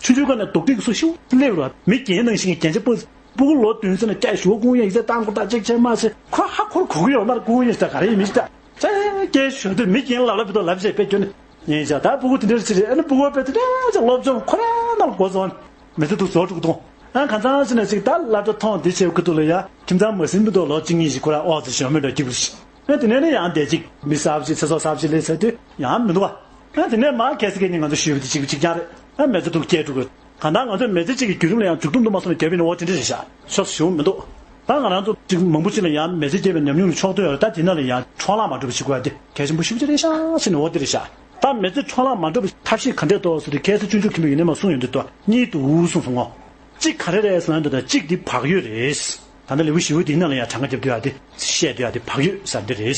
ཆུང་ཆུང་སྒང་ནས་རྡོག་ཁྲེས་ཀྱི་སོ་ཤུ་སླེབས་རོ་མི་རྒན་ནང་བཞིན་གྱི་རྒྱན་ཆ་སྤུ་སྤུ་གུ་ལོ་བདུན་ཙམ་ནས་སྐྱ་ཞུ་བ་ཀུང་ཡང་ཡིག་ཚད་བཏང་དགོས་ད་ཅིག་ཆེ་མ་ཟེར་ཁོ་ཧ་ཁོར་གོ་གི་ཡོད་མ་རེད། ཀུང་ཡང་ད་ག་རེ་ཡིན་མི་ཤེས་ད་ཅེ་སྐྱེ་ཞོ་དུས་མི་རྒན་ལབ་ལབ་པའི་ཐོག་ལབ་བྱས་དཔེ་སྐྱོ་ནས། ཡིན་ཤག་ད་སྤུ་གུ་དེ་འདྲར་ཅི་རེད། ཨ་ནི་སྤུ་གུ་དཔེ་དེ་འདྲ་ཅིག་སློབ་སྦྱོང་ཁོ་རང་ནང་འགོ་རྩོམ་མི་ཚེ་དུ་བཟོ་འགྲོ་གི་འདུག་ཨ་ཁ་ཚང་ཅི་ནས་ཅིག་ད་སློབ་གྲྭ་ཐོན་འདི་བྱས་ཁུ་ཐུག་ལ་ཡ་ཁྱིམ་ཚང་མ་ཟིན་མི་འདུག་ལོ་གཅིག་གཉིས་ཤིག་ཁོ་རང་ཨོ་ཙི་ཞོ་མི་འདྲ་སྐྱིད་པོ་ཞིག་ཨ་དེ་ནས་ནི་ཡང་བསྡད་ཅིག་མི་གསར་པ་ཅིག་ཚེ་སྲོག་གསར་པ་ཅིག་ལས་ཚར་དུས་ཡང་མི་འདུག་ཨ། ཨ་དེ་ནས་མ་གལ་སྲིད་ཀྱི་ནི་ང་ཚོ་ཞུས་པ་དེ་གཅིག་པ་གཅིག་རྐྱང་རེད། ཨ་མི་ཚེ་དུ་སྐྱེལ་འགྲོ་དགོས། གང་ལྟར་ང་ཚོས་མི་ཚེ་གཅིག་གི་བརྒྱུད་རིམ་ལ་ཡང་མཇུག་སྡོམ་དུ་མ་སོང་ནས་བརྒྱབ་པའི་ནི་འོ་དེ་འདྲ་རེད་ཤག་ཕྱོགས་སུ་ཞུ་མི་འདུག་ད་ང་རང་ཚོ་གཅིག་མང་པོ་ཅིག་ལ་ཡང་མི་ཚེ་སྐྱེལ་བའི་ཉམས་མྱོང་ལ་ཕྱོགས་ཐོན་ཡོད་རེད། ད་དེ་ནང་ལ་ཡང་འཕྲོ་བརླག་མ་འགྲོ་བ་བྱེད་དགོས་ཡ་དེ་གལ་ཆེན་པོ་ཞེ་པོ་ཅིག་རེད་ཤག་ཟེར་ནས་འོ་དེ་རེད་ཤག་ད་མི་ཚེ་འཕྲོ་བརླག་མ་འགྲོ་བའི་ཐབས་ཤེས་ག་འདྲས་གཏོང་ཟེར་དུས་ཁ་སང་ཆུང་ཆུང་ཁྱིམ་པའི་ཡིན་ནའི་མ་གསུངས་ཡོང་དུས་ད་གཉིས་འདུག་གསུངས་སོང་ངོ་། གཅིག་ག་རེ་རེད་ཟེར་ན་འདི་ད་གཅིག་འདི་བག་ཡོད་རེད། ད་ལྟ་ལེའུ་བཞི་པོ་འདིའི་ནང་ལ་ཡང་གྲངས་ཀ་རྒྱབ་དུས་ཨ་འདི་བཤད་དུས་ཨ་འདི་བག་ཡོད་ཟེར་འདི་རེད།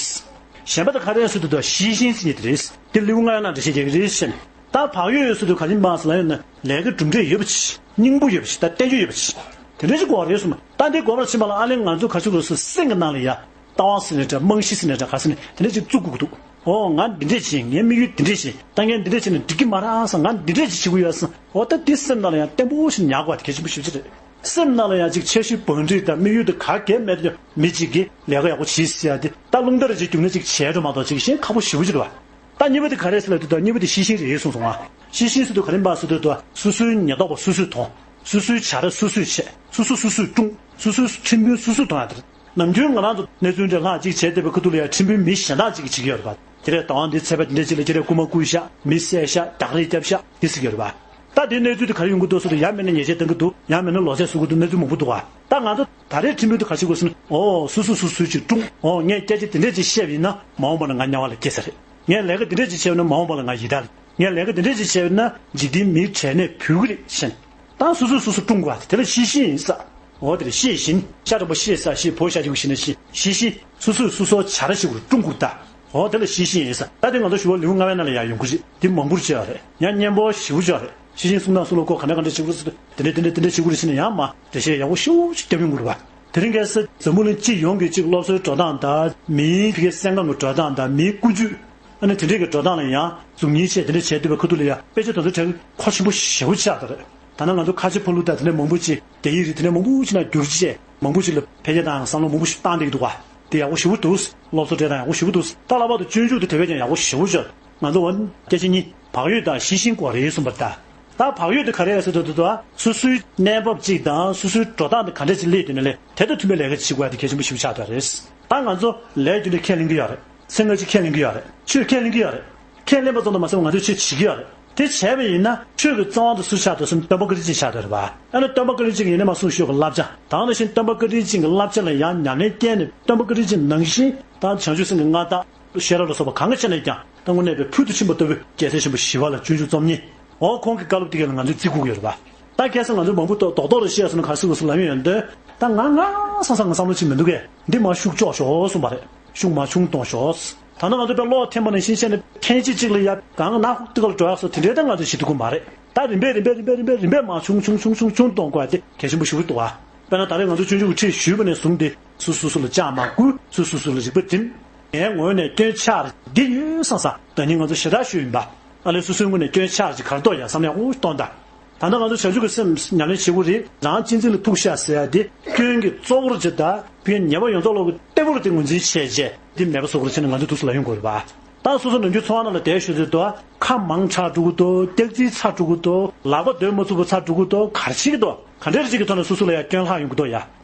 གཞན་པ་ད་ག་རེ་ཟེར་དུས་ད་ཤེས་བཞིན་ཟེར་ཉིད་དེ་རེད། འདི་ལེའུ་ལྔ་ཡང་ན་འགྲེལ་བཤད་རྒྱག་གི་རེད་ཟེར་ནས། ད་བག་ཡོད་ཟེར་དུས་ག་རེ་མ་ཟེར་ལ་ཡོད་ན་ལས་ཀ་གྲུབ་འབྲས་ཡོད་པ་ཅིག་སྙིང་པོ་ཡོད་པ་ཅིག་ད་བསྟན་བཅོས་ཡོད་པ་ཅིག་དེ་འདྲ་ཅིག་དགོས་རེད་གསུངས། ད་འདི་དགོས་པར་ཕྱིན་པ་ལ་ཨ་ལས་ང་ཚོ་ག་ཅིག་རུ་སུ་སེམས་ཀྱི་ནང་ལ་ཡ། ལྟ་བ་ཟེར་ནས་འདྲ་རྨང་གཞི་ཟེར་ནས་འདྲ་ག་ཟེར་ནས་དེ་འདྲ་ཅིག་བཙུགས་དགོས་ཀྱི་འདུག་ཨོ་ང་འདི་འདྲས་བྱེད་ངའི་དམིགས་ཡུལ་འདི་འདྲས་བྱེད་ད་ངས་འདི་འདྲས་བྱས་ནས་འགྲིག་གི་མ་རེད་ཨང་ང་འདི་འདྲས་ཅིག་བྱེད་དགོས་ཡོད་སམ་ཨོ་ད་འདི་སེམས་ནང་ལ་ཡང་བརྟན་པོ་ཞིག་ཉར་དགོས་པ་དེ་གལ་ཆེན་པོ་ཞེ་པོ་ཅིག་རེད། སེམས་ནང་ལ་ཡང་ཅིག་འཆར་གཞི་བང་སྒྲིག་དང་དམིགས་ཡུལ་དེ་ག་གེ་མེད་དུས་མི་གཅིག་གིས་ལས་ཀ་ཡག་པོ་བྱེད་ཟེར་ཡ་དེ་ད་རླུང་རྟ་རེ་ཅིག་རྒྱུག་ན་ཅིག་བྱས་འགྲོ་མ་གཏོགས་ཅིག་གཞན་ཁག་པོ་ཞེ་པོ་ཅིག་རེད་བ། ད་གཉིས་པ་དེ་ག་རེ་ཟེར་ལབ་དུས་ད་གཉིས་པ་དེ་ཤེས་བཞིན་རེད་གསུངས་སོང་ང་། ཤེས་བཞིན་ཟེར་དུས་ག་རེ་འབའ་ཟེར་དུས་ད་སོ་སོའི་ཉེན་རྟོག་པ་སོ་སོས་མཐོང་། སོ་སོའི་བྱ་ར་སོ་སོས་བྱས། སོ་སོ་སོ་སོས་བཀྲུངས། སོ་སོའི་ཁྲིམས་དཔོན་སོ་སོས་མཐོང་ཡ་དེ་རེད། ནམ་རྒྱུན་ང་རང་ཚོ་གནས་ཚུལ་འདྲ་ལྷག་ཅིག་བྱས་བསྡད་པའི་ཁ་ཐུག་ལ་ཡ་ཁྲིམས་དཔོན་མི་གཞན་དག་ཅིག་གིས་བྱེད་ཀྱི་ཡོད་རེད་པ། དེ་རེད་ད་འོང་འདི་ཚད་པ་འདི་འདྲ་ཅིག་ལ་ཁྱེད་རས་རྐུ་མ་རྐུས་ཤག་མི་བསད་ཤག་རྒྱག་རེས་བརྒྱབ་ཤག་འདི་ཟེར་གྱི་ཡོད་རེད་པ། ད་དེའི་གནས་ཚུལ་དེ་ག་རེ་ཡོང་གི་འདུག་ཟེར་དུས་ཡང་མིན་ན་ཉེས་ཆད་གཏང་གི་འདུག་ཡང་མིན་ན་ལོ་ཚད་བཟོ་གི་འདུག་གནས་ཚུལ་མང་པོ་འདུག་ག་ད་ང་ཚོ་ད་རེས་ཁྲིམས་དཔོན་དེ་ག་རེ་བྱེད་དགོས་ཟེར་ན་ཨོ་སོ་སོ་སོ་སོས་ཅིག་བཀྲུངས། ཨོ་ངས་སྐད་ཆ་དེ་འདྲས་ཅིག་བཤད་པ་ཡིན་ན་མ་འོངས་པ་ལ་ང་དམྱལ་བ་ལ་སྐྱེ་ས་རེད། ངས་ལས་ཀ་དེ་འདྲས་ཅིག་བྱས་པ་ཡིན་ན་མ་འོངས་པ་ལ་ང་ཡི་དྭགས་རེད། ངས་ལས་ཀ་དེ་འདྲས་ཅིག་བྱས་པ་ཡིན་ན་འཇིག་རྟེན་མིའི་གྲས་ནས་བུད་ཀྱི་རེད་ཟེར་ནས། ད་སོ་སོས་སོ་སོ་བཀྲུང་དགོས་པ་དེ་ལ་ཤེས་བཞིན་ཡིན་ས། འོ་དེ་ལ་ཤེས་བཞིན་ཤ་དྲང་པོ་ཤེས་ས་ཤེས་བོ་ཤ་ཞིག་ཤེས་ན་ཤེས་ཤེས་བཞིན་སོ་སོས་སོ་སོ་བྱ་ར་ཞིག་བཀྲུང་དགོས་ད། འོ་དེ་ལ་ཤེས་བཞིན་ཡིན་ས། ད་དེ་ང་ཚོ་ཞུ་བ་ལེའུ་ལྔ་པའི་ནང་ལ་ཡང་ཡོང་གི་རེད། དེ་མང་པོར་བྱས་པ་རེད། ཡང་སྙན་པོ་ཞེ་པོ་བྱས་པ་རེད། ཤེས་བཞིན་གསུང་དང་གསུང་ལ་གོ་ག་འདྲ་ག་འདྲ་བྱེད་དགོས་ཟེར་དེ་འདྲ་དེ་འདྲ་དེ་འདྲ་བྱེད་དགོས་རེད་ཟེར་ནས་ཡང་མ་འགྲེལ་བཤད་ཡག་པོ་ཞེ་པོ་ཅིག་བརྒྱབ་ཡོང་གི་རེད་པ། དེ་རིང་ཁ་སང་འཛམ་བུ་གླིང་སྤྱི་ཡོངས་ཀྱི་ཅིག་སློབ་གསོའི་འགྲོ་སྟངས་དང་མིའི་ཕ་གིའི་སེམས་ཁམས་ཀྱི་འགྲོ་སྟངས་དང་མིའི་ཀུན་སྤྱོད། ཨ་ནི་དེ་འདྲས་ཀྱི་འགྲོ་སྟངས་ལ་ཡང་གཟུགས་བརྙན་བཅས་དེ་འདྲས་བྱས་འདུག་པའི་ཁ་ཐུག་ལ་ཡང་དཔེ་ཆ་དེ་ཚོ་དྲན་གྱི་མཁོ་ཆེན་པོ་ཞེ་པོ་ཆགས་བསྡད་རེད། ད་ནང་ང་ཚོ་ཁ་ཆེ་ཕ་ལུ་དང་དེ་འདྲས་མང་པོ་ཅིག་རྒྱ་ཡིག་རིགས་དེ་འདྲས་མང་པོ་ཅིག་ནང་བསྒྱུར་བཅས་མང་པོ་ཅིག་ལ་འཕེལ་རྒྱས་དང་བསམ་བློ་མང་པོ་ཞིག་བཏང་བསྡད་ཀྱི་འདུག་ག་དེ་ཡག་པོ་ཞེ་པོ་འདུག་སློབ་གསོ་སྤྲད་སྟངས་ཡག་པོ་ཞེ་པོ་འདུག་ད་ལྷག་པར་དུ་སྤྱོད་འཇུག་དེ་དེ་བས་ཀྱང་ཡག་པོ་ཞེ་པོ་ཅིག་ང་ཚོ་འོ་སྐད་ཆ་གཉིས་བག་ཡོད་དང་ཤེས་བཞིན་དགོས་རེད་གསུངས་པ་རེད་ད། ད་བག་ཡོད་དེ་ག་རེ་རེད་ཟེར་དུས་ད་སོ་སོའི་གནས་བབ་ཅིག་དང་སོ་སོའི་འགྲོ་སྟངས་དེ་ག་འདྲས་ཅིག་སླེབས་དུས་ནས་ལས་དེ་དང་མཐུན་པའི་ལས་ཀ་ཅིག་དགོས་ཡ་དེ་གལ་ཆེན་པོ་ཞེ་པོ་ཆགས་བསྡད་རེད། ད་ང་ཚོ་ལས་རྒྱུ་འབྲས་ཁས་ལེན་གྱི་ཡོད་རེད། ཚེ་སྔ་ཕྱི་ཁས་ལེན་གྱི་ཡོད་རེད། ཆོས་ཁས་ལེན་གྱི་ཡོད་རེད། ཁས་ལེན་པ་ཙམ་དུ་མ་ཟད་པར་ང་ཚོས་ཆོས་བྱེད་ཀྱི་ཡོད་རེད། དེ་བྱས་པ་ཡིན་ན་ཆོས་ཀྱི་རྩ་བ་དེ་སུ་ཆགས་འདུག་ཟེར་ན་སྟོན་པ་བཀའ་དྲིན་ཅན་ཆགས་བསྡད་རེད་པ། ཨ་ནི་སྟོན་པ་བཀའ་དྲིན་ཅན་གྱི་ཡིན་ནའི་མ་གསུངས་ཞུས་པའི་བསླབ་བྱ་དང་ནང་བཞིན་སྟོན་པ་བཀའ་དྲིན་ཅན་གྱི་བསླབ་བྱ་ལ་ཡང་ཉམས་ལེན་བསྐྱལ་ནས་སྟོན་པ་བཀའ་དྲིན་ཅན་ནང་བཞིན་ད་བྱང་ཆུབ་སེམས་ཀྱི་མངའ་བདག་ཤེས་རབ་ལ་སོགས་པ་གང་ག་ཅིག་ནས་ཀྱང་ད་དངོས་གནས་པའི་ཕུལ་དུ་ཕྱིན་པ་ལྟ་བུའི་རྒྱལ་སྲས་ཆེན་པོ་ཞི་བ་ལྷ་སྤྱོད་འཇུག་རྩོམ་གཉིས། འོ་ཁོང་གི་བཀའ་སློབ་དེ་ག་ལ་ང་ཚོས་བརྩི་དགོས་ཀྱི་ཡོད་རེད་པ། ད་ཁ་སང་ང་ཚོས་མང་པོ་རྡོག་རྡོག་རེ་བཤད་སོང་ན་ག་རེ་ཟེར་དགོས་ཟེར་ལབ་ཡོང་ཡོད་འདོད། ད་ང་ང་སང་སང་ང་བསམ་བློ་ཅིག་མི་འདུག་གས། འདི་མ་ཤུགས་ལྕོག་ཤོག་གསུངས་པ་རེད། ཤུགས་མ་ཆུང་གཏོང་ཤོག་ད་ནི་ང་ཚོ་དཔེ་བློ་འཐེན་པ་ནང་བཞིན་བཤད་ནས་འཐེན་གཅིག་གཅིག་ལ་ཡ་གང་ན་ཧུག་ཏི་ག་ལ་འགྲོ་ཡག་སོགས་དེ་འདྲའི་ད་ང་ཚོ་བྱེད་ཐུབ་ཀྱི་མ་རེད། ད་རིམ་པས་རིམ་པས་རིམ་པས་རིམ་པས་རིམ་པས་མ་ཆུང་ཆུང་ཆུང་ཆུང་ཆུང་གཏོང་དགོས་ཡ་དེ་གལ་ཆེན་པོ་ཞིག་འདུག་ཨ། དཔེར་ན་ད་རེས་ང་ཚོ་སྤྱོད་འཇུག་གི་ཁྲིད་ཞུས་པ་ནས་བཟུང་སྟེ་སུ་སུ་སུ་ལ་ལྕག་མ་བསྐུལ། སུ་སུ་སུ་ལ་རིག་པ་སྒྲིམ། ངའི་ངོས་ནས་སྐྱོན་ཆགས་འདི་ཡོད་བསམ་བསམ་ད་ནི་ང་ཚོ་ཞེ་དྲག་ཞུས་ཡིན་པ། ཨ་ལས་སོ་སོའི་ངོས་ནས་སྐྱོན་ཆགས་ཀྱི་གར་གཏོགས་ཡ་བསམ་ཡག་པོ་གཏོང་དང་། ད་ལྟ་ང་ཚོ་བྱང་ཆུབ་ཀྱི་སེམས་ཉམས་ལེན་བྱེད་དགོས་རེད། རང་གཅེས་འཛིན་ལ་ཐུག་ཤག་ཟེར་ཡ་དེ་སྐྱོན་གྱི་གཙོ་བོར་བྱེད་ད་ཕན་ཉེས་པ་ཡོངས་རྫོགས་ལོག་གི་ལྟེ་བོར་དེ་ངོས་འཛིན་བྱས་རྗེས་དེ་མེད་པ་བཟོ་དགོས་ཟེར་ནས་ང་ཚོ་ཐུགས་སུ་ལ་ཡོང་དགོས་རེད་པ། ད་སོ་སོ་ནམ་རྒྱུན་འཚོ་བ་ནང་ལ་བསྡད་ཤོད་དུས་དུ་ཁ་མང་ཆགས་འགྲོ་གི་འདུག་སྐྱག་རྫུན་ཚ་འགྲོ་གི་འདུག་ལག་པ་སྡོད་མ་ཚུགས་པ་ཚ་འགྲོ་གི་འདུག་ག་རེ་བྱེད་ཀྱི་འདུག་ག་འདྲ་རེ་བྱེད་ཀྱི་ཐོག་ནས་སོ་སོ་ལ་ཡང་སྐྱོན་ལྷག་ཡོང་གི་འདུག་ཡ།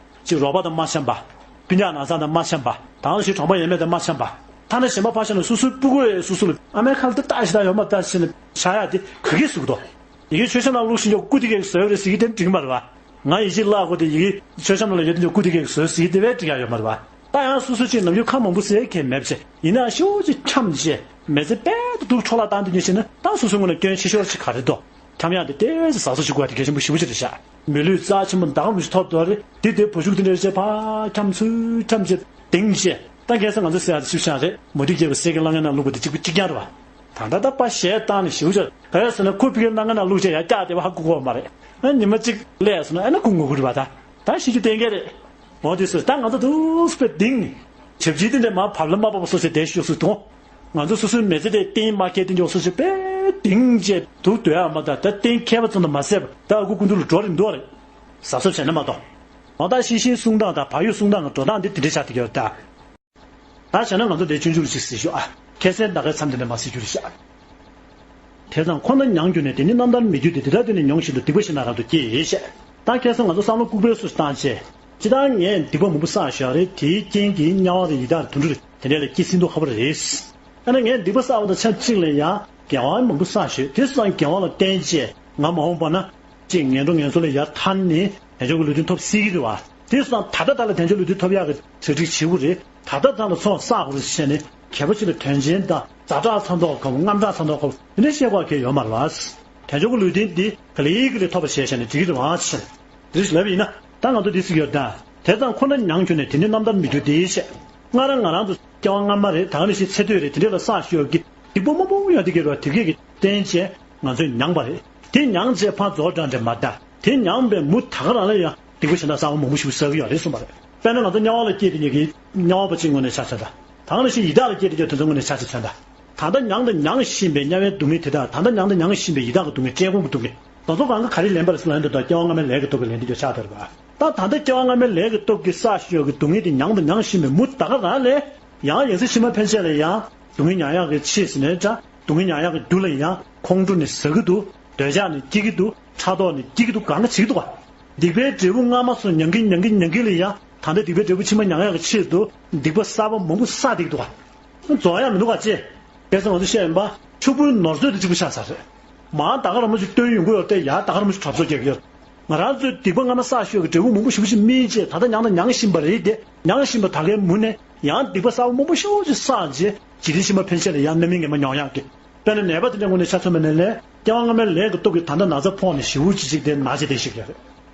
ཅིག་རོགས་པ་དང་མ་འཆམ་པ། སྤུན་ཀྱག་ནང་ཚང་དང་མ་འཆམ་པ། ད་ནང་བཞིན་གྲོང་པ་ཡས་མས་དང་མ་འཆམ་པ། ཐ་ན་གཞན་པ་ཕར་བཞག་ན་སོ་སོའི་སྤུ་གུ་ཡས་སོ་སོ་ལ་ཨ་མའི་ཁ་ལ་འདི་ལྟ་ཞིག་ད་ཡོད་མ་ད་ཟེར་ནས་བྱ་ཡག་དེ་ག་གིས་བཟོ་གི་འདུག་ཡི་གེ་མཆོད་བཤམས་ནང་བླུགས་ཤིང་ཀྱང་སྐུ་དེ་གས་བཟོས་རེད་ཟེར་གྱི་དེ་འགྲིག་མ་རེད་བ། ང་ཡིད་ཆེས་བརླག་དགོས་དེ་ཡི་གེ་མཆོད་བཤམས་ནང་ལ་ཡོད་དེ་ཀྱང་སྐུ་དེ་གས་བཟོས་ཟེར་གྱི་དེ་བས་འགྲིག་ཡག་ཡོད་མ་རེད་བ། ད་ཡང་སོ་སོ་ཅིག་ནམ་རྒྱུན་ཁ་མང་པོ་ཟེར་མཁན་མེད་པ་བྱས་ཡིན་ན་ཤོག་ཅིག་འཁྱམས་བྱས་མི་ཚེ་དཔལ་དུ་སྡུག་འཕྲོ་བརླག་བཏང་དུས་ཉིད་བྱས་ན་ད་སོ་སོའི་ངོས་ནས་སྐྱོན་ཆེ་ཤོས་ཅིག་ག་རེ་འདུག་འཁྱམས་ཡག་དེ་ཏོག་ཙམ་གཟབ་གཟབ་བྱེད་དགོས་པ་དེ་གལ་ཆེན་པོ་ཞེ་པོ་ཅིག་རེད་ཤག་མི་ལུས་རྩ་ཆེན་པོ་འདང་མི་ཐོབ་འདུག་རེད། དེ་དེ་བུ་ཕྲུག་དེ་འདྲ་རེད་བྱས་ཕར་འཁྱམས་ཚུར་འཁྱམས་བྱས་དེང་བྱས་ད་ཁ་སང་ང་ཚོ་ཟེར་ཡག་དེ་ཆུ་བཤམས་རེད། མུ་ཏིག་རྒྱལ་པོ་གསེར་གྱི་སླང་ངེ་ནང་བླུགས་པ་དེ་གཅིག་པ་གཅིག་རྐྱང་རེད་བ། ད་ལྟ་ད་པ་ཞལ་བཏང་ནས་ཞེ་པོ་ཅིག་ག་རེ་ཟེར་ན་ཁོ་ཕ་གིའི་སླང་ངེ་ནང་བླུགས་བྱས་ཡ་སྐྱག་དེ་བ་ཧ་གོ་གོ་མ་རེད། ཨ་ཉི་མ་གཅིག་སླེབས་སོང་ན་ཨ་ན་ཁོ་ངུ་གི་རེད་བ། ད་ད་ཤེས་རྒྱུ་གཏན་འཁེལ་རེད། འོ་དེ་སོ་ད་ང་ཚོ་དུས་པའི་གདིང་ནི་ཆབ་ཆི་དེ་འདྲ་མ་བབ་ལ་མ་བབ་པ་སོ་སོའི་དེ་ཤོག་སུ་དང་། ང་ཚོ་སོ་སོའི་མི་ཚེ་དེ་གཏན་མ་ཁེལ་དེ་འཇོག་སོ་སོའི་པའི་གདིང་བཅས་དུག་དོད་ཨ་མ་ད་ད་གཏན་ཁེལ་བ་ཙམ་དུ་མ་ཟད་པ་ད་ཨ་ཁུ་ཀུན་ཏུ་ལ་འགྲོ་རིམ་འདུག་རེད། གཟབ་གཟབ་བྱས་ན་མ་གཏོགས། འོ་ད་ཤི་ཤིང་གསུང་སྟངས་དང་བག་ཡོད་གསུང་སྟངས་ཀྱི་འགྲོ་སྟངས་འདི་དེ་འདྲ་ཆགས་བསྡད་ཀྱི་ཡོད་ད། ད་བྱས་ན་ང་ཚོ་འདི་ཆུང་ཆུང་ཞིག་ཟེར་ཞུ་ཨ། ཁ་སང་ད་གའི་མཚམས་དེ་འདྲ་མ་ཟེར་རྒྱུ་རེད་ཤག་དེ་ཙམ་ཁོ་ན་མྱང་གྱུར་ནས་དེ་ནི་རྣམ་ཐར་མི་འགྱུར་ཏེ། དེ་དག་དེ་ནི་མྱོང་བཞིན་དུ། སྡིག་པ་ཞིག་ན་རབ་ཏུ་སྐྱེ་ཡི་ཞེས། ད་ཁ་སང་ང་ཚོ་བསམ་བློ་ལྐུགས་པའི་སུ་བཏང་བྱས། ཅི་ལྟར་ངས་སྡིག་པ་མང་པོ་བསགས་བཞག་རེད། དེའི་རྐྱེན་གྱིས་དམྱལ་བ་དང་ཡི་དྭགས་དུད་འགྲོ་རེད་དེ་འདྲ་ལ་སྐྱེ་སྲིད་མདོག་ཁ་པོ་རེད། ཨ་ནི་ངས་སྡིག་པ་བསགས་པ་དང་ཆབས་ཅིག་ལ་ཡང་དགེ་བ་མང་པོ་བསགས་བཞག་དེ་སོང་དགེ་བ་ལ་བརྟེན་བྱས་ང་མ་འོངས་པ་ན་ཅིག་ངན་འགྲོ་ངན་སོང་ལས་ཡར་ཐར་ནས་དལ་འབྱོར་གྱི་ལུས་རྟེན་ཐོབ་སྲིད་ཀྱི་རེད་བ། དེ་སོང་ད་ལྟ་ད་ལ་དལ་འབྱོར་ལུས་རྟེན་ཐོབ་ཡག་གི་གྲ་སྒྲིག་བྱེད་དགོས་རེད། ད་ལྟ་ད་ལ་ཚོགས་བསགས་དགོས་རེད་ཟེར་ནས་གལ་པོ་ཅིག་ལ་དོན་ཆེན་དང་ཛ་དྲག་ཚ་མདོག་ཁ་པོ་རྔམ་དྲག་ཚ་མདོག་ཁ་པོ་དེ་འདྲ་བཤད་དགོས་གལ་ཡོད་མ་རེད་བ། དལ་འབྱོར་གྱི་ལུས་རྟེན་འདི་ག་ལེ་ག་ལེ་ཐོབ་པ་བྱས་བྱས་ནས་འགྲིག་གི་རེད་བ་ཟེར། དེ་རེད་ལབ་ཡིན་ན་ད་ང་ཚོ་འདི་ཟེར་གྱི་ཡོད་ད། དེ་ཙམ་ཁོ་ན་མྱང་གྱུར་ནས་དེ་ནི་རྣམ་ཐར་མི་འགྱུར་ཏེ་ཞེས། སྔར་ང་རང་ཚོ་སྐྱེ་བ་སྔ་མ་རེད། ད་ག་ནང་བཞིན་ཚེ་སྟོད་རེད། དེ་འདྲ་ལ་བསགས་ཤོར་གྱི་སྡིག་པ་མང་པོ་ཡོང་དེ་ག་རེད་བ། དེ་གས་ཀྱི་བརྟེན་བྱས་ང་ཚོས་མྱངས་པ་རེད། དེ་མྱངས་བྱས་ཕར་རྫོགས་འགྲོ་འདྲ་མ་གཏོགས། དེ་མྱངས་པའི་མུ་ད་ག་རང་ལ་ཡང་སྡིག་པ་གཞན་དག་བསགས་པ་མང་པོ་ཞིག་བསགས་ཀྱི་ཡོད་རེད་གསུངས་པ་རེད། དཔེར་ན་ང་ཚོ་དམྱལ་བ་ལ་སྐྱེས་དེ་ཉིད་ཀྱི་དམྱལ་བ་པ་གཅིག་ངོས་ནས་ཆ་མཚོན་དང་། ད་ག་ནང་བཞིན་ཡི་དྭགས་ལ་སྐྱེས་དེ་ཉིད་དེ་ཚོའི་ངོས་ནས་ཆ་ཆ་མཚོན་དང་། ད་ལྟ་མྱངས་དང་མྱང་བཞིན་པའི་དམྱལ་བའི་སྡུག་བསྔལ་དེ་དག་ད་ལྟ་མྱངས་དང་མྱང་བཞིན་པའི་ཡི་དྭགས་ཀྱི་སྡུག་བསྔལ། བཀྲེས་སྐོམ་གྱི་སྡུག་བསྔལ་དེ་ཚོ་གང་ག་ག་རེ་ལེན་པ་རེད་ཟེར་ན། འདི་དག་སྐྱེ་བ་སྔ་མའི་ལས་ཀྱི་སྟོབས་ཀྱིས་ལེན་དེ་འདྲ་ཆགས་བསྡད་རེད་བ། ད་ད་ལྟ་སྐྱེ་བ་སྔ་མའི་ལས་ཀྱི་སྟོབས་ཀྱིས་བསགས་ཡོད་ཀྱི་སྡུག་བསྔལ་དེ་མྱངས་དང་མྱང་བཞིན་པའི་མུ་ད་ག་རང་ལས། ཡང་ཡང་སྲིད་ཕྱི་མ་ཕན་ཆད་ལ་ཡང་སྡུག་བསྔལ་མྱངས་ཡག་གི་ཆེད་ཟེར་ནས་འདྲ། སྡུག་བསྔལ་མྱངས་ཡག་གི་རྒྱུ་ལ་ཡང་ཁོང་ཁྲོ་ནི་ཟ་གི་འདུག་འདོད་ཆགས་ནི་སྐྱེ་གི་འདུག་ཕྲག་དོག་ནི་སྐྱེ་གི་འདུག་གང་ག་བྱེད་ཀྱི་འདུག་ག་སྡིག་པའི་འབྲས་བུ་སྔ་མ་སོགས་མྱང་གིན་མྱང་གིན་མྱང་གིན་ལ་ཡང་ད་ལྟ་སྡིག་པའི་འབྲས་བུ་ཕྱི་མ་མྱང་ཡག་གི་ཆེད་དུ་སྡིག་པ་གསར་པ་མང་པོ་བསགས་བསྡད་ཀྱི་འདུག་ག་རྫོགས་ཡག་མི་འདུག་ག་ཅེས། དེ་ཚོ་ང་ཚོ་བཤད་ཡིན་པ། ཕྱུག་པོའི་ནོར་རྫས་དེ་གཅིག་པུ་ཆགས་ཚར་རེད། མར་ད་ག་རང་མོ་ཞིག་བཏོན་ཡོང་གི་ཡོད་དེ། ཡར་ད་ག་རང་མོ་ཞིག་གྲབས་གསོག་རྒྱག་གི་ཡོད། ང་རང་ཚོས་སྡིག་པ་སྔ་མ་བསགས་ཤོས་ཀྱི་འབྲས་བུ་མང་པོ་ཞེ་པོ་ཅིག་སྨིན་རྗེས་ད་ལྟ་མྱངས་དང་མྱང་བཞིན་པ་རེད་དེ། མྱང་བཞིན་པ་ད་གའི་མུ་ནས་ཡང་སྡིག་པ་གསར་པ་མང་པོ་ཞེ་པོ་ཅིག་བསགས་རྗེས་འཇིག་རྟེན་ཕྱི་མ་ཕན་ཆད་ལ་ཡང་རྣམ་སྨིན་ངན་པ་མྱོང་ཡག་གི། དཔེར་ན་ནད་པ་དེ་འདྲའི་ངོས་ནས་ཆ་མཚོན་པ་ནས་ལས་སྐྱེ་བ་སྔ་མའི་ལས་ཀྱི་སྟོབས་ཀྱིས་ད་ལྟ་ན་ཚ་ཕོག་ནས་ཞེ་པོ་ཅིག་ཅིག་དེ་ན་བྱེད་དེ་ཞིག་ཡོད་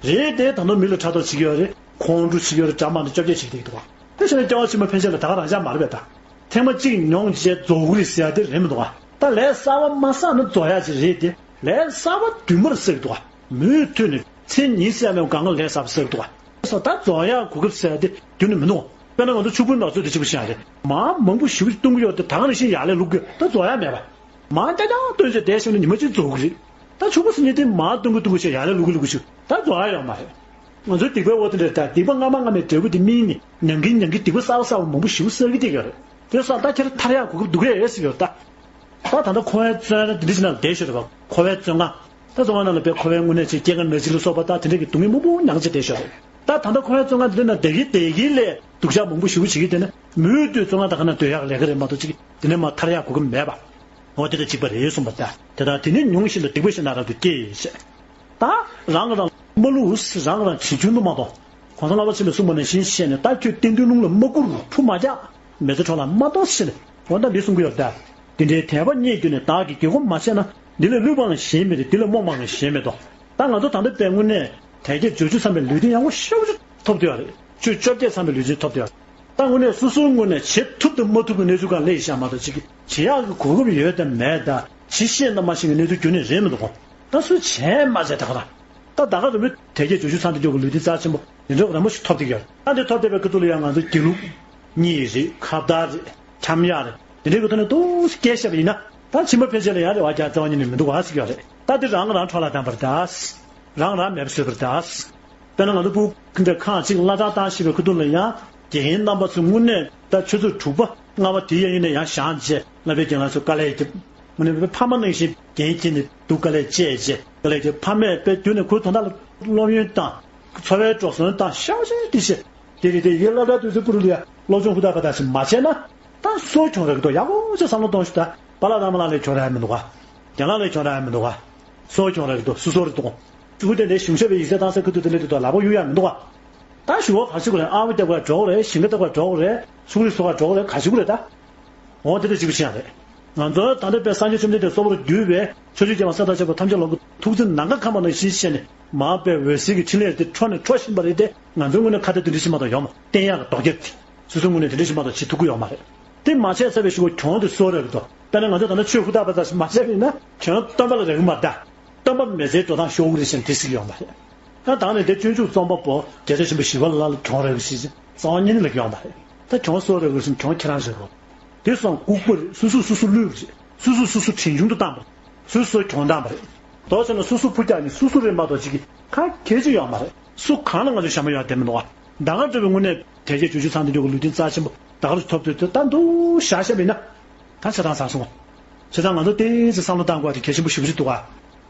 རེད། རེད་དེ་ད་དུང་མི་ལ་ཕྲག་དོག་བྱེད་ཀྱི་ཡོད་རེད། ཁོང་ཁྲོ་བྱེད་ཀྱི་ཡོད་རེད། དགྲ་དམག་དང་བཅོ་བརྒྱད་བྱེད་ཀྱི་འདུག་ག་དེ་བྱས་ན་སྐྱེ་བ་ཕྱི་མ་ཕན་ཆད་ལ་ད་ག་རང་ཅག་མ་རེད་པས་ད། ཐེངས་མ་གཅིག་མྱོང་རྗེས་རྫོགས་ཀྱི་རེད་ཟེར་ཡ་དེ་རེད་མི་འདུག་ག་ད་ལས་གསར་པ་མ་བསགས་ན་རྫོགས་ཡག་ཅིག་རེད་དེ། ལས་གསར་པ་རྫུན་མར་བསགས་ཀྱི་འདུག་ག་མུ་མཐུད་ནས་མཚན་ཉིན་བསགས་མེད་པ་གང་ག་ལས་གསར་པ་བསགས་ཀྱི་འདུག་ག་སོ་ད་རྫོགས་ཡག་གོ་སྐབས་ཟེར་ཡ་དེ་རྒྱུན་ནས་མི་འདུག་དཔེར་ན་ང་ཚོ་ཕྱུག་པོའི་ནོར་རྫས་དེ་གཅིག་པུ་བཤད་ཡ་རེད། མར་མང་པོ་ཞེ་པོ་ཅིག་བཏོན་གྱི་ཡོད་དེ། ད་ག་ནང་བཞིན་ཡར་ལས་ལུག་གི་ད་རྫོགས་ཡག་མེད་པ། མར་རྐྱང་རྐྱང་བཏོན་བྱས་བསྡད་ཤིང་ནི་ཉི་མ་གཅིག་རྫོགས་ཀྱི་རེད། ད་ཕྱུག་པོ་ཟེར་མཁན་དེ་མར་བཏོན་གྱི་བཏོན་གྱི་བྱས་ཡར་ལས་ལུག་གི་ལུག་གི་ཞིག་ད་རྫོགས་ཡག་ཡོད་མ་རེད། ང་ཚོའི་སྡིག་པའི་འོ་དེ་འདྲ་རེད་ད། སྡིག་པ་སྔ་མ་སྔ་མའི་འབྲས་བུ་དེ་སྨིན་ནས་མྱང་གིན་མྱང་གིན་སྡིག་པ་གསར་པ་གསར་པ་མང་པོ་ཞེ་པོ་བསགས་ཀྱི་བསྡད་ཡོད་རེད། དེ་སོང་ད་ཁྱེད་རང་ཐར་ཡག་གོ་སྐབས་འདུག་གས་ཟེར་གྱི་ཡོད་ད། ད་ད་ལྟ་འཁོར་བའི་བཙོན་ར་འདི་འདྲ་ཞིག་ནང་ལ་བསྡད་ཤོར་རེད་པ། འཁོར་བའི་བཙོན་ཁང་། ད་བཙོན་ཁང་ནང་ལ་དཔེ་འཁོར་བའི་དངོས་གནས་ཆེ་སྐྱེ་རྒ་ན་འཆི་ལ་སོགས་པ་ད་དེ་འདྲ་གི་སྡུག་བསྔལ་མང་པོ་མྱངས་བྱས་བསྡད་ཤོར་རེད། ད་ད་ལྟ་འཁོར་བའི་བཙོན་ཁང་འདི་འདྲ་ནང་བསྡད་ཀྱིན་བསྡད་ཀྱིན་ལས་སྡུག་ཅག་མང་པོ་ཞེ་པོ་བྱེད་ཀྱི་བསྡད་ན་མུ་མཐུད་བཙོན་ཁང་ད་ག་ནང་སྡོད་ཡག་ལས་ཀ་རེད་མ་གཏོགས་ཅིག་དེ་ནས་མར་ཐར་ཡག་གོ་སྐབས་མེད་པ། འོ་དེ་དང་གཅིག་པ་རེད་གསུངས་པ་ད། དེ་དག་དེ་ནི་མྱོང་བཞིན་དུ་སྡིག་པ་ཞིག་ན་རབ་ཏུ་སྐྱེ་ཞེས། ད་རང་གིས་རང་མ་བསླུ། རང་གིས་རང་བྱེད་རྒྱུ་ནི་མ་གཏོགས། གོང་ས་ལྔ་པ་ཆེན་པོས་གསུངས་པ་ནང་བཞིན་བྱས་ནས། ད་ཁྱོད་སྟེང་དུས་རླུང་ལ་མ་བསྐུར། ཕུ་མ་རྒྱག་མི་ཚེ་འཕྲོ་བརླག་མ་གཏོང་ཟེར་ནས། འོ་ད་འདི་གསུང་གི་ཡོད་ད། དེ་འདྲའི་དད་པ་རྙེད་གྱུར་ནས་བདག་གིས་དགེ་སྒོ་མ་བྱས་ན། འདི་ལས་བསླུས་པའང་གཞན་མི་རིགས། འདི་ལས་རྨོངས་པའང་གཞན་མི་རྟོགས། ད་ང་ཚོ་ད་ལྟ་དཔེ་དངོས་གནས་དལ་བརྒྱད་འབྱོར་བཅུ་ཚང་བའི་ལུས་རྟེན་ཡག་པོ་ཞེ་པོ་ཅིག་ཐོབ་བསྡད་ཡོད་རེད། ཆོས་བཅོ་བརྒྱད་ཚང་བའི་ལུས་རྟེན་ཐོབ་བསྡད་ཡོད་རེད། ད་དངོས་གནས་སོ་སོའི་ངོས་ནས་བྱེད་ཐུབ་དང་མ་ཐུབ་ཀྱི་གནས་ཚུལ་སྒང་སླེབས་བཞག་མ་གཏོགས་ཅིག་བྱེད་ཡག་གི་གོ་སྐབས་ཡོད་དམ་མེད་དང་། བྱེད་ཤེས་ན་མ་ཤེས་ཀྱི་གནས་ཚུལ་རྒྱུན་ནས་རེད་མི་འདུག་གོ། ད་སུས་བྱས་མ་བྱས་ད་ག་རང་། ད་ད་ག་རང་མོས་དལ་བརྒྱད་འབྱོར་བཅུ་ཚང་དུ་འཇོག་གི་ལུས་རྟེན་རྩ་ཆེན་པོ་འདི་འདྲ་རང་མོ་ཞིག་ཐོབ་བསྡད་ཀྱི་ཡོད། ད་འདི་ཐོབ་བསྡད་པའི་ཁ་ཐུག་ལ་ཡང་ང་ཚོ་དགེ་ལུགས་གཉིས་རེད། ཁ་བརྡ་རེད། འཆམ་ཡག་རེད། དེ་འདྲའི་གི་ཐོག་ནས་ཏོག་ཙམ་སྐད་བཤད་པ་ཡིན་ན། ད་ཕྱི་མ་ཕལ་ཆེར་ལ་ཡང་རེ་བ་རྒྱག་རྩ་བ་ཉིད་ནས་མི་འདུག་ག་ཟེར་གྱི་ཡོད་རེད། ད་འདི་རང་རང་འཕྲོ་བརླག་བཏང་བ་རེད་ད། རང་རང་མེད་པ་བཟོས་པ་རེད་ད། དཔེར་ན་ང་ཚོ་ཕྲུ་གུ་འདྲ་ཁག་ཅིག་སློབ་གྲྭ་བཏང་ཤེས་པའི་ཁ་ཐུག་ལ་ཡང་དགེ་རྒན་རྣམ་པ་ཚོས་དངོས་གནས་ད་ཆུ་ཚོད་དྲུག་པ་ལྔ་པ་དེའི་ཡན་ལ་ཡང་བཞེངས་བྱས་བསླབ་པའི་རྒན་ལགས་ཚོས་དཀའ་ལས་བརྒྱབ། དངོས་གནས་ཕ་མ་ནང་བཞིན་འགན་འཁྱེར་ནས་སྡུག་དཀའ་ལས་སྤྱད་བྱས་དཀའ་ལས་བརྒྱབ། ཕ་མས་དཔེ་དུས་ནས་ཁོའི་དོན་དག་ལ་སློབ་ཡོན་བཏང་། འཚོ་བའི་འགྲོ་སོང་བཏང་། ཤ་ཞེ་དེ་བྱས། དེ་རེད་དེ་ཡིན། སློབ་གྲྭ་དུས་ཚོད་བསྐུར་ལ་ཡ་སློབ་སྦྱོང་ཧུར་ཐག་པ་ཐག་ཞིག་མ་བྱས་ན། ད་སྲོག་གྱོང་རག་གི་འདུག་ཡག་པོ་ཅིག་བསམ་བློ་གཏོང་ཤོག་ད། པཱ་ལགས་དང་རྨ་ལགས་ལས་གྱོང་རག་ཡ་མི་འདུག་ག་རྒན་ལགས་ལས་གྱོང་རག་ཡ་མི་འདུག་ག་སྲོག་གྱོང་རག་གི་འདུག་སོ་སོ་རེད་འདུག་ཕྲུ་གུ་དེ་འདྲའི་གཞུང་ཞབས་པའི་ཡིག་ཚད་བཏང་སའི་ཁ་ཐུག་དེ་འདྲ་དེ་དག་ལག་པ་གཡུག་ཡ་མི་འདུག་ག་ད་ཞུ་བ་ག་ཞིག་དགོས་རེད། ཨ་ཕོ་རྒྱབ་ག་འགྲོ་དགོས་རེད། ཞིང་ཁ་བཏབ་ག་འགྲོ་དགོས་རེད། ཆུ་ཁ་རི་སོ་ག་འགྲོ་དགོས་རེད། ག་ཞིག་དགོས་རེད་ད། འོ་དེ་འདྲ་ཅིག་པུ་ཤེས་ཡ་རེད། ང་ཚོ་ད་ལྟ་དཔེ་སངས་རྒྱས་བཅོམ་ལྡན་འདས་གཙོ་བོར་གྱུར་པའི་ཆོས་སྤྱོད་རྒྱལ་བ་སྲས་དང་བཅས་པ་ཐམས་ཅད་ལོ་གི་ཐུགས་བརྩེ་ནམ་མཁའ་ཁ་མ་ནང་བཞིན་བྱས་ནས་མར་དཔེ་འོད་ཟེར་གྱི་ཕྲིན་ལས་དེ་འཕྲོ་ནས་འཕྲོ་བཞིན་པ་རེད་དེ། ང་ཚོའི་ངོས་ནས་ཁ་གཏད་དེ་འདྲ་ཞིག་མ་གཏོགས་ཡོད་མ་རེད། བསྟན་ཡག་གི་རྡོ་རྒྱབ་དེ་སོ་སོའི་ངོས་ནས་དེ་འདྲ་ཞིག་མ་གཏོགས་བྱེད་ཐུབ་ཀྱི་ཡོད་མ་རེད། དེ་མ་བྱས་ཚར་བའི་གཞུག་གུ་གྱོང་དེ་སོ་རེད་འདུག་དཔེར་ན་ང་ཚོས་ད་ལྟ་ཆོས་ཧུར་ཐག་པ་ཐག་ཞིག་མ་བྱས་པ་ཡིན་ན་གྱོང་སྟོན་པ་ལ་རག་གི་མ་རེད་ད། སྟོན་པ་མི་ཚེའི་འགྲོ་སྟངས་ཤོར་གི་རེད་ཟེར་ནས་དེ་ཟེར་གྱི་ཡོད་མ་རེད། ད་ད་ནི་དེ་སྤྱོད་འཇུག་རྩོམ་པ་པོ་རྒྱལ་སྲས་ཆེན་པོ་ཞི་བ་ལྷ་ལ་གྱོང་རེད་ཟེར། རྩ་བ་ཉིད་ནས་ལ་གྱོང་མ་རེད། ད་གྱོང་སུ་རེད་ཟེར་ན་གྱོང་ཁྱེད་རང་རེད་རོ། དེ་སོང་ལྐུགས་པ་རེད། སོ་སོས་སོ་སོ་བསླུས་པ་རེད། སོ་སོས་སོ་སོ་དྲན་གྱུང་དུ་བཏང་པ་རེད། སོ་སོས་སོ་སོ་གྱོང་བཏང་པ་རེད། དོགས་བྱས་ན་སོ་སོ་ཕུ་རྒྱག་ནི་སོ་སོ་རེད་མ་གཏོགས་ཅིག་གི་ཁ་གལ་ཅིག་ཡོད་མ་རེད། སུ་གང་ལ་ང་ཚོས་ཞྭ་མོ་ཡོད་བསྡད་མི་འདུག་ཨ། ད་ག་འདྲ་བའི་དངོས་གནས་དལ་བརྒྱད་འབྱོར་བཅུ་ཚང་དེ་འདྲ་གི་ལུས་རྟེན་རྩ་ཆེན་པོ་ད་ག་རུ་ཐོབ་ཐུབ་ད་འདུག་བཞག་བཞག་པ་ཡིན་ན། ད་ཆ་ཚང་ཚར་སོང་། བྱས་ཙང་ང་ཚོ་ཏོག་ཙམ་བསམ་བློ་བཏང་དགོས་པ་དེ་གལ་ཆེན་པོ་ཞེ་པོ་ཅིག་འདུག་ག་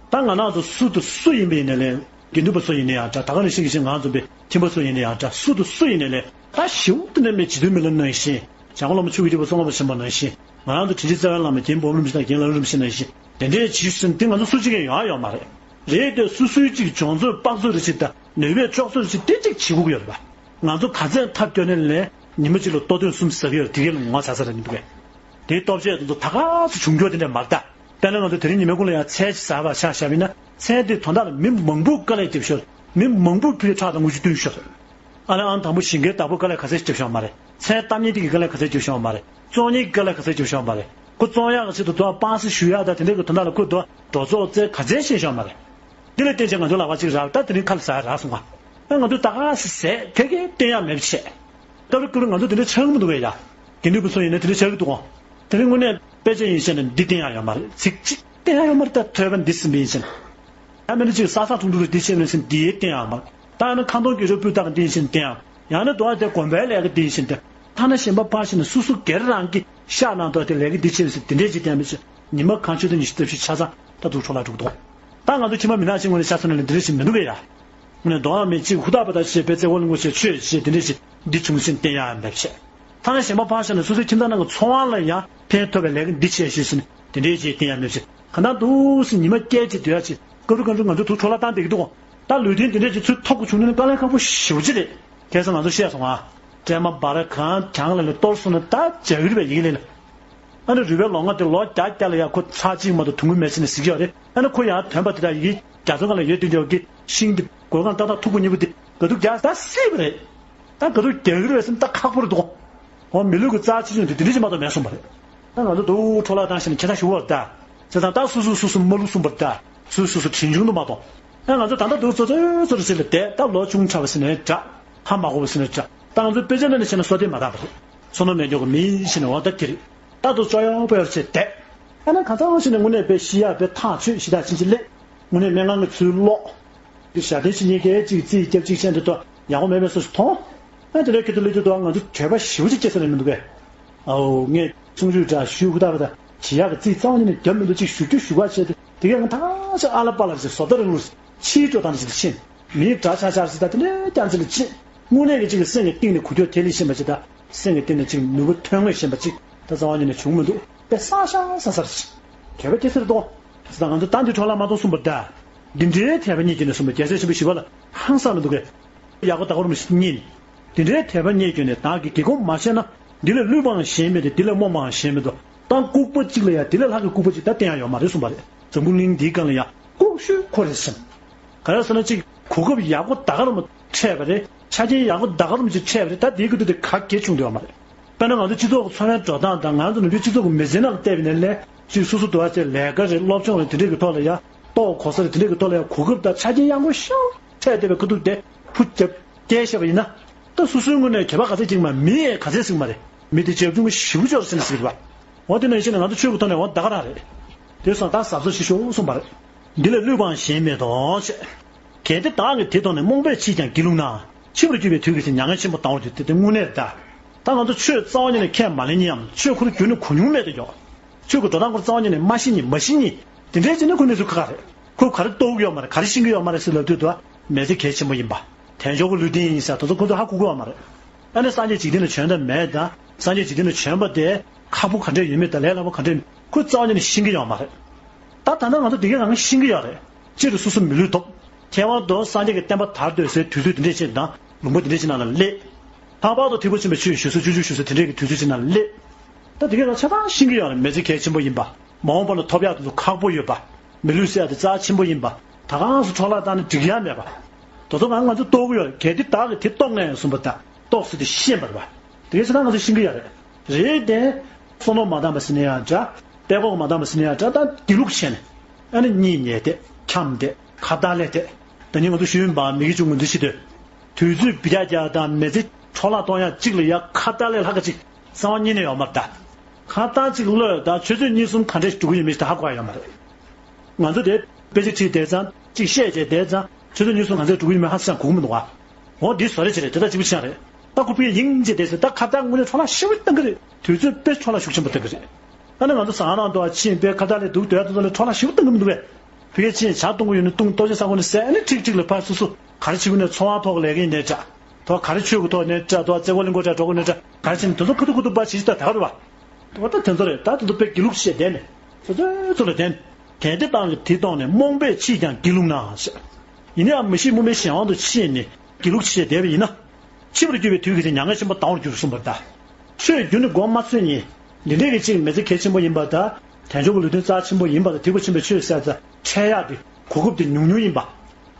ད་ང་རང་ཚོ་སུ་དང་སུ་ཡིན་པ་ཡིན་ནའི་ལས། དགེ་འདུན་པ་ཚོ་ཡིན་ནའི་ཡང་འདྲ། ད་ག་ནང་བཞིན་གྱི་ང་ཚོ་པའི་ཁྱིམ་པ་ཚོ་ཡིན་ནའི་ཡང་འདྲ། སུ་དང་སུ་ཡིན་ནའི་ལས། ད་ཞེ་པོ་དེ་འདྲ་མེད་རྗེ་བཙུན་མི་ལ་ནང་བཞིན། འཇམ་མགོན་བླ་མ་ཆོས་ཀྱི་རྒྱལ་པོ་ཙོང་ཁ་པ་ཆེན་པོ་ནང་བཞིན། ང་རང་ཚོ་དྲིན་ཅན་རྩ་བའི་བླ་མ་རྒན་འབུམ་རིན་པོ་ཆེ་དང་རྒན་ལྷ་རམས་པ་ཆེན་ནང་བཞིན། དེ་འདྲའི་བྱེད་ཤེས་ན་དེ་ང་ཚོ་སུ་གཅིག་ཡང་ཡོང་ཡ་ཡོད་མ་རེད། རེད་དེ་སོ་སོའི་གཅིག་སྦྱོང་ཚོད་དཔག་ཚོད་རེ་ཞིག་དང་ནུས་པའི་ལྕོགས་ཚོད་རེ་ཞིག་དེ་གཅིག་བྱེད་དགོས་ཀྱི་ཡོད་རེད་པ། ང་ཚོ་ག་ཚད་ཐབས་སྐྱོ་ནས་ལས་ཉི་མ་གཅིག་ལ་ལྟོ་ཐུན་གསུམ་ཟ་གི་ཡོད་རེད། དེ་གས་ལ་ངོ་ཚ་ཚ་རེད་མི་འདུག་གས། དེའི་ལྟོ་ཆས་དེ་ཚོ་ད་ག་ཚོད་བྱུང་རྒྱུ་དེ་འདྲ་མ་རེད་ད། དཔེར་ན་ང་ཚོ་དེ་རིང་ཉི་མའི་གུང་ལ་ཡང་ཚལ་ཅིག་ཟ་བར་ཆ་བཞག་པ་ཡིན་ན། ཚལ་དེ་དོན་དག་ལ་མི་མང་པོས་དཀའ་ལས་བརྒྱབ་ཤོར། མི་མང་པོས་ཕུལ་ཁྲག་དང་རྔུལ་ཆུ་བཏོན་ཤོར། ཨ་ནི་ཨང་དང་པོ་ཞིང་ཁའི་བདག་པོས་དཀའ་ལས་ག་ཚད་བརྒྱབ་བཞག་མ་རེད། ཚལ་བཏབ་མཁན་དེ་གིས་དཀའ་ལས་ག་ཚད་བརྒྱབ་བཞག་མ་རེད། བཙོང་མཁན་གྱིས་དཀའ་ལས་ག་ཚད་བརྒྱབ་བཞག་མ་རེད། ཁོ་བཙོང་ཡག་གི་ཆེད་དུ་དོ་སྤང་སེ་ཞུ་ཡག་དང་དེ་འདྲ་གི་དོན་དག་ལ་ཁོས་དོ་འགྲོ་ཚོགས་རྩེ་ག་ཚད་བཤད་བཞག་མ་རེད། འདི་ལ་བརྟེན་བྱས་ང་ཚོའི་ལག་པ་གཅིག་རག་ད་དེ་རིང་ཁ་ལ་ཟ་ཡག་རག་སོང་ང་། ཨ་ང་ཚོས་ད་ག་སེ་ཟས་དེ་གས་བསྟེན་ཡག་མེད་པ་བྱས། སྐབས་རེ་སྐབས་རེ་ང་ཚོ་དེ་འདྲ་ཆགས་ཀྱི་མི་འདུག་གས་ཡ། དགེ་འདུན་པ་ཚོ་ཡིན་ན་དེ་འདྲ་ཆགས་ཀྱི་འདུག་གོ། དེ་རིང་དངོས་གནས་དཔེ་ཆ་ཡིན་ཞེ་ན་འདི་བསྟེན་ཡག་ཡོད་མ་རེད། ཚིག་གཅིག་བསྟེན་ཡག་ཡོད་མ་རེད། ད་ཐོས་པ་འདི་ཟིན་པ་ཡིན་ཞེ་ན། ད་མི་འདྲ་ཅིག་ས་ས་ཐུང་ཐུང་རུ་འདི་བྱས་ན་ཟིན་འདི་བསྟེན་ཡག་ཡོད་མ་རེད། ད་ཡང་ན་ཁ་འདོན་དགེ་སྦྱོར་སྤུས་དག་འདི་ཡིན་ཞེ་ན་བསྟེན་ཡག་ཡང་ན་དོ་བ་དེ་དགོན་པའི་ལས་ཀ་འདི་ཡིན་ཞེ་ན་བསྟེན། ཐ་ན་གཞན་པ་ཕར་ཞིག་ན་སོ་སོ་སྒེར་རང་གིས་ཤག་ནང་དུ་དེ་ལས་ཀ་འདི་བྱས་ཟིན་འདི་འདྲས་ཅིག་བསྟེན་མི་ཚེ་ཉི་མ་གང་ཆོད་དུ་ཉི་ཤུ་རྩ་བཞི་ཆ་ཚང་ད་དུ་འཕྲོ་བརླག་འགྲོ་གི་འདུག་ད་ང་ཚོ་ཁྱིམ་པ་མི་ནག་ཅིག་ངོས་ནས་ཆ་ཚང་ནས་འདི་འདྲས་ཞིག་མི་འདུག་གས་ཡ། ངས་འདོན་ཡག་མེད་ཅིག་ཧུར་ཐག་པ་ད་བྱས་པའི་རྩེ་ཁོ་ལ་ངོ་ཤེས་ཆོས་བྱས་དེ་འདྲས་ཞིག་འདི་བྱུང་ཞིང་བསྟེན་ཡག་མེད་བྱས། ཐ་ན་གཞན་པ་ཕར་བཞག་ན་སོ་སོའི་ཁྱིམ་ཚང་ནང་གི་འཚོ་བ་ལ་ཡང་ཕན་ཐོགས་པའི་ལས་ཀ་འདི་བྱས་ཞེས་ཟེར་ནས་དེ་འདྲས་བྱས་བསྟེན་ཡག་མེད་བྱས། གང་ལྟར་འདུག་སེ་ཉི་མ་བསྐྱལ་བྱས་སྡོད་ཡག་ཅིག་སྐབས་རེ་སྐབས་རེ་ང་ཚོ་དུག་འཕྲོ་བརླག་བཏང་བསྡད་ཀྱི་འདུག་གོ། ད་ལུས་རྟེན་དེ་འདྲས་ཅིག་ཚུར་ཐོབ་དགོས་བྱུང་ན་དཀའ་ལས་ཁག་པོ་ཞེ་པོ་ཅིག་རེད། ཁ་སང་ང་ཚོ་བཤད་སོང་ང་། སྲན་མ་འབར་གང་གྱང་ལ་ལ་གཏོར་སོང་ན་ད་བྱ་གི་རེད་པས་ཡིན་ལས་ལ། ཨ་ནི་རུས་པའི་ལོང་བ་དེ་ལོ་བརྒྱ་བརྒྱ་ལ་ཡ་ཁོ་ཚར་གཅིག་མ་གཏོགས་དུང་མི་མེད་ཟེར་ནས་ཟེར་གྱི་ཡོད་རེད། ཨ་ནི་ཁོ་ཡང་དོན་པ་དེ་དག་ཡི་གེ་རྒྱ་མཚོ་སྒང་ལ་ཡོད་དུས་འདྲ་བ་གི་ཤིང་དེ་གོས་གང་ཏག་ཏག་ཐུག་པ་གཉིས་པོ་དེ་དགའ་སྡུག་རྒྱག་ད་སྲིད་པ་རེད། ད་དགའ་སྡུག་རྒྱག་གི་རེད་པས་ཟེར་ན་ད་ཁག་པོ་རེད་འདུག་འོ་མི་ལུས་ཀྱི་རྩ་ཆེ་ཆུང་དེ་དེ་འདྲ་ཅིག་མ་གཏོགས་མེད་གསུངས་པ་རེད། ད་ང་ཚོ་དུག་འཕྲོ་བརླག་བཏང་ཤེས་ན་ཁྱད་མཚར་ཞུ་བར་གདའ། བྱས་ཙང་ད་སོ་སོས་སོ་སོ་མ་བསླུ་གསུངས་པར་གདའ། སོ་སོས་སོ་སོ་དྲན་གྱུང་དུ་མ་གཏོང་། ཨ་ང་ཚོ་ད་ལྟ་དུག་ཚོ་ཚོ་ཚོ་རེ་ཟེར་ལ་བསྡད་ད་ལོ་ཆུང་དྲགས་པ་ཟེར་ནའི་འདྲ། ཧ་མ་གོ་བ་ཟེར་ནའི་འདྲ། ད་ང་ཚོའི་དཔེ་ཆ་ནང་ནས་བཤད་ན་བསོད་བདེ་མ་དག་པ་རེད། བསོད་ནམས་མེད་མཁན་གྱི་མི་ཡིན་ཞེས་ནས་འོ་ད་དེ་རེད། ད་དུ་ཅོ་ཡོང་པོ་ཡོད་ཅེས་བསྡད། ཨ་ན་གང་ཚང་ཞིག་ནས་དངོས་གནས་དཔེ་ཤི་ཡག་དཔེ་ཐག་ཆོད་ཞི་དྲག་ཕྱིན་ཅི་ལེགས། དངོས་གནས་སྨན་ཁང་གི་ཚུལ་ལོག་འདི་ཞྭ་གདན་ཞིག་གཉིས་ཀའི་གཅིག་རྩིས་རྒྱབ་གཅིག་བཤད་འདི་ཏོ་ཡག་པོ་མེད་པའི་སོ་སོ་མཐོང་། ཨ་དེ་འདྲའི་ཁྱེད་ཚོ་སླེབས་དུས་ཏོ་ང་ཚོ་གྲོད་པ་ཞེ་པོ་ཅིག་སྐྱེ་ས་རེད་མི་འདུག་གས། ཨའོ་ངས་གསུང་ཆོས་འདྲ་ཞུ་ཧུ་ཐག་པ་དང་བྱེད་ཡག་གི་རྩིས་རྩ་བ་ཉིད་ནས་རྒྱབ་མི་འདུག་ཅིག་ཞུ་རྒྱུ་ཞུ་ག་བྱས་ཏེ་དེ་གས་ང་ཐང་ཆ་ཨ་ལ་པ་ལ་ཞིག་བཟོ་ལྟ་རིང་ལུགས་ཕྱིའི་འགྲོ་སྟངས་ཞིག་ཏུ་ཕྱིན། མིའི་དགྲ་ཆགས་ཆགས་ཞིག་ད་དེ་འདྲའི་རྐྱང་རྩིས་ལ་ཕྱིན། དངོས་གནས་ཀྱི་ཅིག་གི་སེམས་ཀྱི་གཏིང་ནས་གུ་ཁྱོད་ཐེ་ལི་ཤེས་པ་ཅིག་དང་སེམས་ཀྱི་གཏིང་ནས་ཅིག་ནུས་པ་ཐོན་ངེས་ཤེས་པ་ཅིག་ད་རྩ་བ་ཉིད་ནས་བྱུང་མི་འདུག་དཔེ་སང་ཤ་ས་སར་ཅིག་གྲོད་པ་སྐྱེ་ས་རེད་དོ། ད་ང་ཚོ་ད་འདི་འཕྲོ་བརླག་མ་གཏོང་གསུངས་པ་ད། འདི་འདྲའི་དད་པ་རྙེད་རྒྱུ་ནས་གསུངས་པ་རྒྱལ་སྲས་ཆེན་པོ་ཞི་བ་ལྷ་ཧང་སང་མི་འདུག་གས། ཡག་པོ་ད་གོ་རུ་མི་ཤེས་ཉིན། དེ་འདྲའི་དད་པ་རྙེད་རྒྱུ་ནས་བདག་གིས་དགེ་སྒོ་མ་བཤད་ན། འདི་ལས་བསླུས་པའང་གཞན་མེད་དེ་འདི་ལས་རྨོངས་པའང་གཞན་མེད་དོ། ད་ལྐུགས་པ་གཅིག་ལ་ཡང་འདི་ལས་ལྷག་གི་ལྐུགས་པ་གཅིག་ད་བསྟན་ཡག་ཡོད་མ་རེད་གསུངས་པ་རེད། འཛམ་བུ་གླིང་འདིའི་སྒང་ལ་ཡང་ལྐུགས་ཤོས་ཁོ་རེད་གསུངས། ག་རེ་ཟེར་ན་གཅིག་གོ་སྐབས་ཡག་པོ་ད་ག་རུ་མ་འཕྲད་པ་རེད། ཆ་རྐྱེན་ཡག་པོ་ད་ག་རུ་མ་ཅིག་འཕྲད་པ་རེད། ད་འདིའི་སྐབས་དུས་དེ་ག་གེ་བྱུང་འདོད་ཡོད་མ་རེད། དཔེར་ན་ང་ཚོ་སྤྱི་ཚོགས་ཀྱི་འཚོ་བའི་འགྲོ་སྟངས་དང་ང་ཚོ་ནམ་རྒྱུན་སྤྱི་ཚོགས་ཀྱི་མི་ཚེ་ནང་ལ་བལྟས་པ་ཡིན་ན་ལས་གཅིག་སོ་སོ་དུ་བ་ཚེ་ལས་ཀ་རེད་སློབ་སྦྱོང་རེད་དེ་འདྲས་ཀྱི་ཐོག་ལ་ཡ་ལྟོགས་གོ་ས་རེད་དེ་འདྲས་ཀྱི་ཐོག་ལ་ཡ་གོ་སྐབས་དང་ཆ་རྐྱེན་ཡག་པོ་ཤོག་འཕྲད་བསྡད་པའི་ཁ་ཐུག་དེ་ཕུ་རྒྱབ་བསྐྱལ་བཞག་པ་ཡིན་ན། ད་སོ་སོའི་ངོས་ནས་གད་པ་ག་ཚད་ཅིག་མ་མི་ཡས་ག་ཚད་ཟིག་མ་རེད། མི་དེ་རྒྱབ་ཆུང་གི་ཞིབ་ཅོར་ཟིན་ཟིག་རེད་པ། འོ་དེ་ནང་བཞིན་ང་ཚོ་ཆོས་ཀྱི་ཐོག་ནས་འོ་ད་ག་རང་རེད། དེ་སོང་ད་གཟབ་གཟབ་ཞིག་ཤོག་གསུངས་པ་རེད། འདི་ལས་བསླུས་པའང་གཞན་མེད་དོ་ཞེས། གལ་ཏེ་བདག་གིས་དེ་མཐོང་ནས་རྨོངས་པས་ཕྱིས་ཀྱང་སྒྱིད་ལུག་ན། འཆི་བར་གྱུར་པའི་དུས་ཀྱི་ཚེ་མྱ་ངན་ཆེན་པོ་ལྡང་བར་འགྱུར་ཏེ་དེ་དངོས་གནས་རེད་ད། ད་ང་ཚོ་ཆོས་རྩ་བ་ཉིད་ནས་ཁས་མ་ལེན་མཁན་ཡང་ཆོས་ཁུར་རྒྱུན་ནས་གོ་མྱོང་མེད་དུ་ཡོད། ཆོས་ཀྱི་འགྲོ་སྟངས་ཁུར་རྩ་བ་ཉིད་ནས་མ་ཤེས་མཁན་མ་ཤེས་མཁན་དེ་འདྲའི་ཅིག་ནི་ཁོ་གནས་ཚུལ་ཁག་ཁག་རེད། ཁོས་ག་རེ་རྟོགས་ཀྱི་ཡོད་མ་རེད་ག་རེ་ཤེས་ཀྱི་ཡོད་མ་རེད་ཟེར་ལབ་དུས་དུ་མི་ཚེ་གལ་ཆེན་པོ་ཡིན་པ། དལ་འབྱོར་གྱི་ལུས་རྟེན་ཡིན་ཟེར་དེ་ཚོ་ཁོ་ཚོ་ཧ་གོ་གི་ཡོད་མ་རེད། ཨ་ནི་སངས་རྒྱས་འཇིག་རྟེན་ལ་བྱོན་དང་མེད་དང་སངས་རྒྱས་འཇིག་རྟེན་ལ་བྱོན་པ་དེ་ཁག་པོ་ག་འདྲས་ཡོད་མེད་དང་ལས་སླ་པོ་ག་འདྲས་ཡོད་མེད་ཁོ་རྩ་བ་ཉིད་ནས་ཤེས་ཀྱི་ཡོད་མ་རེད། ད་ད་ལྟ་ང་ཚོ་དེ་གས་རང་ཤེས་ཀྱི་ཡོད་རེད། སྤྱིར་སོ་སོ་མི་ལུས་ཐོབ། ཁྱད་པར་དུ་སངས་རྒྱས་ཀྱི་བསྟན་པ་དར་སྡོད་སའི་དུས་ཚོད་དེ་འདྲས་ཅིག་དང་ལུང་པ་དེ་འདྲས་ཅིག་ནང་ལ་སླེབས། ལྷག་པར་དུ་ཐེག་པ་ཆེན་པོའི་ཆོས་ཞུ་ས་སྤྱོད་འཇུག་ཞུ་ས་དེ་འདྲས་ཀྱི་དུས་ཚོད་ཅིག་ནང་ལ་སླེབས། ད་དེ་གས་རང་ཆ་ཚང་ཤེས་ཀྱི་ཡོད་རེད་མི་ཚེ་གལ་ཆེན་པོ་ཡིན་པ། མ་འོངས་པ་ལ་ཐོབ་ཡག་དེ་ཚོ་ཁག་པོ་ཡོད་པ། མི་ལུས་ཟེར་ཡག་དེ་རྩ་ཆེན་པོ་ཡིན་པ། ད་གང་སུ་འཕྲོ་བརླག་བཏང་ན་འགྲིག་ཡག་མེད་པ། དེ་ཚོ་ང་ང་ཚོ་རྟོགས་ཀྱི་ཡོད་རེད་གལ་ཏེ་བདག་གིས་དེ་རྟོགས་ནས་གསུངས་པ་དང་རྟོགས་ཟེར་དེ་ཤེས་པ་རེད་པ། དེ་གས་ཆ་ཚང་ང་ཚོ་ཤེས་ཀྱི་ཡོད་རེད། རེད་དེ། བསོད་ནམས་མ་འདང་བ་ཟེར་ནས་ཡང་འདྲ། དཔྲལ་ཀོག་མ་འདང་བ་ཟེར་ནས་ཡང་འདྲ་ད་དེ་ལུགས་བྱས་ནས། ཨ་ནི་གཉིད་ཉལ་བསྡད་འཁྱམས་བསྡད་ཁ་བརྡ་ལས་བསྡད། ད་ནི་ང་ཚོ་ཞུས་ཡིན་པ་མི་གི་ཅུང་ངོས་འཛིན་ཞིག་འདོད། དུས་ཚོད་བི་ཏ་རྒྱག་དང་མི་ཚེ་འཕྲོ་བརླག་གཏོང་ཡག་གཅིག་ལ་ཡ་ཁ་བརྡ་ལས་ལྷག་ག་ཅིག་རྩ་བ་ཉིད་ནས་ཡོད་མ་རེད་ད། ཁ་བརྡ་གཅིག་གློད་ད་ཆུ་ཚོད་གཉིས་གསུམ་ག་འདྲས་འགྲོ་གི་ཡོད་མེད་ད་ཧ་གོ་ཡ་ཡོད་མ་རེད། ང་ཚོ་དེ་དཔེ་ཆ་ཁྲིད་བསྡད་ཙང་གཅིག་བཤད་བྱས་བསྡད་ཙང་ཆུ་ཚོད་གཉིས་གསུམ་ག་འདྲས་འགྲོ་གི་ཡོད་མེད་ཧ་ཅང་གོ་གི་མི་འདུག་བ། འོ་འདི་བཟོ་རེ་བྱེད་རེད་དེ་ད་གཅིག་པུ་ཆགས་རེད། ད་ཁོ་ཕ་གི་ཡིན་བྱེད་བསྡད་ཟེར་ད་ཁ་བརྡ་དངོས་གནས་འཕྲོ་བརླག་ཞེ་པོ་བཏང་གི་རེད། དུས་ཚོད་དཔེ་འཕྲོ་བརླག་ཤུགས་ཆེན་པོ་བཏང་གི་རེད། ད་ནི་ང་ཚོ་ཟ་ཁང་ནང་དུ་ཕྱིན་པའི་ཁ་བརྡ་ལས་འདུག་སྡོད་ཡ་དེ་ཚོ་ལས་འཕྲོ་བརླག་ཞེ་པོ་བཏང་གི་མི་འདུག་གས། ཕ་གིར་ཕྱིན་ཇ་བཏུང་གི་ཡོད་ན་བཏུང་ལྟོ་ཆས་ཟ་དགོས་ན་ཟས་ཨ་ནི་ཁྲིག་ཁྲིག་ལ་ཕར་སོ་སོ་ག་རེ་བྱེད་དགོས་ན་འཚོ་བ་ཐོག་ལས་ཀ་ཡིན་ནའི་འདྲ། དོ་ག་རེ་ཆོས་ཀྱི་ཐོག་ནས་འདྲ་དོ་རྩེ་བ་གླིང་སྐོར་འདྲ་འགྲོ་དགོས་ནའི་འདྲ་ག་རེ་བྱེད་ན་དེ་ཚོ་ཁ་ཐུག་ཁ་ཐུག་པ་བྱེད་ཤི་ད་ད་ག་རེད་བ། འོ་ད་དེ་ཚོ་རེད་ད་དེ་ཚོ་དཔེ་སྒྱིད་ལུག་བྱས་བསྡད་ནས་སོ་སོའི་ཚོ་ལ་བསྟན། གལ་ཏེ་བཏང་གི་དེ་གཏོང་ནས་རྨོངས་པས་ཕྱིས་ཀྱང་སྒྱིད་ལུག་ན་ཞེས། ཡིན་ནའང་མི་ཤེས་རྨོངས་པའི་གཞན་དབང་དུ་ཕྱིན་ནས་སྒྱིད་ལུག་བྱས་བསྡད་པ་ཡིན་ན། འཆི་བར་གྱུར་པའི་དུས་ཀྱི་ཚེ་མྱ་ངན་ཆེན་པོ་ལྡང་བར་འགྱུར་གསུངས་པ་རེད་ད། ཆོས་རྒྱུན་ནས་མགོ་མ་ཚོས་ཉིན། འདི་འདྲའི་གི་གཅིག་མི་ཚེ་གལ་ཆེན་པོ་ཡིན་པ་དང་། དལ་འབྱོར་གྱི་ལུས་རྟེན་རྩ་ཆེན་པོ་ཡིན་པ་དང་དེ་གོ་ཆེན་པོའི་ཆོས་ཟེར་ཙང་འཕྲད་ཡག་གི་གོ་སྐབས་དེ་ཉུང་ཉུང་ཡིན་པ།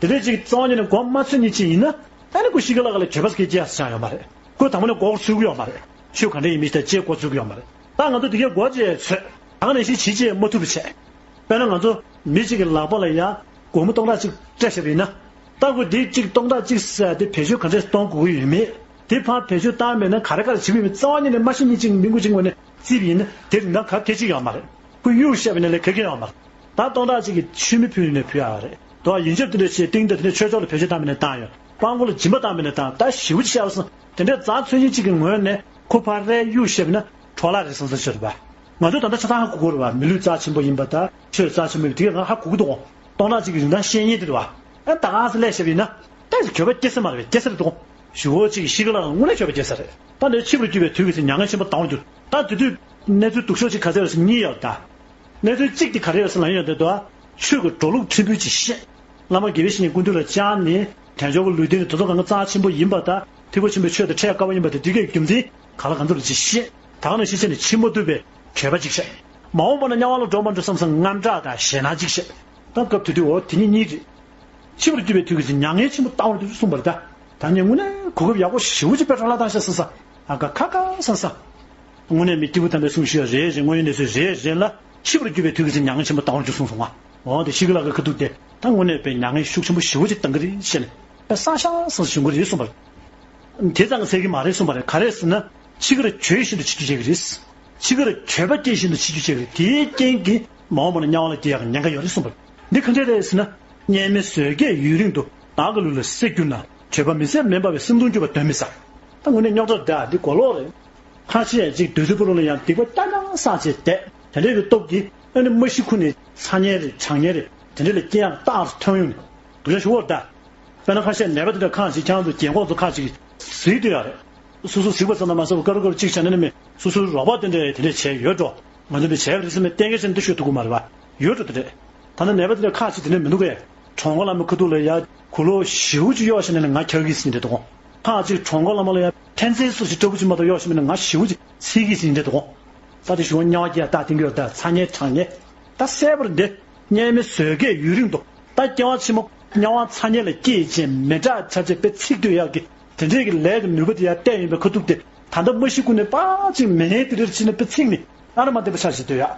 དེ་འདྲའི་གཅིག་རྩ་བ་ཉིད་ནས་མགོ་མ་ཚོས་ཉིན་གཅིག་ཡིན་ན། ད་ནི་ཁོ་ཤི་ཀ་ལ་ཀ་ལ་གྱོད་པ་སྐྱེ་རྒྱུ་ཡང་ཡོད་མ་རེད། ཁོས་དང་པོ་ནས་མགོ་ཚོས་ཀྱི་ཡོད་མ་རེད། ཆོས་ག་འདྲ་ཡིན་མིན་ད་ཅེས་མགོ་ཚོས་ཀྱི་ཡོད་མ་རེད། ད་ང་ཚོ་དེ་གའི་མགོ་ཅེས་ཚོས། ད་ག་ནང་བཞིན་བྱེད་ཅེས་མ་ཐུབ་པ་བྱས། དཔེར་ན་ང་ཚོ་མི་གཅིག་གི་ལག་པ་ལ་ཡ་སྒོར་མོ་སྟོང་ཕྲག་གཅིག་སྤྲད་བཞག་པ་ཡིན་ན། ད་ཁོས་དེ་གཅིག་སྟོང་ཕྲག་གཅིག་ཟེར་དེ་བེད་སྤྱོད་ག་འདྲས་གཏོང་དགོས་ཀྱི་ཡོད་མེད། དེ་ཕར་བེད་སྤྱོད་བཏང་མེད་ན་ག་རེ་ག་རེ་བྱེད་ཀྱི་ཡོད་མེད་རྩ་བ་ཉིད་ནས་མ་ཤེས་མི་གཅིག་མི་མགོ་གཅིག་ངོས་ནས་རྩིས་པ་ཡིན་ན་དེ་རིན་ཐང་ག་གེ་གཅིག་ཡོད་མ་རེད། ཁོས་གཡུག་བཤད་པ་ཡིན་ན་ལས་ག་གེ་ཡོད་མ་རེད། ད་སྟོང་ཕྲག་གཅིག་གི་མཆོད་མེ་ཕུལ་ནས་ཕུལ་ཡག་རེད་དོ། ཡིན་རྒྱབ་དེ་འདྲ་བྱས་གཏིང་ད་དེ་འདྲ་ཆོས་ཕྱོགས་ལ་བེད་སྤྱོད་བཏང་མེད་ན་བཏང་ཡོད། དཔང་པོ་ལ་སྦྱིན་པ་བཏང་མེད་ན་བཏང་ད་ཞེ་པོ་ཅིག་བཤད་པ་སོང་དེ་འདྲའི་རྩ་ཚོད་ཉིན་གཅིག་གི་ངོས་ནས་ཁོ་ཕར་རས་གཡུག་བཤད་པ་ཡིན་ན་འཕྲོ་བརླག་རེད་བསམ་བསམ་ཤོར་བ། ང་ཚོས་ད་ལྟ་ཆ་ཚང་ཧ་གོ་གོ་རེད་བ། མི་ལུས་རྩ་ཆེན་པོ་ཡིན་པ་དང་ཆོས་རྩ་ཆེན་པོ་ཡིན་པ་དེ་ག་ང་ཧ་གོ་གི་འདུག་གོ། སྟོང་ཕྲག་གཅིག་གི་རིན་ཐང་ཤེས་ཉེན་དེ་རེད་བ། ཨ་ད་ག་ས་ལས་བཤད་པ་ཡིན་ན་ད་གྱོད་པ་སྐྱེ་ས་མ་རེད་བས་སྐྱེ་ས་རེད་འདུག་གོ། ཞུ་བོ་གཅིག་གི་ཤི་ཀ་ལ་དངོས་གནས་གྱོད་པ་སྐྱེ་ས་རེད། ད་འདི་འཆི་བར་གྱུར་པའི་དུས་ཀྱི་ཚེ་མྱ་ངན་ཆེན་པོ་ལྡང་བར་འགྱུར། ད་དེ་དུས་གནས་ཚུལ་སྡུག་ཤོས་ཅིག་ག་ཚོད་ཡོད་ཟེར་གཉིས་ཡོད་ད། གནས་ཚུལ་གཅིག་དེ་ག་རེ་ཡོད་ཟེར་ལ་ཡོད་འདི་དོ། ཆོས་ཀྱི་འགྲོ་ལུགས་ཕྲན་བུ་ཅིག་བཤད། བླ་མ་དགེ་བའི་བཤེས་གཉེན་སྐུ་མདུན་ལ་བཅར་ནས་དལ་འབྱོར་གྱི་ལུས་རྟེན་ནི་དེ་ཚོ་གང་ག་རྩ་ཆེན་པོ་ཡིན་པ་དང་ཐེག་པ་ཆེན་པོའི་ཆོས་དང་འཕྲད་དཀའ་བ་ཡིན་པ་དང་དེ་གའི་རྒྱུ་མཚན་གང་ལ་གང་འཚམ་ལ་ཅིག་བཤད། ད་ག་ནང་བཞིན་བྱས་ནས་འཆི་མ་ཐུབ་པའི་གྱོད་པ་ཅིག་བཤད། མ་འོངས་པ་ན་དམྱལ་བ་ལ་འགྲོ་མ་འགྲོ་བསམ་བསམ་དངངས་སྐྲག་དང་ཞེད་སྣང་ཅིག་བཤད། ད་སྐབས་དེ་དུས་འོ་དེ་གཉིས་གཉིས་རེད། འཆི་བར་གྱུར་པའི་དུས་ཀྱི་ཚེ་མྱ་ངན་ཆེན་པོ་ལྡང་བར་འགྱུར་གསུངས་པ་རེད་ད། ད་ངས་དངོས་གནས་གོ་སྐབས་ཡག་པོ་ཞེ་པོ་ཅིག་དཔེ་འཕྲོ་བརླག་བཏང་ཤག་བསམ་བསམ། ཨ་ཁ་ཁ་ཁ་བསམ་བསམ། དངོས་གནས་མི་སྐྱེས་བུ་དམ་པའི་གསུང་ཞུ་ཡ་རེད་རེད། དངོས་ཡོད་གནས་ཚུལ་རེད་རེད་ལ། འཆི་བར་གྱུར་པའི་དུས་ཀྱི་ཚེ་མྱ་ངན་ཆེན་པོ་ལྡང་བར་འགྱུར་གསུངས་སོང་ང་། འོ་དེ་ཤི་ཀ་ལ་ཀ་ཁ་ཐུག་དེ་ད་དངོས་གནས་པའི་མྱ་ངན་ཤུགས་ཆེན་པོ་ཞེ་པོ་ཅིག་ལྡང་གི་རེད་ཞེས་ནས་དཔེ་བསམ་ཤག་བསམ་བཞིན་གྱི་རེད་གསུངས་པ་རེད། དེ་ཙམ་གྱིས་ཟེར་གྱི་མ་རེད་གསུངས་པ་རེད། ག་རེ་ཟེར་ན། འཆི་ཁར་གྱོད་བཞིན་དུ་འཆི་རྒྱུ་བྱེད་ཀྱི་རེད། འཆི་ཁར་གྱོད་པ་སྐྱེ་བཞིན་དུ་འཆི་རྒྱུ་བྱེད་ཀྱི་རེད། དེའི་རྐྱེན་གྱིས་མ་འོངས་པ་ན་དམྱལ་བ་ལ་སྐྱེ་ཡག་ཉེན་ཁ་ཡོད་རེད་གསུངས་པ་རེད། འདི་ག་འདྲས་རེད་ཟེར་ན། གཉན་མི་བཟོད་སྐད་ཡུན་རིང་དུ། བདག་གི་ལུས་ལ་བསྲེགས་གྱུར་ན། གྱོད་པ་མི་བཟད་མེད་པ་བས་སེམས་གདུང་གྱུར་པ་གདོན་མི་ཟ། ད་དངོས་གནས་རྙོག་དྲ་འདྲ་འདི་གོ་ལོག་རེད། ཁ་ཤས་ཅིག་བདུད་རྩི་སྤུ་རླུང་ལ་ཡང་སྡིག་པ་རྐྱང་རྐྱང་བསགས་བྱས་བསྡད། དེ་འདྲ་བའི་སྟོབས་ཀྱིས་ཨ་ནི་མ་ཤི་ཁུ་ནས་ཚ་དམྱལ་རེད་གྲང་དམྱལ་རེད་དེ་འདྲ་ལ་སྐྱེ་ཡག་རྟགས་སུ་ཐོན་ཡོང་ནས་སྡུག་ཅག་ཞུ་བར་གདའ། དཔེར་ན་ཁ་ཤས་ནད་པ་དེ་འདྲ་ཁག་ཅིག་ཁྱེད་རང་ཚོ་རྒན་གོག་ཚོ་ཁག་ཅིག་གཟིགས་བསྡད་ཡོད་རེད། སོ་སོ་གཟིགས་པ་ཙམ་དུ་མ་ཟད་པར་དཀར་དཀར་གཅིག་བྱས་ན་ནི་མེད་སོ་སོའི་རོགས་པ་དེ་འདྲས་དེ་འདྲས་བྱས་ཡོད་འགྲོ། ང་ཚོ་འདི་བྱས་པ་རེད་ཟེར་ནས་གཏན་འཁེལ་བྱས་ནས་འདི་ཤོད་ཐུབ་ཀྱི་མ་རེད་པ། ཡོད་འགྲོ་དེ་འདྲས། ད་ནི་ནད་པ་དེ་འདྲས་ཁག་ཅིག་དེ་འདྲས་མི་འདུག་གས། གྲོང་པ་བླ་མའི་ཁ་ཐུག་ལ་ཡ་གུ་ལོག་ཞེ་པོ་ཅིག་གཡོག་བྱས་ནས་ནི་ང་འཁྱར་གི་ཟེར་ནས་འདྲ་འདུག་ཁག་ཅིག་གྲོང་པ་བླ་མ་ལ་ཡ་ཕན་ཚུན་སོ་ཞིག་སྐྲག་པོ་ཅིག་མ་གཏོགས་གཡོག་བྱས་མིན་ན་ང་ཞེ་པོ་ཅིག་འཚིག་གི་ཟེར་ནས་འདྲ་འདུག་ད་དེ་ཞུ་བ་དམྱལ་བ་སྐྱེ་ཡག་རྟགས་དེ་འགྱུར་ད་ཚ་དམྱལ་གྲང་དམྱལ། ད་གསལ་པོར་འདི། གཉན་མི་བཟོད་སྐད་ཡུན་རིང་དུ། ད་སྐྱེ་བ་ཕྱི་མ་དམྱལ་བ་ཚ་དམྱལ་ལ་སྐྱེས་བྱས་མི་དྲག་ཆ་ཆེ་དཔེ་འཚིག་སྡོད་ཡག་གི་དེ་འདྲས་ཀྱི་ལས་ཀྱི་ནུས་པ་དེ་ཡར་བསྟན་ཡིན་པའི་ཁ་ཐུག་དེ་ད་ལྟ་མ་ཤི་ཁུ་ནས་ཕར་ཅིག་མི་ངན་དེ་འདྲས་ཕྱིན་ན་དཔེ་འཚིག་ནས་ཨ་ར་མ་བདེ་པོ་ཆགས་བྱས་སྡོད་ཡག་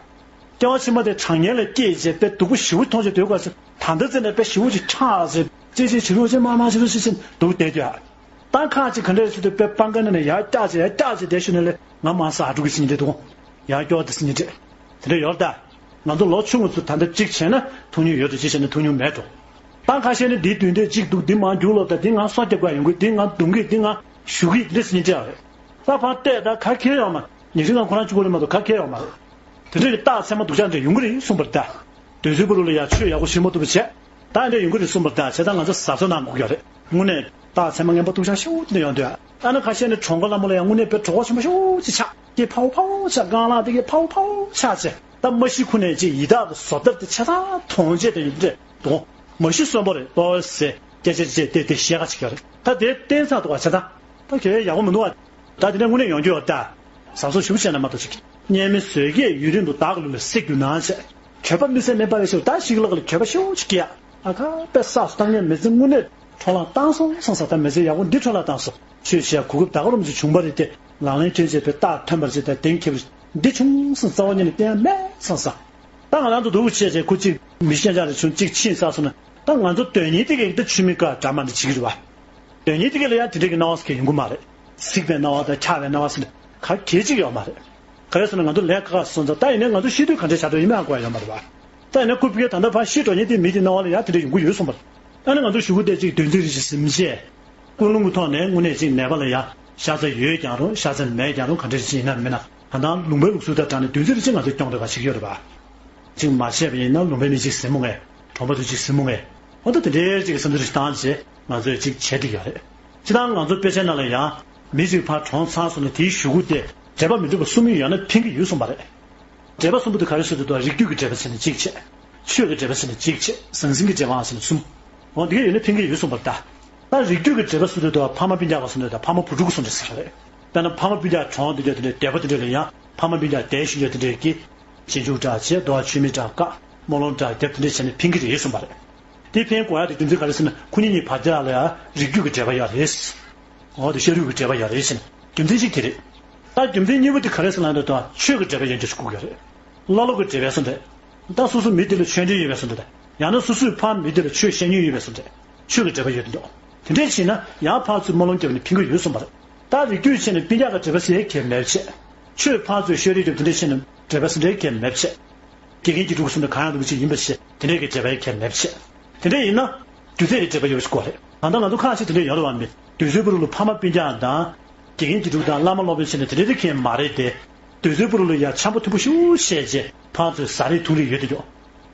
སྐྱེ་བ་ཕྱི་མ་དེ་གྲང་དམྱལ་ལ་སྐྱེས་བྱས་དཔེ་སྡུག་པོ་ཞེ་པོ་མཐོང་བྱས་སྡོད་དགོས་ཟེར་ད་ལྟ་ཙམ་ནས་དཔེ་ཞེ་པོ་ཅིག་ཆགས་ཟེར་ཅེ་ཅེ་བྱེད་རོགས་ཅེ་མ་མ་བྱེད་རོགས་ཅེ་ཅེ་འདུག་བསྡད་སྡོད་ཡག་ད་ཁག་ཅིག་ག་འདྲས་ཟེར་དུས་དཔེ་སྤང་ཀ་ནང་ནས་ཡར་བཀྱག་བྱས་ཡར་བཀྱག་བྱས་བསྡད་ཤུལ་ནས་ལས་ང་མ་ས་ཨ་ཕྲུག་གི་ཟིན་འདྲ་འདུག་ཡར་སྐྱོ་བ་དེ་ཟིན་འདྲ་དེ་འདྲ་ཡོད་ད། ང་ཚོ་ལོ་ཆུང་ངུ་ཚོ་ད་ལྟ་གཅིག་བྱས་ན་ཐུགས་མྱོང་ཡོད་འགྲོ་གཅིག་བྱས་ན་ཐུགས་མྱོང་མེད་འགྲོ། ད་ཁ་ཤས་ནི་འདིའི་དུས་འདས་གཅིག་འདུག་འདི་མ་འགྱུར་ལོ་ད་འདི་ང་སྲོག་སྐྱབས་དགོས་ཡོང་གི་འདི་ང་རྡུང་གི་འདི་ང་ཞུ་གི་འདི་ཟིན་འདྲ་རེད། ད་ཕར་བལྟས་ད་ག་གེ་ཡོད་མ་ཉིན་རེ་ང་ཁོ་རང་གཅིག་པོ་རེད་མ་གཏོགས་ག་གེ་ཡོད་མ་རེད། དེ་འདྲ་གི་རྟགས་མཚན་མ་སྡུག་ཅག་འདྲ་ཡོང་གི་རེད་གསུངས་པ་རེད་ད། བདུད་རྩི་སྤུ་རླུང་ལ་ཡང་ཆོས་ཡག་པོ་ཤེས་མ་ཐུབ་པ་བྱས། ད་འདྲ་ཡོང་གི་རེད་གསུངས་པ་རེད་ད། བྱས་ཙང་ང་ཚོ་གཟབ་གཟབ་གནང་དགོས་ཀྱི་རེད། དངོས་གནས་རྟགས་མཚན་མ་ངན་པ་སྡུག་ཅག་ཤོས་དེ་འདྲ་ཡོང་དུས་ཨ་ནི་ཁ་ཤས་ནི་གྲོང་པ་བླ་མ་ལ་ཡང་དངོས་གནས་དཔེ་གྲོགས་པོ་ཆེན་པོ་ཤོས་ཅིག་ཆགས་ཀྱི་ཕའུ་ཕའུ་ཆགས་རྐང་ལག་དེ་གི་ཕའུ་ཕའུ་ཆགས་བྱས་ད་མ་ཤི་ཁུ་ནས་ཅིག་ཡི་དྭགས་དང་བཟོ་ལྟར་དེ་ཆ་ཚང་མཐོང་བྱས་དེ་ཡོང་གི་རེད་དོ། མ་ཤི་གསོན་པོ་རེད་དོ་ཟེར་སྐད་ཆ་བྱས་དེ་དེ་བཤད་ཁ་ཅིག་ཡོད་རེད་ད་དེ་བསྟན་ས་འདུག་བ་ཆ་ཚང་། ད་གལ་ཡག་པོ་མི་འདུག་ཨ། ད་དེ་ནས་དངོས་གནས་ཡོང་རྒྱུ་ཡོད་ད། གཟབ་གཟབ་ཞུ་བྱས་ན་མ་གཏོགས་ཅིག་གཉན་མི་བཟོད་སྐད་ཡུན་རིང་དུ་བདག་གི་ལུས་ལ་བསྲེགས་གྱུར་ན་ཞེས། གྱོད་པ་མི་བཟད་མེད་པ་ལས་ཞེས་ད་ཞིག་ལག་ལ་གྱོད་པ་ཤོག་ཅིག་སྐྱེ་ཡ། ཨ་ཁ་དཔེ་བསགས་སུ་བཏང་ཉན་མི་ཚེ་དངོས་གནས་འཕྲོ་བརླག་བཏང་སོང་བསམ་ས་ད་མི་ཚེ་ཡག་པོ་འདི་འཕྲོ་བརླག་བཏང་སོང་ཆོས་བཤད་གོ་སྐབས་ད་ག་རུམ་ཅིག་བྱུང་པ་རེད་དེ་ལག་ལེན་སྤྲད་བྱས་པའི་རྟགས་ཐོན་པར་བྱེད་ད་གདེང་འཁེལ་བ་འདི་བྱུང་སོང་རྩ་བ་ཉིད་ནས་བསྟན་ཡ་མེད་བསམ་ས། ད་ང་རང་ཚོ་འདུག་བྱས་བྱས་ཁོ་གཅིག་མི་ཤེས་ཅག་རེ་བྱུང་གཅིག་ཕྱིན་ས་སོང་ན། ད་ང་ཚོ་དོན་གཉེར་དེ་གས་ད་ཆོས་མི་དགའ་འདྲ་མ་འདྲ་བྱེད་ཀྱི་རེད་བ། དོན་གཉེར་དེ་གས་ལ་ཡང་དེ་འདྲས་ཀྱི་སྣང་བ་ཟེར་མཁན་ཡོང་གི་མ་རེད། གཟིགས་པའི་སྣང་བ་དང་འཁྱག་པའི་སྣང་བ་ཟེར་ནས་ག་གེ་གཅིག་ཡོད་མ་རེད། ག་རེ་ཟེར་ན་ང་ཚོ་ལས་ཁག་ཁག་སོང་ཙང་ད་ཡིན་ནའི་ང་ཚོ་ཤི་དུས་ག་འདྲས་བྱ་འགྲོ་ཡིན་མིན་ཧ་གོ་ཡ་ཡོད་མ་རེད་བ། ད་ཡིན་ནའི་ཁོ་ཕ་གིར་ད་ལྟ་ཕར་ཤི་འགྲོ་མཁན་དེ་མི་དེའི་སྣང་བ་ལ་ཡང་དེ་འདྲས་ཡོང་གི་ཡོད་གསུངས་པ་རེད། ཨ་ནི་ང་ཚོ་གཞུག་གུ་དེ་གཅིག་བདུན་ཚིགས་རེ་བཞིན་ཟིན་བྱས། ཀུན་སློང་གི་ཐོག་ནས་དངོས་གནས་གཅིག་ནད་པ་ལ་ཡང་ཤ་ཚ་ཡོད་ཀྱང་རུང་ཤ་ཚ་མེད་ཀྱང་རུང་ག་འདྲ་ཞིག་ཡིན་ན་མིན་ན་ད་ལྟ་ལུང་པའི་ལུགས་སྲོལ་དང་སྦྲགས་ནས་བདུན་ཚིགས་རེ་གཅིག་ང་ཚོས་སྐྱོང་དགོས་པ་ཞིག་ཡོད་རེད་པ། གཅིག་མ་བྱས་པ་ཡིན་ན་ལུང་པའི་མི་གཅིག་ཟིན་མོ་ངེས། གྲོང་པ་དུ་གཅིག་ཟིན་མོ་ངེས། འོ་ད་དེ་འདྲའི་གཅིག་གི་བསམ་ཚུལ་ཞིག་བཏང་བྱས་ང་ཚོས་གཅིག་བྱས་བསྡད་ཡོད་རེད། སྤྱིར་བཏང་ང་ཚོ་དཔེ་ཆའི་ནང་ལ་ཡང་མི་གཅིག་ཕར་གྲོངས་ཚར་སོང་ན་དེའི་གཞུག་གུ་དེ་འབྲེལ་བ་མི་འགྲིག་པ་གསུམ་ཡོད་ན་ཕན་གྱི་ཡོད་གསུངས་པ་རེད། འབྲེལ་བ་གསུམ་པོ་དེ་ག་རེ་ཟེར་དུས་ད་རིགས་རྒྱུད་ཀྱི་འབྲེལ་བ་ཟེར་ནས་གཅིག་བྱས། ཆོས་ཀྱི་འབྲེལ་བ་ཟེར་ནས་གཅིག་བྱས། ཟང་ཟིང་གི་འབྲེལ་བའང་ཟེར་ནས་གསུམ། འོ་དེ་གས་ཡོད་ན་ཕན་གྱི་ཡོད་གསུངས་པ་རེད་ད། ད་རིགས་རྒྱུད་ཀྱི་འབྲེལ་བ་ཟེར་དུས་ད་ཕ་མ་སྤུན་ཀྱག་ག་ཟེར་དུས་ད་ཕ་མ་བུ་ཕྲུག་གསུམ་རེད་ཟེར་རེད། དཔེར་ན་ཕ་མ་སྤུན་ཀྱག་གྲོངས་དེ་འདྲ་དེ་འདྲའི་འདས་པོ་དེ་འདྲ་ལ་ཡང་ཕ་མ་སྤུན་ཀྱག་འདས་ཤིང་འདྲ་དེ་འདྲའི་གི་རྗེས་འཇུག་འདྲ་བྱས་དོ་ཆོས་མི་འདྲ་བཀའ་སྨོན་ལམ་འདྲ་རྒྱབ་དེ་འདྲ་བྱས་ནས་ཕན་གྱི་རེད་གསུངས་པ་རེད། དེ་ཕན་གོ་ཡ་དེ་རྒྱུ་མཚན་ག་རེ་ཟེར་ན་ཁོ་གཉིས་གཉིས་བར་དེ་ལ་ཡང་རིགས་རྒྱུད་ཀྱི་འབྲེལ་བ་ཡོད་རེད། འོ་དེ་ཤ་རུས་ཀྱི་འབྲེལ་བ་ཡོད་རེད་ཟེར་ན་རྒྱུ་མཚན་གཅིག་དེ་རེད། ད་རྒྱུ་མཚན་གཉིས་པ་དེ་ག་རེ་ཟེར་ན་འདོད་དང་ཆོས་ཀྱི་འབྲེལ་བ་ཡོད་འདྲ་ཞིག་དགོས་ཀྱི་རེད། བླ་སློབ་ཀྱི་འབྲེལ་བའི་བཟོ་འདྲ། ད་སོ་སོ་མི་དེ་ལ་ཆོས་འབྲེལ་ཡོད་པའི་བཟོ་འདྲ་དང་ཡང་ན་སོ་སོའི་ཕ་མི་དེ་ལ་ཆོས་བཤད་མྱོང་ཡོད་པའི་བཟོ་འདྲ། ཆོས་ཀྱི་འབྲེལ་བ་ཡོད་དེ་འདུག་དེ་འདྲས་བྱས་ན་ཡང་ཕར་ཚུར་སྨོན་ལམ་བརྒྱབ་ནས་ཕན་གྱི་ཡོད་གསུངས་པ་རེད། ད་རིགས་རྒྱུད་བྱས་ནས་སྤུན་ཀྱག་གི་འབྲེལ་བ་ཟེར་གྱི་མེད་པ་བྱས། ཆོས་ཕར་ཚུར་ཤོད་རེས་བརྒྱབ་དེ་འདྲས་བྱས་ནས་འབྲེལ་བ་ཟེར་འདྲས་གྱི་མེད་པ་བྱས། དགེ་རྒན་གྱི་ཕྲུ་གུ་གསུམ་དང་གང་ཡང་འདུག་ཅིག་ཡིན་པ་བྱས་དེ་འདྲས་ཀྱི་འབྲེལ་བ་གལ་མེད་པ་བྱས། དེ་འདྲས་ཡིན་ན། སྒྱུ་རྩལ་གྱི་འབྲེལ་བ་ཡོད་པ་ཞིག་དགོས་རེད། ད་ལྟ་ང་ཚོ་ཁ་ཤས་དེ་འདྲས་ཡོད་རེད་བ་མི། དུས་ཚོད་པོ་རུ་ལ་ཕ་མ་སྤུན་ཀྱག་དང་། དགེ་རྒན་གྱི་ཕྲུ་གུ་དང་བླ་མ་སློབ་དཔོན་བྱས་ནས་དེ་འདྲས་དེ་མཁན་མ་རེད་དེ། དུས་ཚོད་པོ་རུ་ལ་ཡ་འཆམ་པོ་མཐུན་པོ་ཞིག་བཤད་རྗེས་ཕར་ཚུར་ཟ་རེས་འཐུང་རེས་ཡོད་དེ་འདུག་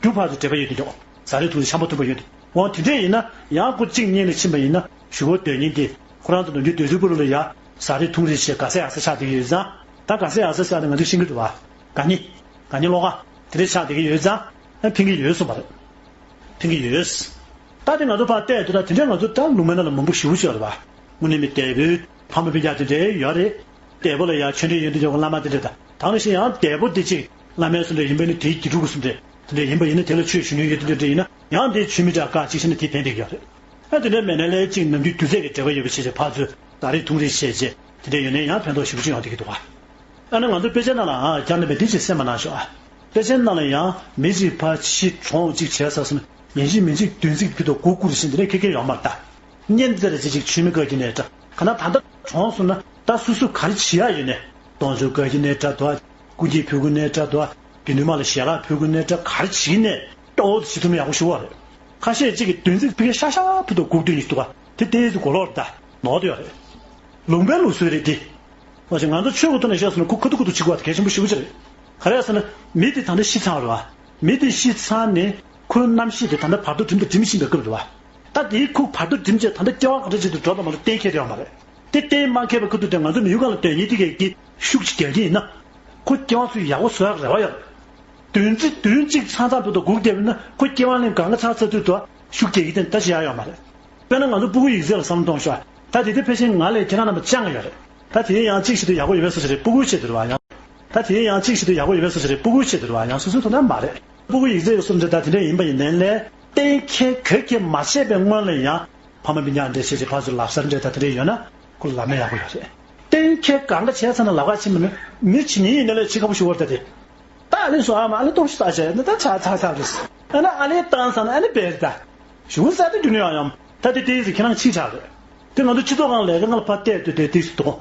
རྒྱུ་ཕར་ཚུར་འབྲེལ་བ་ཡོད་དེ་འདུག་ཟ་རེས་འཐུང་རེས་འཆམ་པོ་མཐུན་པོ་ཡོད་དེ། འོ་དེ་འདྲས་ཡིན་ན་ཡང་ཁོ་གཅིག་གཉིས་ནས་ཕྱིན་པ་ཡིན་ན་གཞུག་གུ་དོན་གཉེར་དེ་ཁོ་རང་ཚོ་ནམ་རྒྱུན་དུས་ཚོད་པོ་རུ་ལ་ཡ་ཟ་རེས་འཐུང་རེས་བྱས་དགའ་ས་ཡག་ས་ཆགས་བསྡད་ཀྱི་ཡོད་ཙང་། ད་དགའ་ས་ཡག་ས་ཆགས་ཏེ་ང་ཚོས་ཤེས་ཀྱི་འདུག་བ། དགའ་ཉེ། དགའ་ཉེ་བློ་དགའ། དེ་འདྲས་ཆགས་བསྡད་ཀྱི་ཡོད་ཙང་། ཨ་ཕན་གྱི་ཡོད་གསུངས་པ་རེད། ཕན་གྱི་ཡོད། ད་དེ་ང་ཚོ་ཕར་བལྟས་དུས་ད་དེ་འདྲས་ང་ཚོ་ད་ལུང་པའི་ནང་ལ་མང་པོ་ཞེ་པོ་ཅིག་ཡོད་རེད་བ། དངོས་གནས་མི་འདས་པོའི་ཕ་མ་སྤུན་ཀྱག་དེ་འདྲས་ཡོད་རེད། འདས་པོ་ལ་ཡང་ཆོས་འབྲེལ་ཡོད་དེ་འདྲས་བླ་མ་དེ་འདྲས་དང་ད་ག་ནང་བཞིན་ཡང་འདས་པོ་དེ་གཅིག་བླ་མའི་བཟོ་འདྲ་ཡིན་པས་ནི་དེའི་དགེ་ཕྲུག་གི་བཟོ་འདྲ་དེ་འདྲས་ཡིན་པ་ཡིན་ན་དེ་ལ་ཆོས་ཞུ་མྱོང་ཡོད་དེ་འདྲས་ཡིན་ན་ཡང་དེའི་ཆོས་མི་འདྲ་ཁག་ཅིག་བྱས་ན་དེ་ཕན་བསྡད་ཀྱི་ཡོད་རེད། ཨ་དེ་འདྲའི་མེད་ན་ལས་གཅིག་ནམ་རྒྱུན་སྒྱུ་རྩལ་གྱི་འབྲེལ་བ་ཡོད་པ་བྱས་བྱས་ཕར་ཚུར་ཟ་རེས་འཐུང་རེས་བྱས་བྱས་དེ་འདྲ་ཡོད་ན་ཡང་ཕན་ཐོགས་ཞེ་པོ་ཅིག་ཡོང་བསྡད་ཀྱི་འདུག་ག་ཨ་ནི་ང་ཚོ་དཔེ་ཆའི་ནང་ལའང་རྒྱ་ནང་པས་འདི་ཅིག་གསན་པ་གནང་ཤོག་ཨ། དཔེ་ཆའི་ནང་ལ་ཡང་མི་གཅིག་ཕར་ཤི་གྲོངས་གཅིག་བྱས་ཚར་སོང་ན་ཉིན་ཤས་མི་གཅིག་བདུན་ཚིགས་བརྒྱུད་དུ་སྒུག་སྒུག་རེ་བཞིན་འདི་འདྲ་ཁེ་ཁེ་ཡོང་མ་རེད་ད། གཉེན་ཚན་རེ་ཅིག་ཅིག་ཆོས་མི་དགའ་རྒྱུ་ནས་འདྲ་ག་ན་ད་ལྟ་གྲོངས་སོང་ན་ད་སོ་སོ་ག་རེ་བྱེད་ཡག་ཡོད་ནས་གདོང་ཆོས་དགའ་རྒྱུ་ནས་འདྲ་འདུག་ཨ། སྐུ་འགྱེད་ཕུལ་དགོས་ནས་འདྲ་འདུག་ཨ། དགེ་འདུན་མ་ལ་ཞལ་ལག་ཕུལ་དགོས་ནས་འདྲ་ག་རེ་བྱེད་ནས་ཏོག་ཙམ་བྱེད་ཐུབ་ན་ཡག་པོ་ཞུ་བ་རེད། ཁ་ཤས་ཅིག་གིས་བདུན་ཚིགས་ཕི་ཁ་ཤ་ཤ་ཕུད་དུ་སྒུག་སྡོད་ནས་འདུག་ག་དེ་ཏོག་ཙམ་གོ་ལོག་རེད་ད་ནོར་དུ་ཡོད་རེད། ལུང་པའི་ལུགས་སྲོལ་རེད་དེ། ང་ཚོ་ཆོས་ཀྱི་ཐོག་ནས་བཤད་སོང་ན་ཁོ་ཁ་ཐུག་ཁ་ཐུག་བྱེད་དགོས་པ་དེ་གལ་ཆེན་པོ་ཞེ་པོ་ཅིག་རེད། ག་རེ་ཟེར་ན། མི་དེ་ད་ལྟ་ཤི་ཚར་བ་རེད་བ། མི་དེ་ཤི་ཚར་ནས་ཁོའི་རྣམ་ཤེས་དེ་ད་ལྟ་བར་དོ་འགྲིམ་དང་འགྲིམ་བཞིན་པའི་སྐབས་རེད་བ། ད་དེའི་ཁོ་བར་དོ་འགྲིམ་བྱས་ད་ལྟ་སྐྱེ་བ་ག་འདྲ་ཅིག་ཏུ་འགྲོ་དང་མ་འགྲོ་གཏན་འཁེལ་ཡོད་མ་རེད། དེ་གཏན་མ་འཁེལ་བའི་ཁ་ཐུག་དེ་ང་ཚོ་མི་ཡུལ་སྒང་ལ་དོན་གཉེར་དེ་གས་ཀྱིས་ཤུགས་ཅིག་རྒྱག་གི་ཡིན་ན། ཁོ་སྐྱེ་བ་ཚོ་ཡག་པོ་བཟོ་ཡག་རེ་བ་ཡོད་རེད། བདུན་ཚིགས་བདུན་གཅིག་ཚང་ཚང་དུ་དུ་སྒུག་བསྡད་པ་ཡིན་ན་ཁོ་སྐྱེ་བ་ལེན་གང་ག་ཚར་ཚར་དུས་དུ་ཤུགས་རྒྱག་གི་དེ་ད་ཞེ་ཡག་ཡོད་མ་རེད། དཔེར་ན་ང་ཚོ་སྤུ་གུ་ཡིག་ཚད་ལ་བསམ་བློ་གཏོང་ཤོག་ད་དེ་དུས་ཕལ་ཆེར་ང་ལས་ཁྱེད་རང་རྣམ་པ་སྤྱང་ཡོད་རེད། ད་དེ་ཡང་གཅིག་བྱེད་དུས་ཡག་པོ་ཡོད་པའི་བཟོ་ཞིག་རེད་སྤུ་གུའི་ཆེད་དུ་རེད་བ་ཡང་། ད་དེ་ཡང་གཅིག་བྱེད་དུས་ཡག་པོ་ཡོད་པའི་བཟོ་ཞིག་རེད་སྤུ་གུའི་ཆེད་དུ་རེད་བ་ཡང་སོ་སོའི་ཐོག་ནས་མ་རེད། སྤུ་གུ་ཡིག་ཚད་ཀྱི་སུམ་ཆ་ད་དེ་འདྲ་ཡིན་པ་ཡིན་ནའི་ལས་གཏན་འཁེལ་ག་གེ་མ་བྱས་པའི་སྔོན་ལ་ཡང་ཕ་མ་སྤུན་ཀྱག་འདྲ་བྱས་ཅིག་ཕར་ཚུར་ལབ་ས་འདྲ་ད་དེ་འདྲ་ཡོད་ན་ཁོ་ལབ་ན་ཡག་པོ་ཡོད་རེད། གཏན་འཁེལ་གང་ག་བྱས་ཚར་ན་ལབ་ག་ཕྱིན་པ་ནི་མི་ཇི་སྙེད་ཡིན་ནའི་ལས་ཕྱི་ཁ་པོ་ཞུ་བར་ད་དེ། ད་ཨ་ལེ་སོ་ཨ་མ་ཨ་ལེ་ཏོག་ཤི་ས་བྱས་ན་ད་ཆ་ཚ་ཚ་རེད། ཨ་ན་ཨ་ལེ་བཏང་ས་ན་ཨ་ནི་བེར་ད། ཞུ་ས་དེ་རྒྱུ་ནི་ཡང་ཡང་ད་དེ་དེ་ཟིག་ཁྱེད་རང་ཕྱི་ཆགས་རེད། དེ་ང་ཚོ་སྤྱི་ཚོགས་ཁང་ལས་ཀ་ང་ལ་ཕར་བལྟས་དུས་དེ་དེ་ཟིག་འདུག་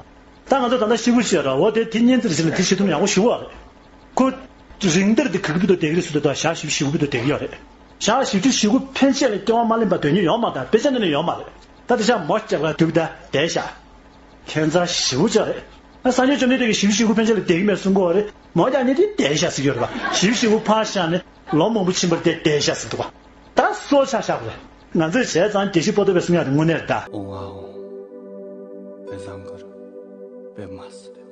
ད་ང་ཚོ་ད་ལྟ་ཤི་བོ་ཤི་ར་འོ་དེ་དེ་གཉེན་ཚིར་ཞིག་ལ་དེ་ཤི་ཐུབ་ཡག་པོ་ཞུ་བ་རེད། ཁོ་རིང་དར་དེ་ག་གི་བུ་དོ་དེ་གི་རེད་སུ་དོ་ད་ཞག་བཞི་བཅུ་ཞེ་དགུ་བུ་དོ་དེ་གི་ཡོད་རེད། ཞག་བཞི་བཅུ་ཞེ་དགུ་ཕན་ཆད་ལ་སྐྱེ་བ་མ་ལེན་པ་དོན་གཉེར་ཡོད་མ་ད་དཔེ་ཆ་ནང་ནས་ཡོད་མ་རེད། ད་དེ་ཤ་མོ་སྐྱབས་ལ་དུག་ད་བསྡད་ཤག་ཁྱད་མཚར་ཞེ་པོ་ཅིག་རེད། ཨ་སངས་རྒྱས་བཅོམ་ལྡན་འདས་ཀྱིས་བཞི་བཅུ་ཞེ་དགུ་ཕན་ཆད་ལ་བསྡད་ཀྱི་མེད་གསུང་གི་ཡོད་རེད། མོ་རྒྱག་ནི་དེ་བསྡད་ཤག་ཟེར་གྱི་ཡོད་རེད་པ། བཞི་བཅུ་ཞེ་དགུ་ཕར་བཞག་ནས་ལོ་མང་པོ་ཕྱིན་པར་དེ་བསྡད་ཤག་ཟེར་འདུག་པ། ད་སྲོག་ཆགས་ཤག་པ་རེད། ང་ཚོས་བྱས་ཙང་དགེ་བཤེས་པོ་ཏོ་བའི་གསུང་ཡག་དེ་དངོས་གནས་རེད་ད། ཨོ་ཝའོ། བེ་ཟང་གར་བེ་མ་སི་རེད།